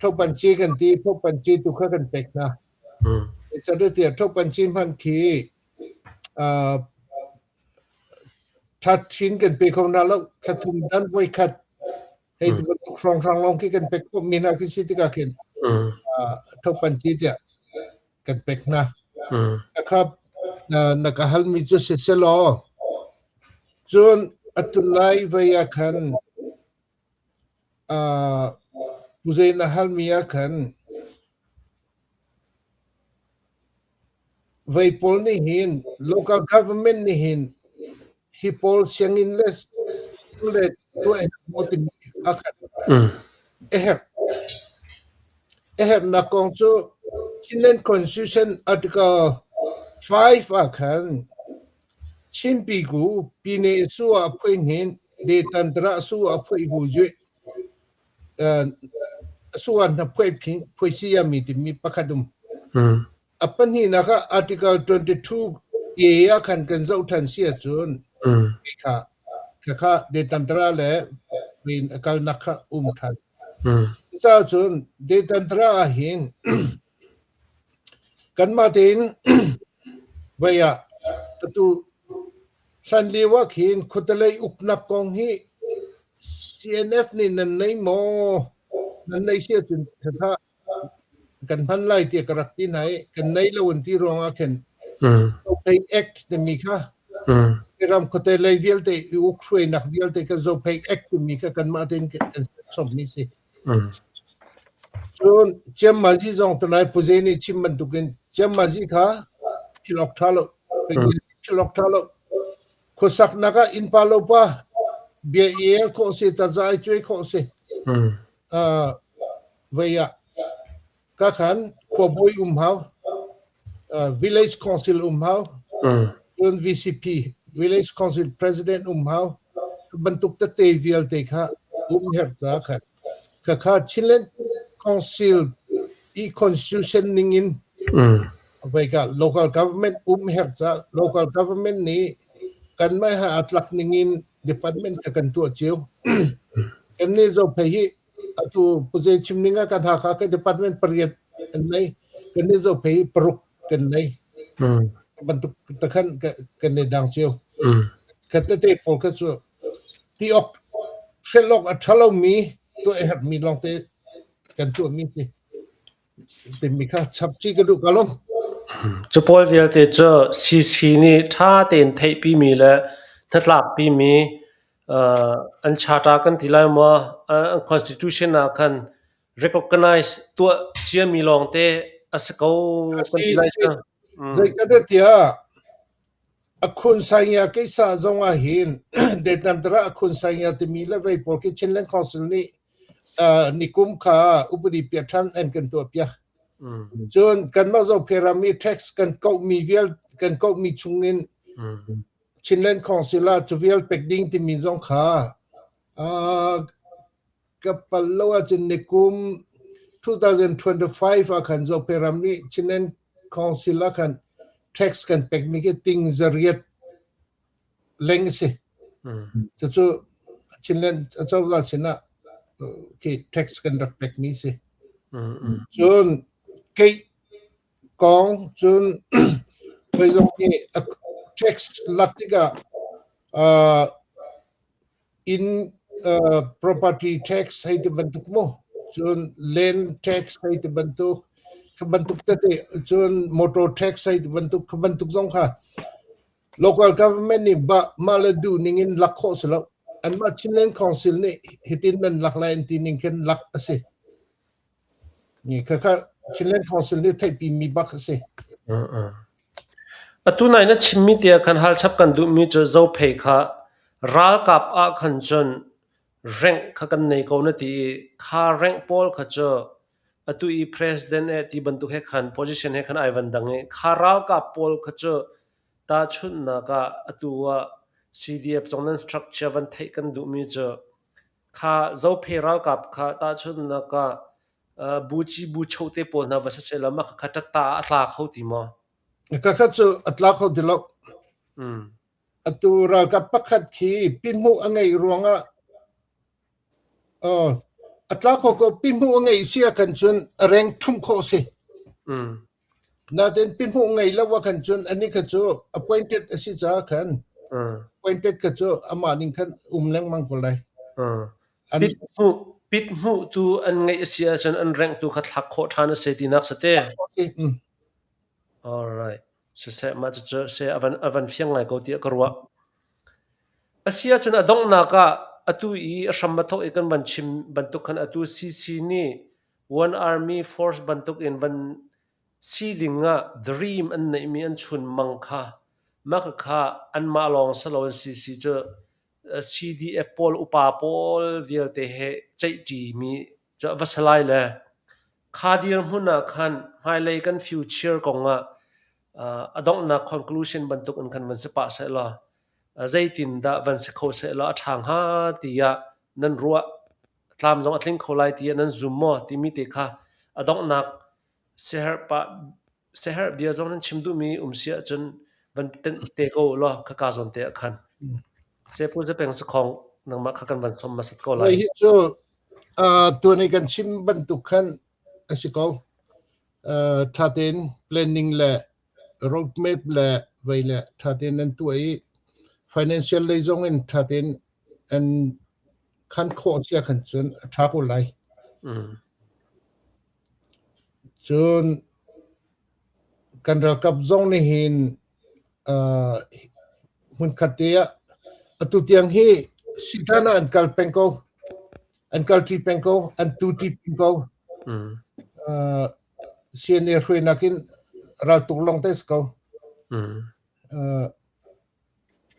Thopanci kan ti, thopanci tu kha kan pek hna. Zeicahtiah thopanci hmanh khi Ṭhatṭhin kan pe kho hna lo. Thla thum dan voikhat hei ti bantuk hrawnghrang lawng khi kan pek khawhmi hna khi si tikah khin thopan ci tiah kan pek hna. Khakha na ka halmi cu si selaw cun atulai vei ah khan Kuzei na halmi ah khan vei pawl nih hin local government nih hin hi pawl sianginn le le tuah maw timi a khan a herh. A herhnak kong cu Chinland Constitution Article 5 ah khan Chinpi ku Pine su ah phui hnin de tantra su a phui hu ju su an na phui phin phui si ya mi ti mi pakhat um a pahnihnak ah article 22 A ah khan kan zoh than si ahcun kha kha kha de tantra le win a kalnak kha um than ca cun de tantra ah hin kanmah tein voi ah atu Hlan lio ah khin khuatelei uknak kong hi CNF nih nan nei maw? Nan nei si ahcun khakha kan hman lai tiah ka rak ti hna i kan nei lo an ti ruangah khin Zophei Act timi kha ram khuate lei vialte i uk hruainak vialte kha Zophei Act timi kha kanmah tein kan serchommi si. Cun Ciammazi zong tunai Puze nih chim bantukin Ciammazi kha thil awk ṭha lo. Thil awk ṭha lo. Khuasaknak ah innpa lopa bia i el khawh si, taza i cuai khawh si. Vei ah ka khan khuabawi um hau, village council um hau, cun VCP, village council president um hau, bantuk tete vialte kha um herh ta khan. Khakha Chinland Council i constitution ning in veika local government um herh ca local government nih kanmah he aa tlak ning in department kha kan tuah cio. Kan nih Zophei hi atu puze chim ning ah kan Hakha ka department pariat an nei. Kan nih Zophei hi paruk kan nei. Bantuk takhan kan nei dang cio. Khat tete pawl kha cu ti awk hrelh awk a ṭha lomi tuah a herhmi lawngte kan tuahmi si. Timi kha chap chih ka duh ka lawm. Cu pawl vialte cu CC nih ṭha tein theihpimi le hnatlakpimi an charter kan ti lai maw, an constitution ah khan. Recognize tuah ciami lawngte a si ko kan ti lai cu. Zeicahtiah tiah Akhun Saiya keisa zong ah hin Detnamtara Akhun Saiya timi le vei pawl khi Chinland Council nih nikum kha upadi piah ṭhan an kan tuah piak. Cun kanmah Zophei ram i tax kan kohmi vial kan kohmi chungin Chinland Council ah cu vial pek ding timi zong kha Ka palh lo ahcun nikum 2025 ah khan Zophei ram nih Chinland Council ah khan tax kan pekmi khi ting zariat leng a si. Cucu Chinland acozah sinah khi tax kan rak pekmi si. Cun kei kong cun hoi zong hi tax lak tikah Inn property tax hei ti bantuk mu, cun land tax hei ti bantuk, kha bantuk tete cun motor tax hei ti bantuk kha bantuk zong kha local government nih bah mah le duh ning in lak khawh si lo. Anmah Chinland Council nih hitin nan lak lai an ti ning khin lak a si. Khakha Chinland Council nih theihpi mi bak a si. Atu nai na chimmi te ah khan hal chap kan duhmi cu Zophei kha ralkap ah khan cun rank kha kan nei ko na ti i kha rank pawl kha cu atu i president eh ti bantuk he khan position he khan ai van dang i kha ralkap pawl kha cu tahchunhnak ah atu ah CDF zong nan structure van theih kan duhmi cu Kha Zophei ralkap kha tahchunhnak ah buci bucho te pawl hna va si sehlaw mah khakha ṭatta ah a tla kho ti maw? Khakha cu a tla kho ti lo. Atu ralkap pakhat khi pinhmuh a ngeih ruangah a tla kho ko. Pinhmuh a ngeih si ahkhan cun a reng ṭhumh khawh a si. Nain pinhmuh ngei lo ahkhan cun anih kha cu appointed a si caah khan appointed kha cu amah ning khan um lengmang ko lai. An Pit hmuh pit hmuh tu an ngeih a si ahcun an rengh tu kha thlak khawh ṭhan a si tinak si te. All right. Siseh mah cucu se a van fiang ngai ko tiah ka ruah. A si ahcun a donghnak ah atu i a hram a thawk i kan van chim bantuk khan atu CC nih One Army Force bantuk in van si ding ah dream an neihmi an chunmang kha mah khakha anmah lawng si loin CC cu CDF pawl upa pawl vialte he ceihṭimi cu a va si lai le kha dirhmun ah khan hmailei kan future kong ah a donghnak conclusion bantuk in khan van si pah sehlaw zeitindah van si kho sehlaw a ṭha hnga tiah nan ruah tlam zong a tling kho lai tiah nan zum maw timi te kha a donghnak siaherh pah siaherh bia zong nan chim duhmi um si ahcun van tenh te ko law khaka zawn te ah khan. Sepu Zapeng Sakhong nangmah kha kan van sawm hmasat ko lai. Hi cu tuan i kan chim bantuk khan a si ko. Ṭha tein planning le roadmap le vei le ṭha tein an tuah i financial lei zong in ṭha tein an khan khawh sia khan cun a ṭha ko lai. Cun kan ralkap zong nih hin hmunkhat te ah atu tiang hi sitan ah an kal peng ko. An kalṭi peng ko, an tuṭi peng ko. CNA hruainak in raltuk lawng te si ko.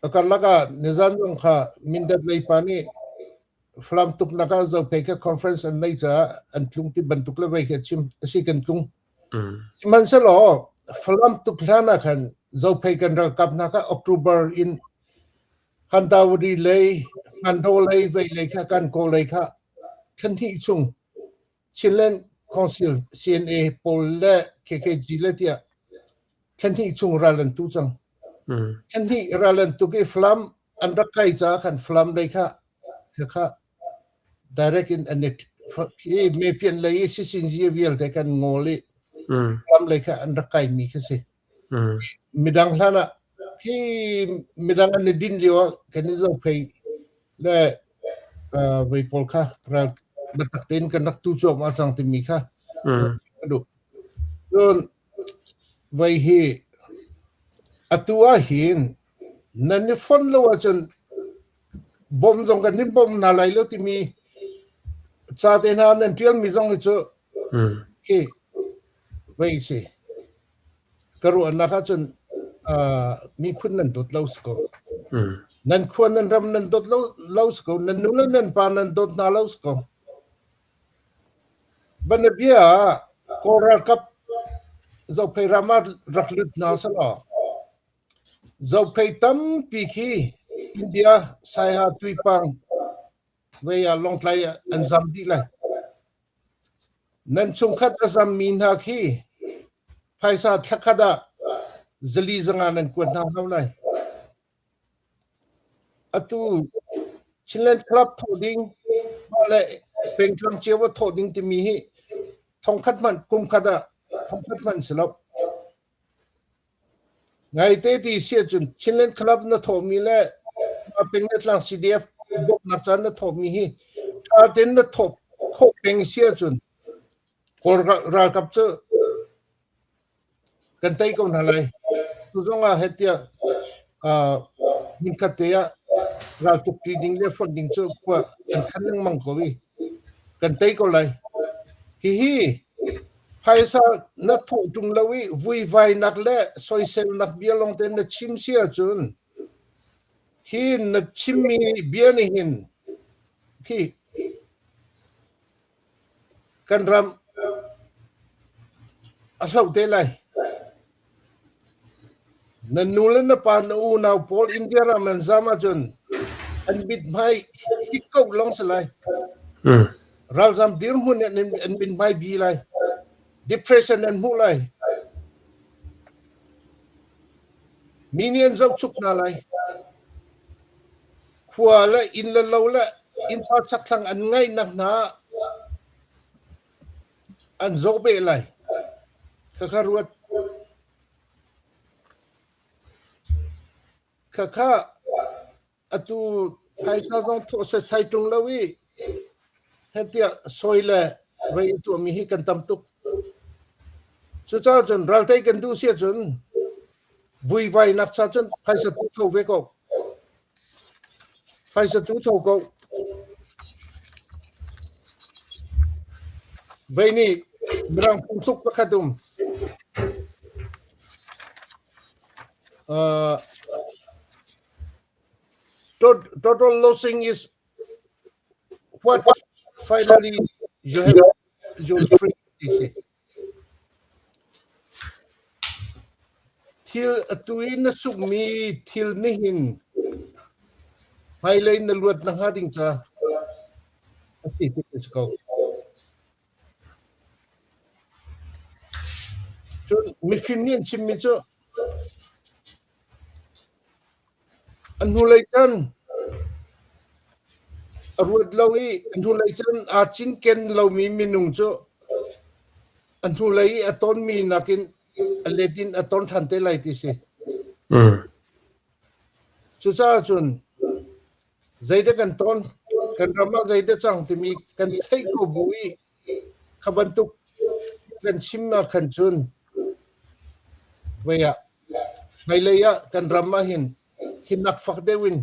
A karlak ah nizan zong kha Mindat lei pa nih Falam tuknak ah Zophei kha conference an neih caah an tlung ti bantuk le vei khi a chim. A si kan tlung. Sihmanhsehlaw Falam tuk hlan ah khan Zophei kan ralkap hna kha October in Hantawari lei, Hmanho lei, vei lei kha kan kaw lei kha thla hnih chung Chinland Council CNA pawl le KKG le tiah thla hnih chung ral an tu cang. Thla hnih ral an tuk i Falam an rak kai caah khan Falam lei kha kha direct in an i mepian lei i sisinzi vialte kan ngawl i Falam lei kha an rak kai mi kha si. Midang hlan ah khi midang an i din lio ah kan i zophei le vei pawl kha ral biatak tein kan rak tu cuahmah cang timi kha ka duh. Cun vei hi atu ah hin nan i fonh lo ahcun bawm zong kan in bawm hna lai lo timi Ca te hna nan ṭialmi zong hi cu khi vei si. Ka ruahnak ahcun miphun nan dawt lo si ko. Nan khua nan ram nan dawt lo, lo si ko. Nan nu le nan pa nan dawt hna lo si ko. Banabia ah Kawl ralkap Zophei ram ah rak lut hna selaw Zophei tampi khi India Saiha Tuipang vei ah Lawngtlai ah an zam dih lai. Nan chungkhat a zammi hna khi phaisa thlakhat ah zali zanga nan kuat hna hau lai. Atu Chinland Club thawh ding mah le pengtlang cio ah thawh ding timi hi thongkhat hmanh kumkhat ah thongkhat hmanh si lo. Ngaite ti si ahcun Chinland Club na thawhmi le peng le tlang CDF bawmhnak caan na thawhmi hi ṭha tein na thawh khawh peng si ahcun Kawl ralkap cu kan tei ko hna lai. Tu zong ah heh tiah hmunkhat te ah raltuk ṭi ding le fonh ding cu khua an khan lengmang ko i kan tei ko lai. Hihi phaisa na thawh ṭung lo i vuivainak le soiselnak bia lawngte na chim si ahcun hi na chimmi bia nih hin khi Kan ram a hloh te lai. Na nu le na pa na unau pawl India ram an zam ahcun an mithmai hik ko lawng si lai. Ralzam dirhmun in an mithmai bi lai. Depression an hmuh lai. Mi nih an zohchuk hna lai. Khua le inn le lo le innpa chakthlang an ngaihnak hna an zawh beh lai. Khakha ruat. Khakha atu phaisa zong thawh setsai ṭung lo i heh tiah sawi le vei i tuahmi hi kan tam tuk. Cucaah cun raltei kan duh si ahcun vuivainak cha cun phaisa tu tho ve ko. Phaisa tu tho ko. Vei nih Mirang phungthluk pakhat um. Total losing is what finally you have your free ti si. Thil atu i na sukmi thil nihin hmailei na luat nakhnga ding ca a si ti a si ko. Cun mifim nih an chimmi cu A hnulei cun a ruat lo i a hnulei cun aa cinken lomi minung cu a hnulei i a tonmi nakin a let in a ton ṭhan te lai ti si. Cucaah cun zeidah kan ton, kan ram ah zeidah cang timi kan theih ko bu i kha bantuk kan chim ah khan cun vei ah Hmailei ah kan ram ahhin hinak fak deuh in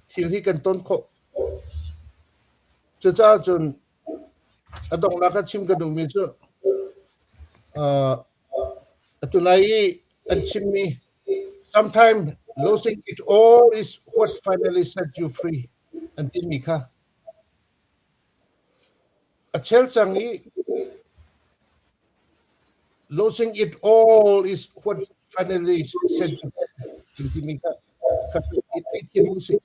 thil hi kan ton khawh. Cucaah cun a donghnak ah chim ka duhmi cu atu nai i an chimmi sometimes losing it all is what finally set you free an timi kha A chel cang i losing it all is what finally set you free timi kha kha i theithiam usih.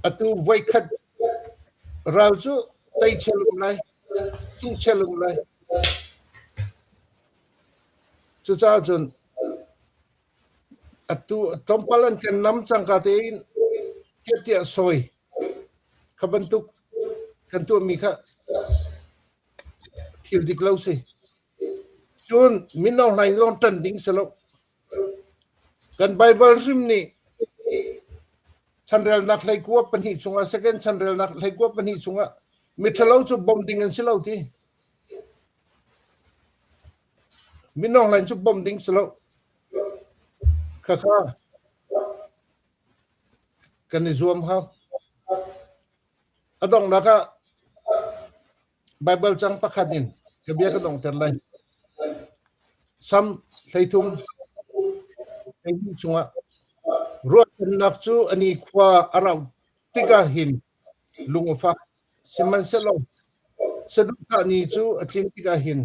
Atu voikhat ral cu tei chel um lai, sung chel um lai. Cucaah cun atu tlawmpal an kan nam cangka tein tiah tiah sawi Kha bantuk kan tuahmi kha thil dik lo si. Cun mino hlai zong ṭan ding si lo. Kan Baibal hrim nih chanrelnak 12 chungah second chanrelnak 12 chungah miṭhalo cu bawmh ding an si lo ti. Mino hlai cu bawmh ding si lo. Khakha Kan i zuam hau. A donghnak ah. Baibal cang pakhat in ka bia ka donghter lai. Sam 13 12 chungah ruahchannak cu a nikhua a rauh tikah hin lung a fak. Sihmanhsehlaw saduhthah ni cu a tlin tikah hin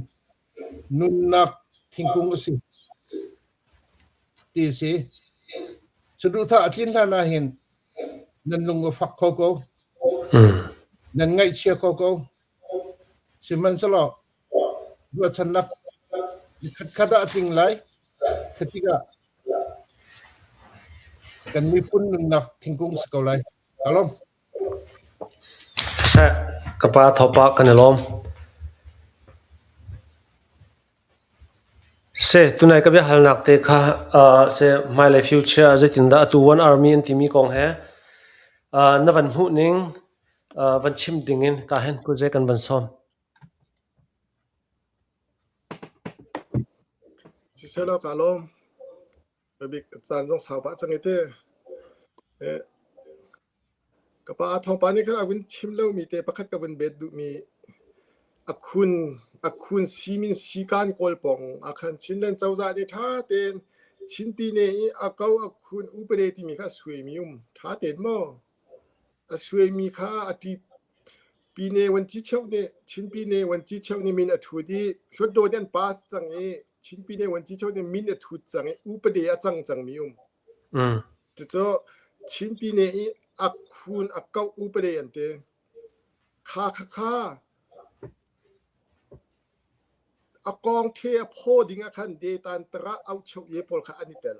nunnak thingkung a si ti a si. Saduhthah a tlin hlan ah hin nan lung a fak kho ko. Nan ngaihchia kho ko. Sihmanhsehlaw ruahchannak khatkhat ah a tling lai. Kha tikah kan miphun nunnak thingkung si ko lai. Ka lawm. Seh, ka pa thawpa kan i lawm. Seh, tunai ka biahalnak te kha seh hmailei future ah zeitindah atu One Army an timi kong he na van hmuh ning van chim dingin ka hen kuzei kan van sawm. Siseh ka lawm. Bik caan zong sau pah cang i te. Ka pa thawngpang nih khan a vun chim lomi te pakhat ka vun bet duhmi a khun simin sikan kawl pawng ah khan Chinland cozah nih ṭha tein Chin pine i a ko a khun upade timi kha a suaimi um ṭha tein maw a suaimi kha a ṭi pine vuanci cheu nih Chin pine vuanci cheu nih min a thut i Hluttaw nih an pass cang i Chin pine vuanci cheu nih min a thut cang i upade a cang cangmi um. Cucu Chin pine i a khun a kauh upade an ti. Kha kha kha a kong the a phaw ding ah khan detan tara aucheu ye pawl kha an i tel.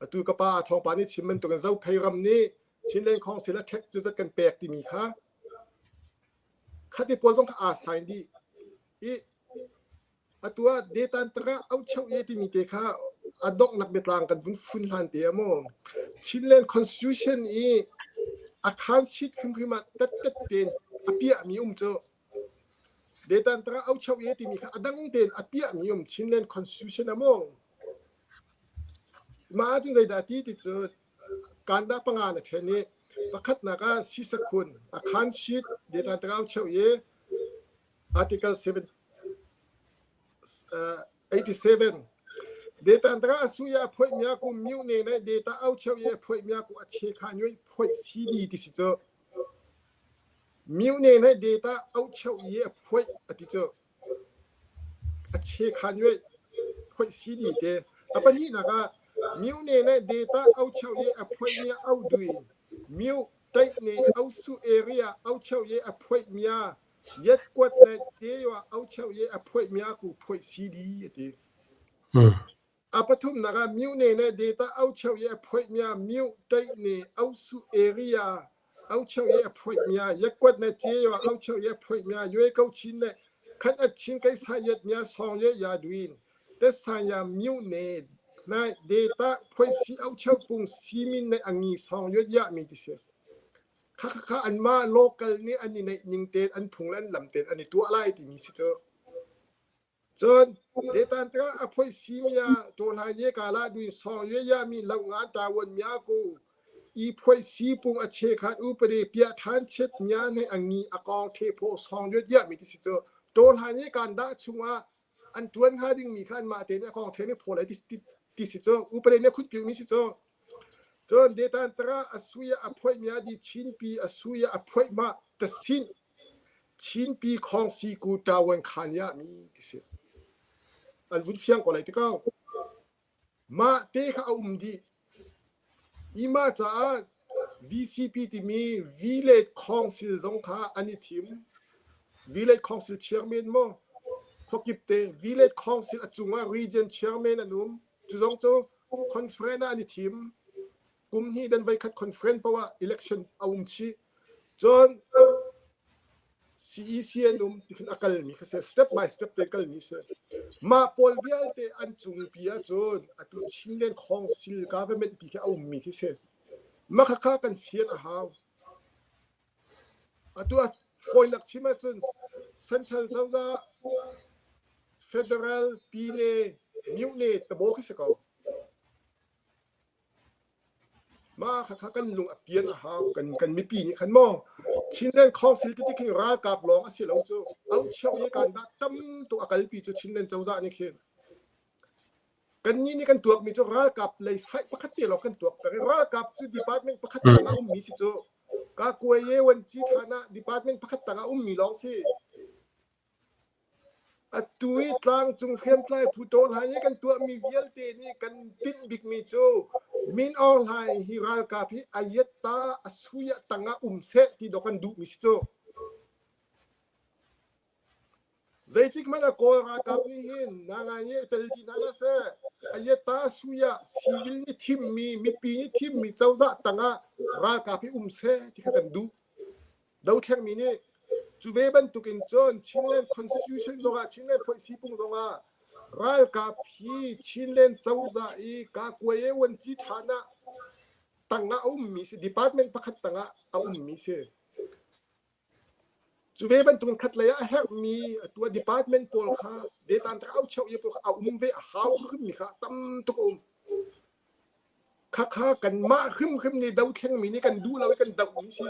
Atu ka pa thawngpa nih chim bantukin Zophei ram nih Chinland Council a tax cu zat kan pek timi kha khati pawl zong kha aa sign dih. I Atu ah detan tara aucheu ye timi te kha a donghnak biatlang kan vun fun hlan te ah maw Chinland Constitution i a khan sheet hrimhrim ah tettet tein a piahmi um cu detan tara aucheu ye timi kha a dang tein a piahmi um Chinland Constitution ah maw mah ahcun zeidah ti ti cu kanda panga na ṭhen i pakhatnak ah sisakhun a khan sheet detan tara aucheu ye Article 7 87 Data tara asuya phoi mya ku myu ne ne data au cheu ye phoi mya ku ache kha nyoi phoi CD ti si chu myu ne ne data au cheu ye phoi ati chu ache kha nyoi phoi CD te apani na ka myu ne ne data au cheu ye a phoi mya au dui myu tai ne au su area au cheu ye a phoi mya Yetkuat le Ceywa aucheu i a phoihmi ah ku phoih CD a ti. A pathumnak ah Myone le Data aucheu i a phoihmi ah Myo Taih Ausu area aucheu i a phoihmi ah Yetkuat le Ceywa aucheu i a phoihmi ah Yue Ko Chin le Khat At Chin Kaisa Yet Mya Song Ye Ya Duin Tesaya Myone na Data phoih si aucheu pung simin le angi song yet ya mi ti si. Khakha anmah local nih an i neih ning tein an phung le an lam tein an i tuah lai timi si cu. Cun detan tikah a phoi si mia ṭawhla ye ka la duin song ye ya mi lo nga ṭawan mia ku i phoi si pung a che khat upade pia ṭhan chet mia ne angi a kong the pho song yet ya mi ti si cu ṭawhla ye kan dah chungah an ṭuan hnga dingmi kha anmah tein a kong ṭhen i phaw lai ti si cu upade nih a khutpiu mi si cu. Cun detan tara a sui ah a phoih mi ah di Chinpi a sui ah a phoih ma tasin Chinpi khong si ku ṭawan khan ya mi ti si. An vun fiang ko lai ti ko. Mah te kha a um dih. Hi mah caah VCP timi Village Council zong kha an i thim. Village Council chairman maw khuakip te Village Council a cungah region chairman an um. Cu zong cu conference ah an i thim. Kum hnih dan voikhat conference paoh ah election a um chih. Cun CEC an um ti khin a kalmi kha si step by step te kalmi si. Mah pawl vialte an cungpi ahcun atu Chinland Council government pi khi a ummi khi si. Mah khakha kan fian a hau. Atu a fawinak chim ahcun Central cozah Federal Pine Myone tabo khi si ko. Mah khakha kan lung a pian a hau. Kan mipi nih khan maw. Chinland Council ti khin ralkap lawng a si lo cu. Aucheu i kan dah tam tuk a kalpi cu Chinland cozah nih khin. Kannih nih kan tuakmi cu ralkap lei site pakhat te lawng kan tuak peng i ralkap cu department pakhat tang ah ummi si cu. Kakuaye Wanci ṭhan ah department pakhat tang ah ummi lawng si. Atu i tlangcung hriamtlai phu tawl hna i kan tuahmi vialte nih kan tinh bikmi cu Min Aung Hlaing hi ralkap hi a yatta a sui ah tang ah um seh ti dawh kan duhmi si cu. Zeitik hmanh ah Kawl ralkap nih hin nangai i tel ti hna hlah seh, a yatta a sui ah civil nih thimmi mipi nih thimmi cozah tang ah ralkap hi um seh ti kha kan duh. Dothlengmi nih cu ve bantukin cun Chinland Constitution zongah Chinland Phoihsipung zongah ralkap hi Chinland cozah i Kakuaye Wanci ṭhan ah tangah a ummi si department pakhat tangah a ummi si. Cu ve bantukin khatlei ah a herhmi atu ah department pawl kha detan tak au cheu i pawl kha a um ve a hau hrimmi kha tam tuk a um. Khakha kanmah hrimhrim nih dothlengmi nih kan duh lo i kan dohmi si.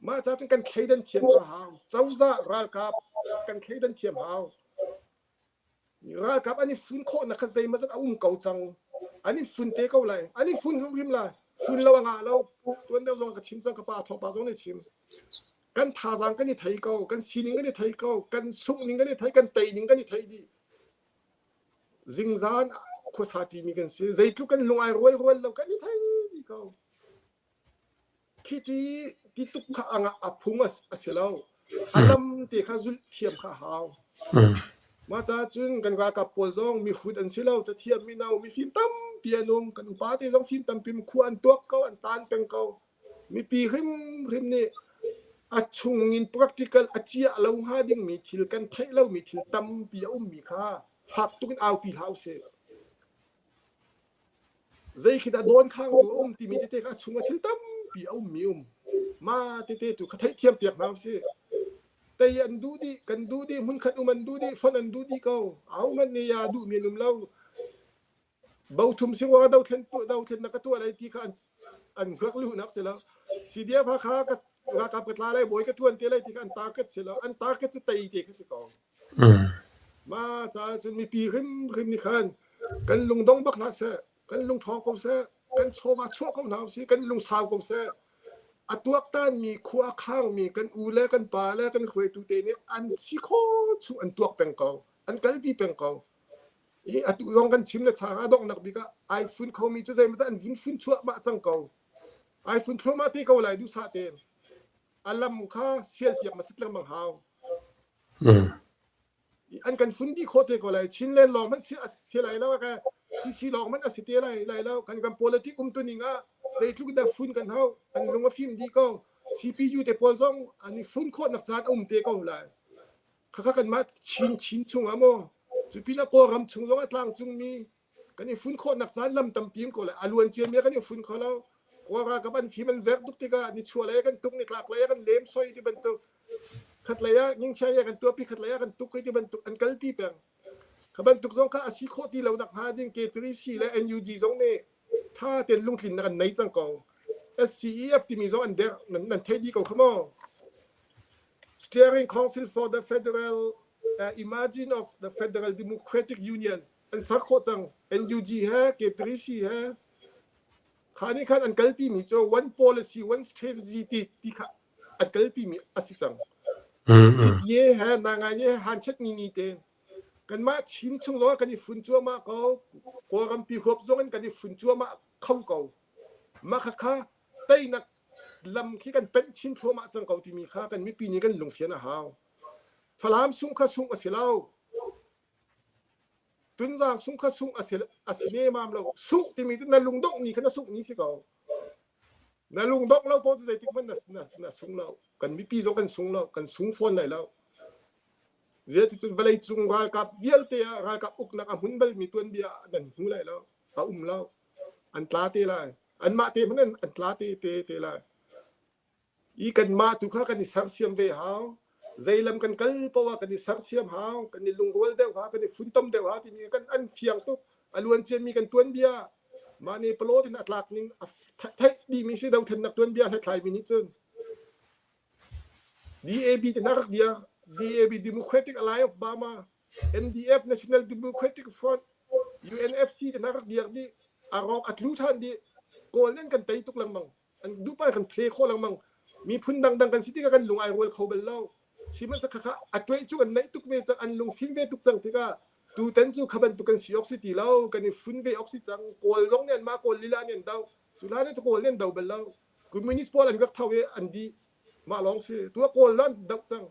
Mah ca cun kan thleidan thiam a hau. Cozah ralkap kan thleidan thiam hau. Ralkap an i fun khawhnak kha zeimawzat a um ko cang. An i fun te ko lai. An i fun hrimhrim lai. Fun lo a ngah lo. Tuan deuh zong ka chim cang ka pa thawngpa zong nih chim. Kan thazaang kan i thei ko. Kan sining kan i thei ko. Kan sungh ning kan i thei. Kan tei ning kan i thei dih. Zingzan khuasa ṭimi kan si. Zeitluk kan lung ai rual rual lo kan i thei dih ko. Khi ti ti tuk kha a phung a si lo. A lam te kha zulh thiam kha a hau. Mah caah cun kan ralkap pawl zong mihrut an si lo. Cathiam mino mifim tampi an um. Kan upa te zong fim tampi khua an tuak ko, an tan peng ko. Mipi hrimhrim nih a chungin practical a ciah lo hnga dingmi thil kan theih lomi thil tampi a ummi kha fak tuk in aupi hlah usih. Zei khi dah dawnkhangtu a um timi tete kha a chung ah thil tampi a ummi um. Mah tete tu kha theihthiam piak hna usih. Tei an duh dih, kan duh dih, hmunkhat um an duh dih, fonh an duh dih ko. Ahohmanh nih a duhmi an um lo. Bothum singwa dothlen dothlennak ka tuah lai ti kha an rak luhnak si lo. CDF Hakha ka ralkap ka tla lai bawi ka ṭuan te lai ti kha an target si lo. An target cu tei te kha si ko. Ma caah cun mipi hrimhrim nih khan kan lungdong bak hlah seh, kan lungṭhawng ko seh, kan chawva chuah ko hna usih, kan lungsau ko seh. A tuaktanmi khua a khangmi kan u le kan pa le kan hruaitu te nih an si khawh chung an tuak peng ko, an kalpi peng ko. I atu zong kan chim le chang a donghnak bik ah ai fun khomi cu zeimawzat an vun fun chuahmah cang ko. Ai fun thluahmah te ko lai duhsah tein. A lam kha sialpiak hmasat lengmang hau. An kan fun dih khawh te ko lai. Chinland lawng hmanh si lai lo ka CC lawng hmanh a si te lai lai lo. Kan kan politic um tuning ah zeitluk dah fun kan hau. An lung a fim dih ko. CPU te pawl zong an i fun khawhnak caan a um te ko lai. Khakha kanmah Chin chungah maw cupinah Kawlram chung zongah tlangcungmi kan i fun khawhnak caan lam tampi um ko lai. A luan ciami ah kan i fun kho lo. Kawl ralkap an fim an zerh tuk tikah nichuah lei ah kan tuk, nitlak lei ah kan lem soi ti bantuk khatlei ah ngingchia kan tuahpi khatlei ah kan tuk hei ti bantuk an kalpi peng. Kha bantuk zong kha a si khawh ti lo nak hnga ding K3C le NUG zong nih ṭha tein lungtlinnak an nei cang ko. SCEF timi zong an derh nan theih dih ko kha maw? Steering Council for the Federal Imagine of the Federal Democratic Union an ser khawh cang. NUG he K3C he kha nih khan an kalpi mi cu one policy one strategy ti ti kha an kalpi mi a si cang. Chitye he nangai he han chet ni ni te kanmah Chin chung lawng kan i fun cuahmah ko. Kawlrampi huap zong in kan i fun cuahmah kho ko. Mah khakha teinak lam khi kan penh chin thluahmah cang ko timi kha kan mipi nih kan lungfian a hau. Falam sung kha sungh a si lo. Tunzang sung kha sungh a si a si nemam lo. Sungh timi cu na lungdongh ni kha na sungh ni si ko. Na lungdongh lo paoh cu zeitik hmanh na, na, na sung lo. Kan mipi zong kan sung lo. Kan sung fawn lai lo. Zeticun vawleicung ralkap vialte ah ralkap uknak a hmun balmi tuanbia ah nan hmu lai lo. A um lo. An tla te lai. Anmah te hmanh an tla te te te lai. I kanmah tu kha kan i sersiam ve hau. Zei lam kan kal paoh ah kan i sersiam hau. Kan i lungrual deuh ha, kan i funtom deuh ha timi kan an fiang tuk. A luan ciami kan tuanbia mah nih plot in a tlak ning a theih dihmi si dothlennak tuanbia hlathlaimi nih cun. DAB te hna rak dir. DAB Democratic Alliance of Burma, NDF National Democratic Front, UNFC te hna rak dir dih. A rawk a tlu ṭhan dih. Kawl nih an kan tei tuk lengmang. An duhpa kan phle khawh lengmang. Miphun dangdang kan si tikah kan lung ai rual kho bal lo. Sihmanhsehlaw khakha a tuai cu an naih tuk ve cang, an lungfim ve tuk cang tikah tutan cu kha bantuk kan si awk si ti lo, kan i fun ve awk si cang. Kawl zong nih anmah Kawl lila nih an do. Cu hlan cu Kawl nih an do bal lo. Communist pawl an rak tho i an dih. Mah lawng si. Tu ah Kawl an doh cang.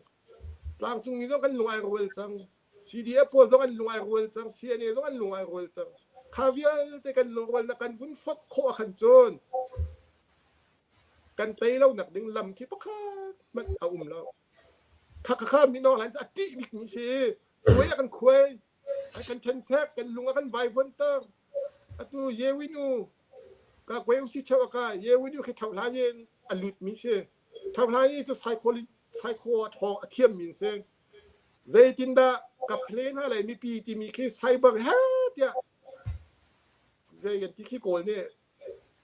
Tlangcungmi zong kan lung ai rual cang. CDF pawl zong an lung ai rual cang. CNA zong an lung ai rual cang. Kha vialte kan lungrualnak kan vun fonh khawh ahkhan cun kan tei lonak ding lam khi pakhat hmanh a um lo. Kha kha kha mino hlan cu a ṭih bikmi si. Khuai a kan khuai. A kan ṭhenṭhek. Kan lung a kan vaivuanhter. Atu Yewinu ka kwe usi cheu a ka Yewinu khi tho hlan in a lutmi si. Tho hlan i cu psycho a thawng a thiammi an si. Zeitindah ka phle hna lai mipi timi khi cyber he tiah zei kan ti khi Kawl nih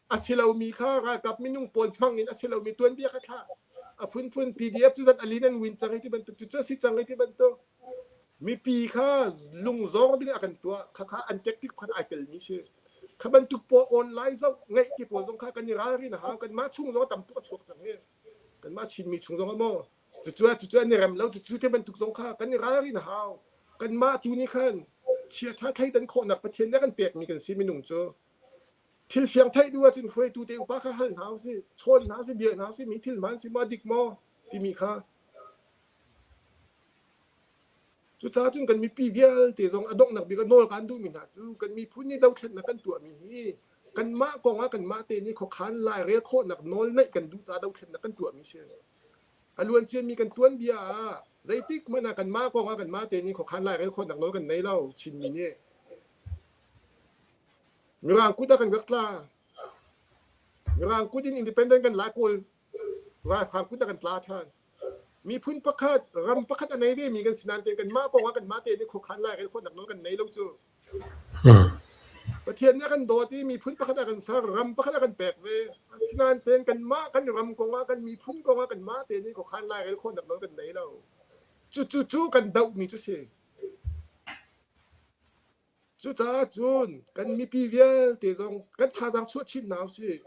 a si lomi kha ralkap minung pawl hmang in a si lomi tuanbia kha thlah. A phunphun PDF cu zat alin an win cang hei ti bantuk cucu a si cang hei ti bantuk mipi kha lungzor ding a kan tuah khakha an tactic khan ai telmi si. Kha bantuk pawl online zoh ngaih ti pawl zong kha kan i ralrin a hau. Kanmah chung zong tam tuk a chuak cang hi. Kanmah Chinmi chung zong ah maw cucu cucu an i rem lo cucu te bantuk zong kha kan i ralrin a hau. Kanmah tu nih khan chiaṭha thleidan khawhnak Pathian nih a kan pekmi kan si minung cu. Thil fiang theih duh ahcun hruaitu te upa kha hal hna usih, chawn hna usih, bia hna usih, mi thil hmaan si maw, dik maw timi kha. Cucaah cun kan mipi vialte zong a donghnak bik ah nawl kan duhmi hna cu kan miphun nih dothlennak kan tuahmi hi kanmah kong ah kanmah te nih khuakhan lairel khawhnak nawl neih kan duh caah dothlennak kan tuahmi si. A luanciami kan tuanbia ah zeitik hmanh ah kanmah kong ah kanmah te nih khuakhan lairel khawhnak nawl kan nei lo Chinmi nih. Mirang kut ah kan rak tla. Mirang kut in independent kan la Kawl ralhrang kut ah kan tla ṭhan. Miphun pakhat, ram pakhat a nei vemi kan si nain kanmah kong ah kanmah tein khuakhan lairel khawhnak nawl kan nei lo cu. Pathian nih a kan dawt i miphun pakhat a kan ser, ram pakhat a kan pek ve. Asinain tein kanmah kan ram kong ah, kan miphun kong ah kanmah tein khuakhan lairel khawhnak nawl kan nei lo. Cucu cu kan dohmi cu si. Cucaah cun kan mipi vialte zong kan thazaang chuah chin hna usih.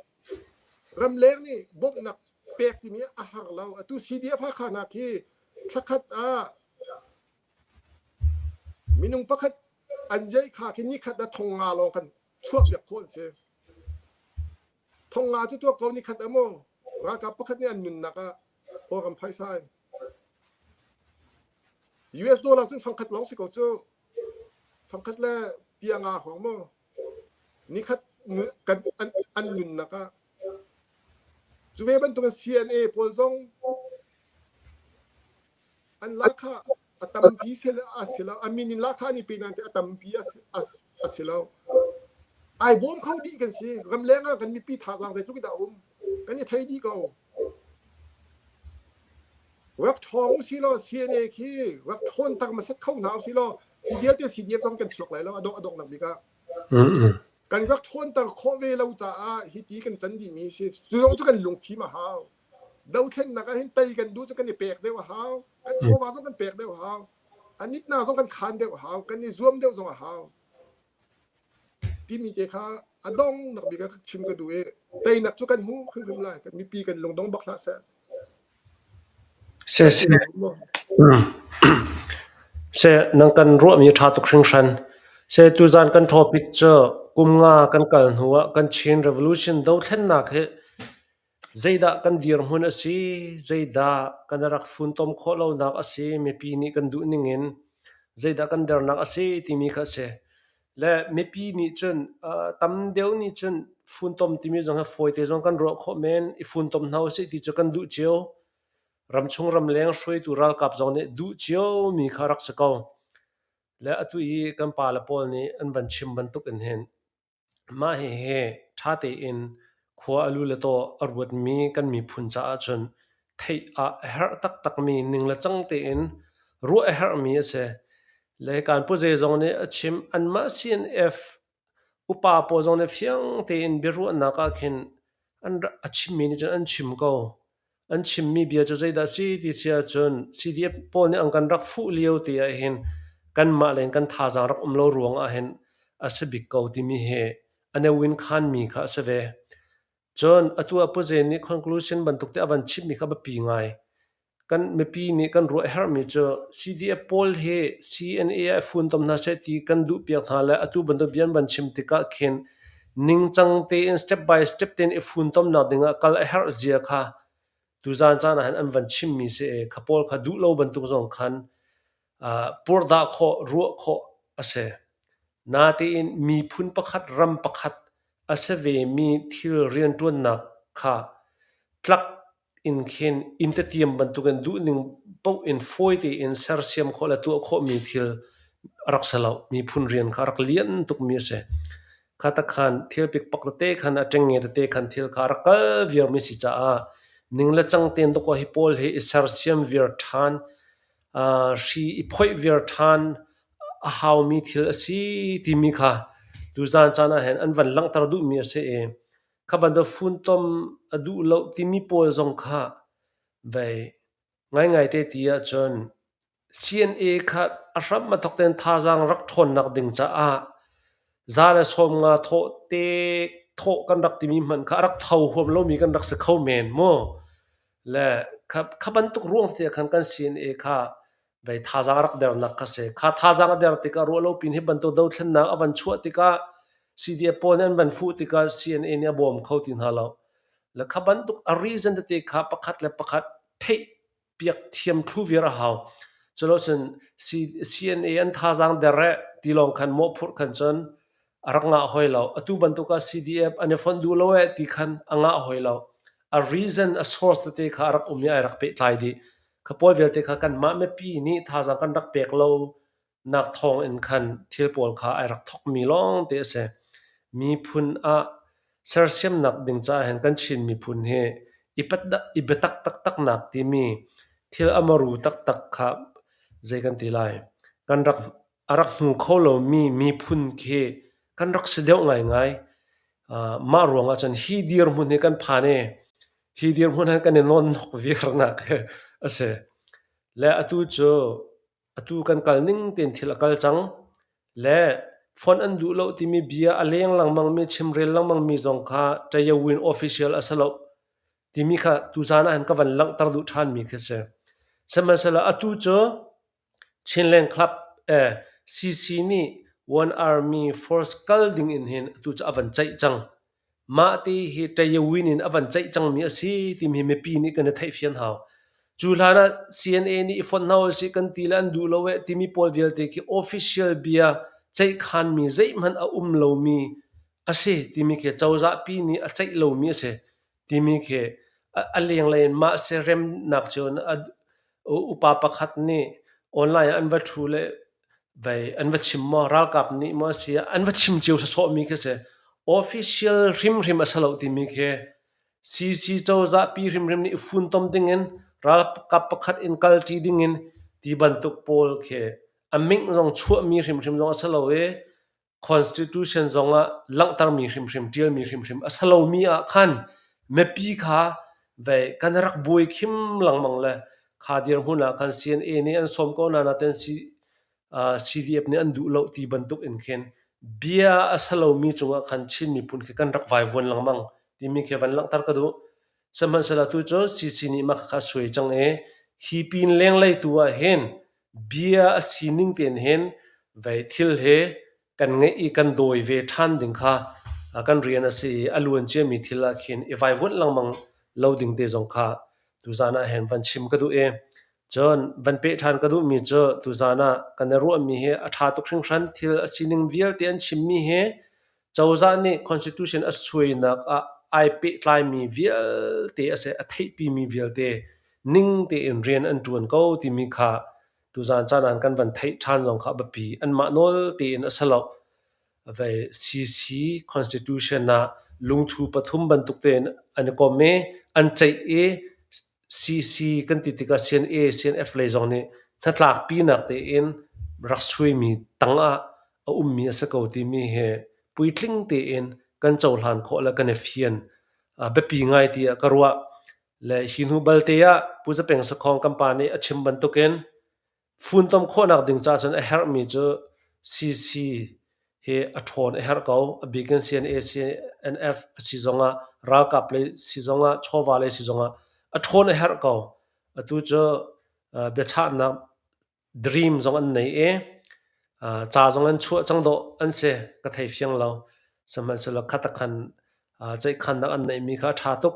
Ramleng nih bawmhnak pek timi a har lo. Atu CDF Hakha hna khi thlakhat ah minung pakhat an yeih kha khi nikhat ah thong nga lawng kan chuah piak khawh an si. Thong nga cu tuak ko nikhat ah maw ralkap pakhat nih an nunnak ah Kawlram phaisa in US dollar cun fangkhat lawng si ko cu. Fangkhat le pia nga hrawng maw nikhat kan an, an nunnak ah cu ve bantukin CNA pawl zong an lahkhah a tampi si a si lo a min in lahkhah an i pe nain a tampi a si lo ai bawm kho dih kan si ramleng ah kan mipi thazaang zeitluk in dah a um kan i thei dih ko Rak ṭhawng usih law CNA khi rak ṭhawnter hmasat kho hna usih law hi vialte CDF zong kan chuak lai lo a dongh a donghnak bik ah. Kan rak ṭhawnter khawh ve lo caah hiti kan can dihmi si. Cu zong cu kan lungfim a hau. Dothlennak ah hin tei kan duh cu kan i pek deuh a hau. Kan chawva zong kan pek deuh a hau. A nitna zong kan khan deuh a hau. Kan i zuam deuh zong a hau. Timi te kha a donghnak bik ah chim ka duh i teinak cu kan hmu hrimhrim lai. Kan mipi kan lungdong bak hlah seh. Se se. Se nang kan ruahmi ṭha tuk hringhran. Se tuzan kan topic cu kum nga kan kal hnu ah kan Chin Revolution dothlennak hi Zeidah kan dirhmun a si, zeidah kan rak funtom khawh lonak a si, mipi nih kan duh ningin zeidah kan dernak a si timi kha a si. Le mipi nih cun tam deuh nih cun funtom timi zong hi fawite zong kan ruah khawh men, i funtom hna usih ti cu kan duh cio. Ramchung ramleng hruaitu ralkap zong nih duh ciomi kha rak si ko. Le atu i kan pale pawl nih an van chim bantuk in hin Mah hihi ṭha tein khua a lu le taw a ruatmi kan miphun caah cun theih ah a herh taktakmi ning le cang tein ruah a herhmi a si. Le kan pu zeizong nih a chim anmah CNF upa pawl zong nih fiang tein biaruahnak ah khin an a chimmi nih cun an chim ko. An chimmi bia cu zeidah a si ti si ahcun CDF pawl nih an kan rak fuh lio te ahhin kanmah le kan thazaang rak um lo ruang ahhin a si bik ko timi hi a newin khanmi kha a si ve. Cun atu ah Pu Zen nih conclusion bantuk te a van chimmi kha biapi ngai. Kan mipi nih kan ruah herhmi cu CDF pawl hi CNA ah funtom hna seh ti kan duhpiak hna le atu bantuk bia an van chim tikah khin ningcang tein step by step tein i funtomnak dingah kal a herh zia kha tuzaan caan ah hin an van chimmi si i kha pawl kha duh lo bantuk zong khan purhdah khawh, ruah khawh a si. Natein miphun pakhat, ram pakhat a si vemi thil rianṭuannak kha tlak in khin inn tetiam bantukin duhning paoh in fawi tein sersiam khawh le tuah khawhmi thil a rak si lo. Miphun rian kha a rak lian tukmi a si. Kha takhan thil pikpak tete khan a ṭengnge tete khan thil kha a rak kal viarmi a si caah ning le cang tein dawkaw hi pawl hi i sersiam viar ṭhan, hri i phoih viar ṭhan a haumi thil a si timi kha tuzaan caan ah hin an van langhter duhmi a si i kha bantuk funtom a duh lo timi pawl zong kha vei ngaingai te ti ahcun CNA kha a hram a thawk tein thazaang rak ṭhawnnak ding caah za le 50 thawh te thawh kan rak timi hmanh kha a rak tho huam lomi kan rak si kho men mu. Le kha bantuk ruang te khan kan CNA kha vei thazaang a rak dernak kha si. Kha thazaang a der tikah ruahlo pin hi bantuk dothlennak a van chuah tikah CDF pawl nih an van fuh tikah CNA nih a bawm kho ti hna lo. Le kha bantuk a reason tete kha pakhat le pakhat theih piak thiam thlu viar a hau. Culocun CNA an thazaang der eh ti lawng khan mawhphurh khan cun a rak ngah hoi lo. Atu bantuk ah CDF an i fonh duh lo eh ti khan a ngah hoi lo. A reason, a source tete kha a rak um i ai rak pehtlai dih. Kha pawl vialte kha kanmah mipi nih thazaang kan rak pek lo nak thawng in khan thil pawl kha ai rak thokmi lawng te a si. Miphun ah sersiamnak ding caah hin kan Chin miphun hi i biatak taktaknak timi thil a maru taktak kha zei kan ti lai. Kan rak a rak hmu kho lomi miphun khi kan rak si deuh ngaingai. Mah ruangah cun hi dirhmun hi kan phan i hi dirhmun han kan i nawnnok viarnak hi a si. Le atu cu atu kan kal ning tein thil a kal cang. Le phone an duh lo timi bia a leng lengmangmi chimrel lengmangmi zong kha Tayawin official a si lo timi kha tuzaan ah hin ka van langhter duh ṭhanmi khi a si. Sihmanhsehlaw atu cu Chinland Club CC nih One Army Force kal ding in hin atu cu a van ceih cang. Mah ti hi Tayawin in a van ceih cangmi a si timi hi mipi nih kan i theihfian hau. Cu hlan ah CNA nih i fonh hna usih kan ti le an duh lo eh timi pawl vialte khi official bia ceihkhanmi zeihmanh a um lomi a si timi khi cozahpi nih a ceih lomi a si timi khi a lenglei in mah siaremnak cio in upa pakhat nih online ah an va ṭhu le vei an va chim maw ralkap nih maw a si ah an va chim cio sawsawhmi khi a si. Official hrimhrim a si lo timi khi CC cozah pi hrimhrim nih i funtom dingin ralkap pakhat in kalṭi dingin ti bantuk pawl khi a mingh zong chuahmi hrimhrim zong a si lo i Constitution zongah langhtermi hrimhrim, ṭialmi hrimhrim a si lomi ah khan mipi kha vei kan rak buai khim lengmang le kha dirhmun ah khan CNA nih an sawm ko hna nain CDF nih an duh lo ti bantuk in khin bia a si lomi cungah khan Chin miphun khi kan rak vaivuan lengmang timi khi van langhter ka duh. Sihmanhsehlaw tu cu CC nih mah kha a suai cang i hi pin lenglei tu ah hin bia a sining tein hin vei thil he kan ngeih i kan dawi ve ṭhan ding kha kan rian a si i a luan ciami thil ah khin i vaivuanh lengmang lo ding te zong kha tuzaan ah hin van chim ka duh i cun van peh ṭhan ka duhmi cu tuzaan ah kan i ruahmi hi a ṭha tuk hringhran. Thil a sining vialte an chimmi hi cozah nih constitution a suainak ah ai pehtlaimi vialte a si, a theihpimi vialte ning tein rian an ṭuan ko timi kha tuzaan caan ah kan van theih ṭhan zong kha a biapi. Anmah nawl tein a si lo. Vei CC constitution ah lungthu pathum bantuk tein an i kom i an ceih i CC kan ti tikah CNA, CNF lei zong nih hnatlakpinak tein rak suaimi tangah a ummi a si ko timi hi puitling tein kan cohlan khawh le kan i fian. Biapi ngai tiah ka ruah. Le hi hnu balte ah Pu Za Peng Sakhong kan pa nih a chim bantukin funtom khawhnak ding ca cun a herhmi cu CC hi a ṭhawn a herh ko. A bik in CNA, CNF a si zongah ralkap lei si zongah chawva lei si zongah a ṭhawn a herh ko. Atu cu biachahnak dream zong an nei i ca zong an chuah cang dawh an si ka thei fiang lo. Sihmanhsehlaw khatakhan ceihkhannak an neihmi kha a ṭha tuk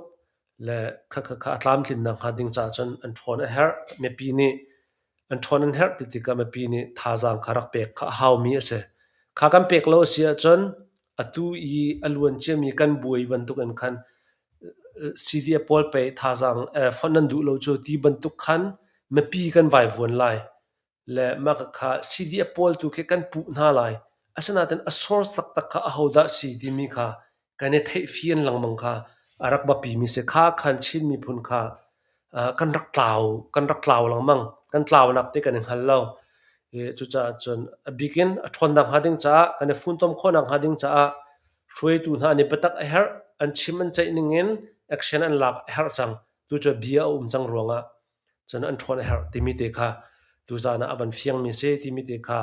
le khakha kha a tlamtlinnak hnga ding caah cun an ṭhawn a herh. Mipi nih an ṭhawn an herh ti tikah mipi nih thazaang kha rak pek kha a haumi a si. Kha kan pek lo a si ahcun atu i a luan ciami kan buai bantukin khan CDF pawl pei thazaang fonh nan duh lo cu ti bantuk khan mipi kan vaivuan lai le mah kha CDF pawl tu khi kan puh hna lai. Asinain a source taktak kha ahodah si timi kha kan i theihfian lengmang kha a rak biapimi si. Kha khan Chin miphun kha kan rak tlau kan rak tlau lengmang. Kan tlaunak ti kan i hngal lo. Cucaah cun a bik in a ṭhawnnak hnga ding caah kan i funtom khawhnak hnga ding caah hruaitu hna nih biatak a herh. An chim an ceih ning in action an lak a herh cang. Tu cu bia a um cang ruangah cun an ṭhawn a herh timi te kha tuzaan ah a van fiangmi si timi te kha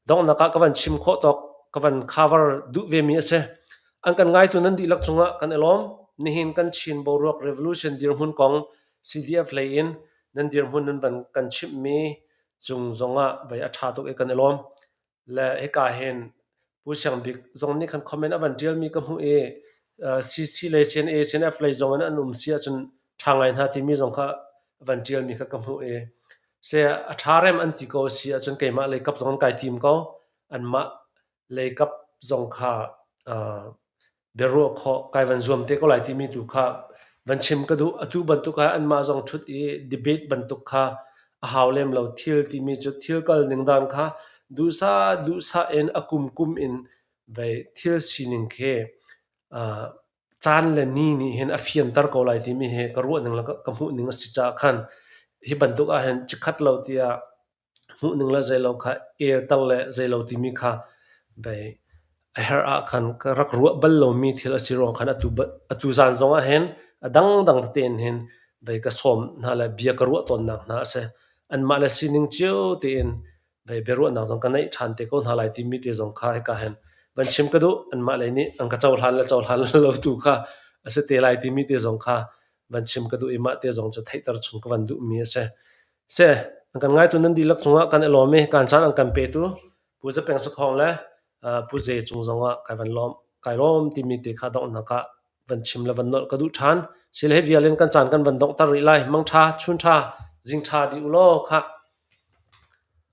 donghnak ah ka van chim khawh tawk ka van cover duh vemi a si. An kan ngaitu nan dihlak cungah kan i lawm. Nihin kan Chin boruak revolution dirhmun kong CDF lei in nan dirhmun nan van kan chimhmi cung zongah vei a ṭha tuk i kan i lawm. Le hika hin Pu Siang Bik zong nih khan comment a van ṭialmi ka hmuh i CC lei CNA CNF lei zong in an um si ahcun ṭha ngai hna timi zong kha a van ṭialmi kha ka hmuh i se a ṭha rem an ti ko si ahcun keimah lei kap zong an kai tim ko. Anmah lei kap zong kha biaruah khawh kai van zuam te ko lai timi tu kha van chim ka duh. Atu bantuk ah anmah zong ṭhut i debate bantuk kha a hau lem lo. Thil timi cu thil kal ning dan kha duhsah duhsah in a kum kum in vei thil sining khi caan le ni nih hin a fianter ko lai timi hi ka ruah ning le ka hmuh ning a si caah khan hi bantuk ah hin chikkhat lo tiah hmuhning le zeilo kha elter le zeilo timi kha vei a herh ah khan ka rak ruah bal lomi thil a si ruang khan atu atu zan zong ah hin a dangdang tete in hin vei ka sawm hna le bia ka ruah tawnnak hna a si. Anmah le sining cio tein vei biaruahnak zong ka neih ṭhan te ko hna lai timi te zong kha hika hin van chim ka duh. Anmah lei nih an ka cohlan le cohlan lo tu kha a si te lai timi te zong kha van chim ka duh i mah te zong cu theihter chung ka van duhmi a si. Seh, an kan ngaitu nan dihlak cungah kan i lawm i kaan caan an kan petu Pu Za Peng Sakhong le Pu Ze cung zongah kai van lawm kai lawm timi te kha donghnak ah van chim le van nolh ka duh ṭhan. Sile hi vial in kan caan kan van donghter rih lai. Mangṭha, chunṭha, zingṭha dih u law khah.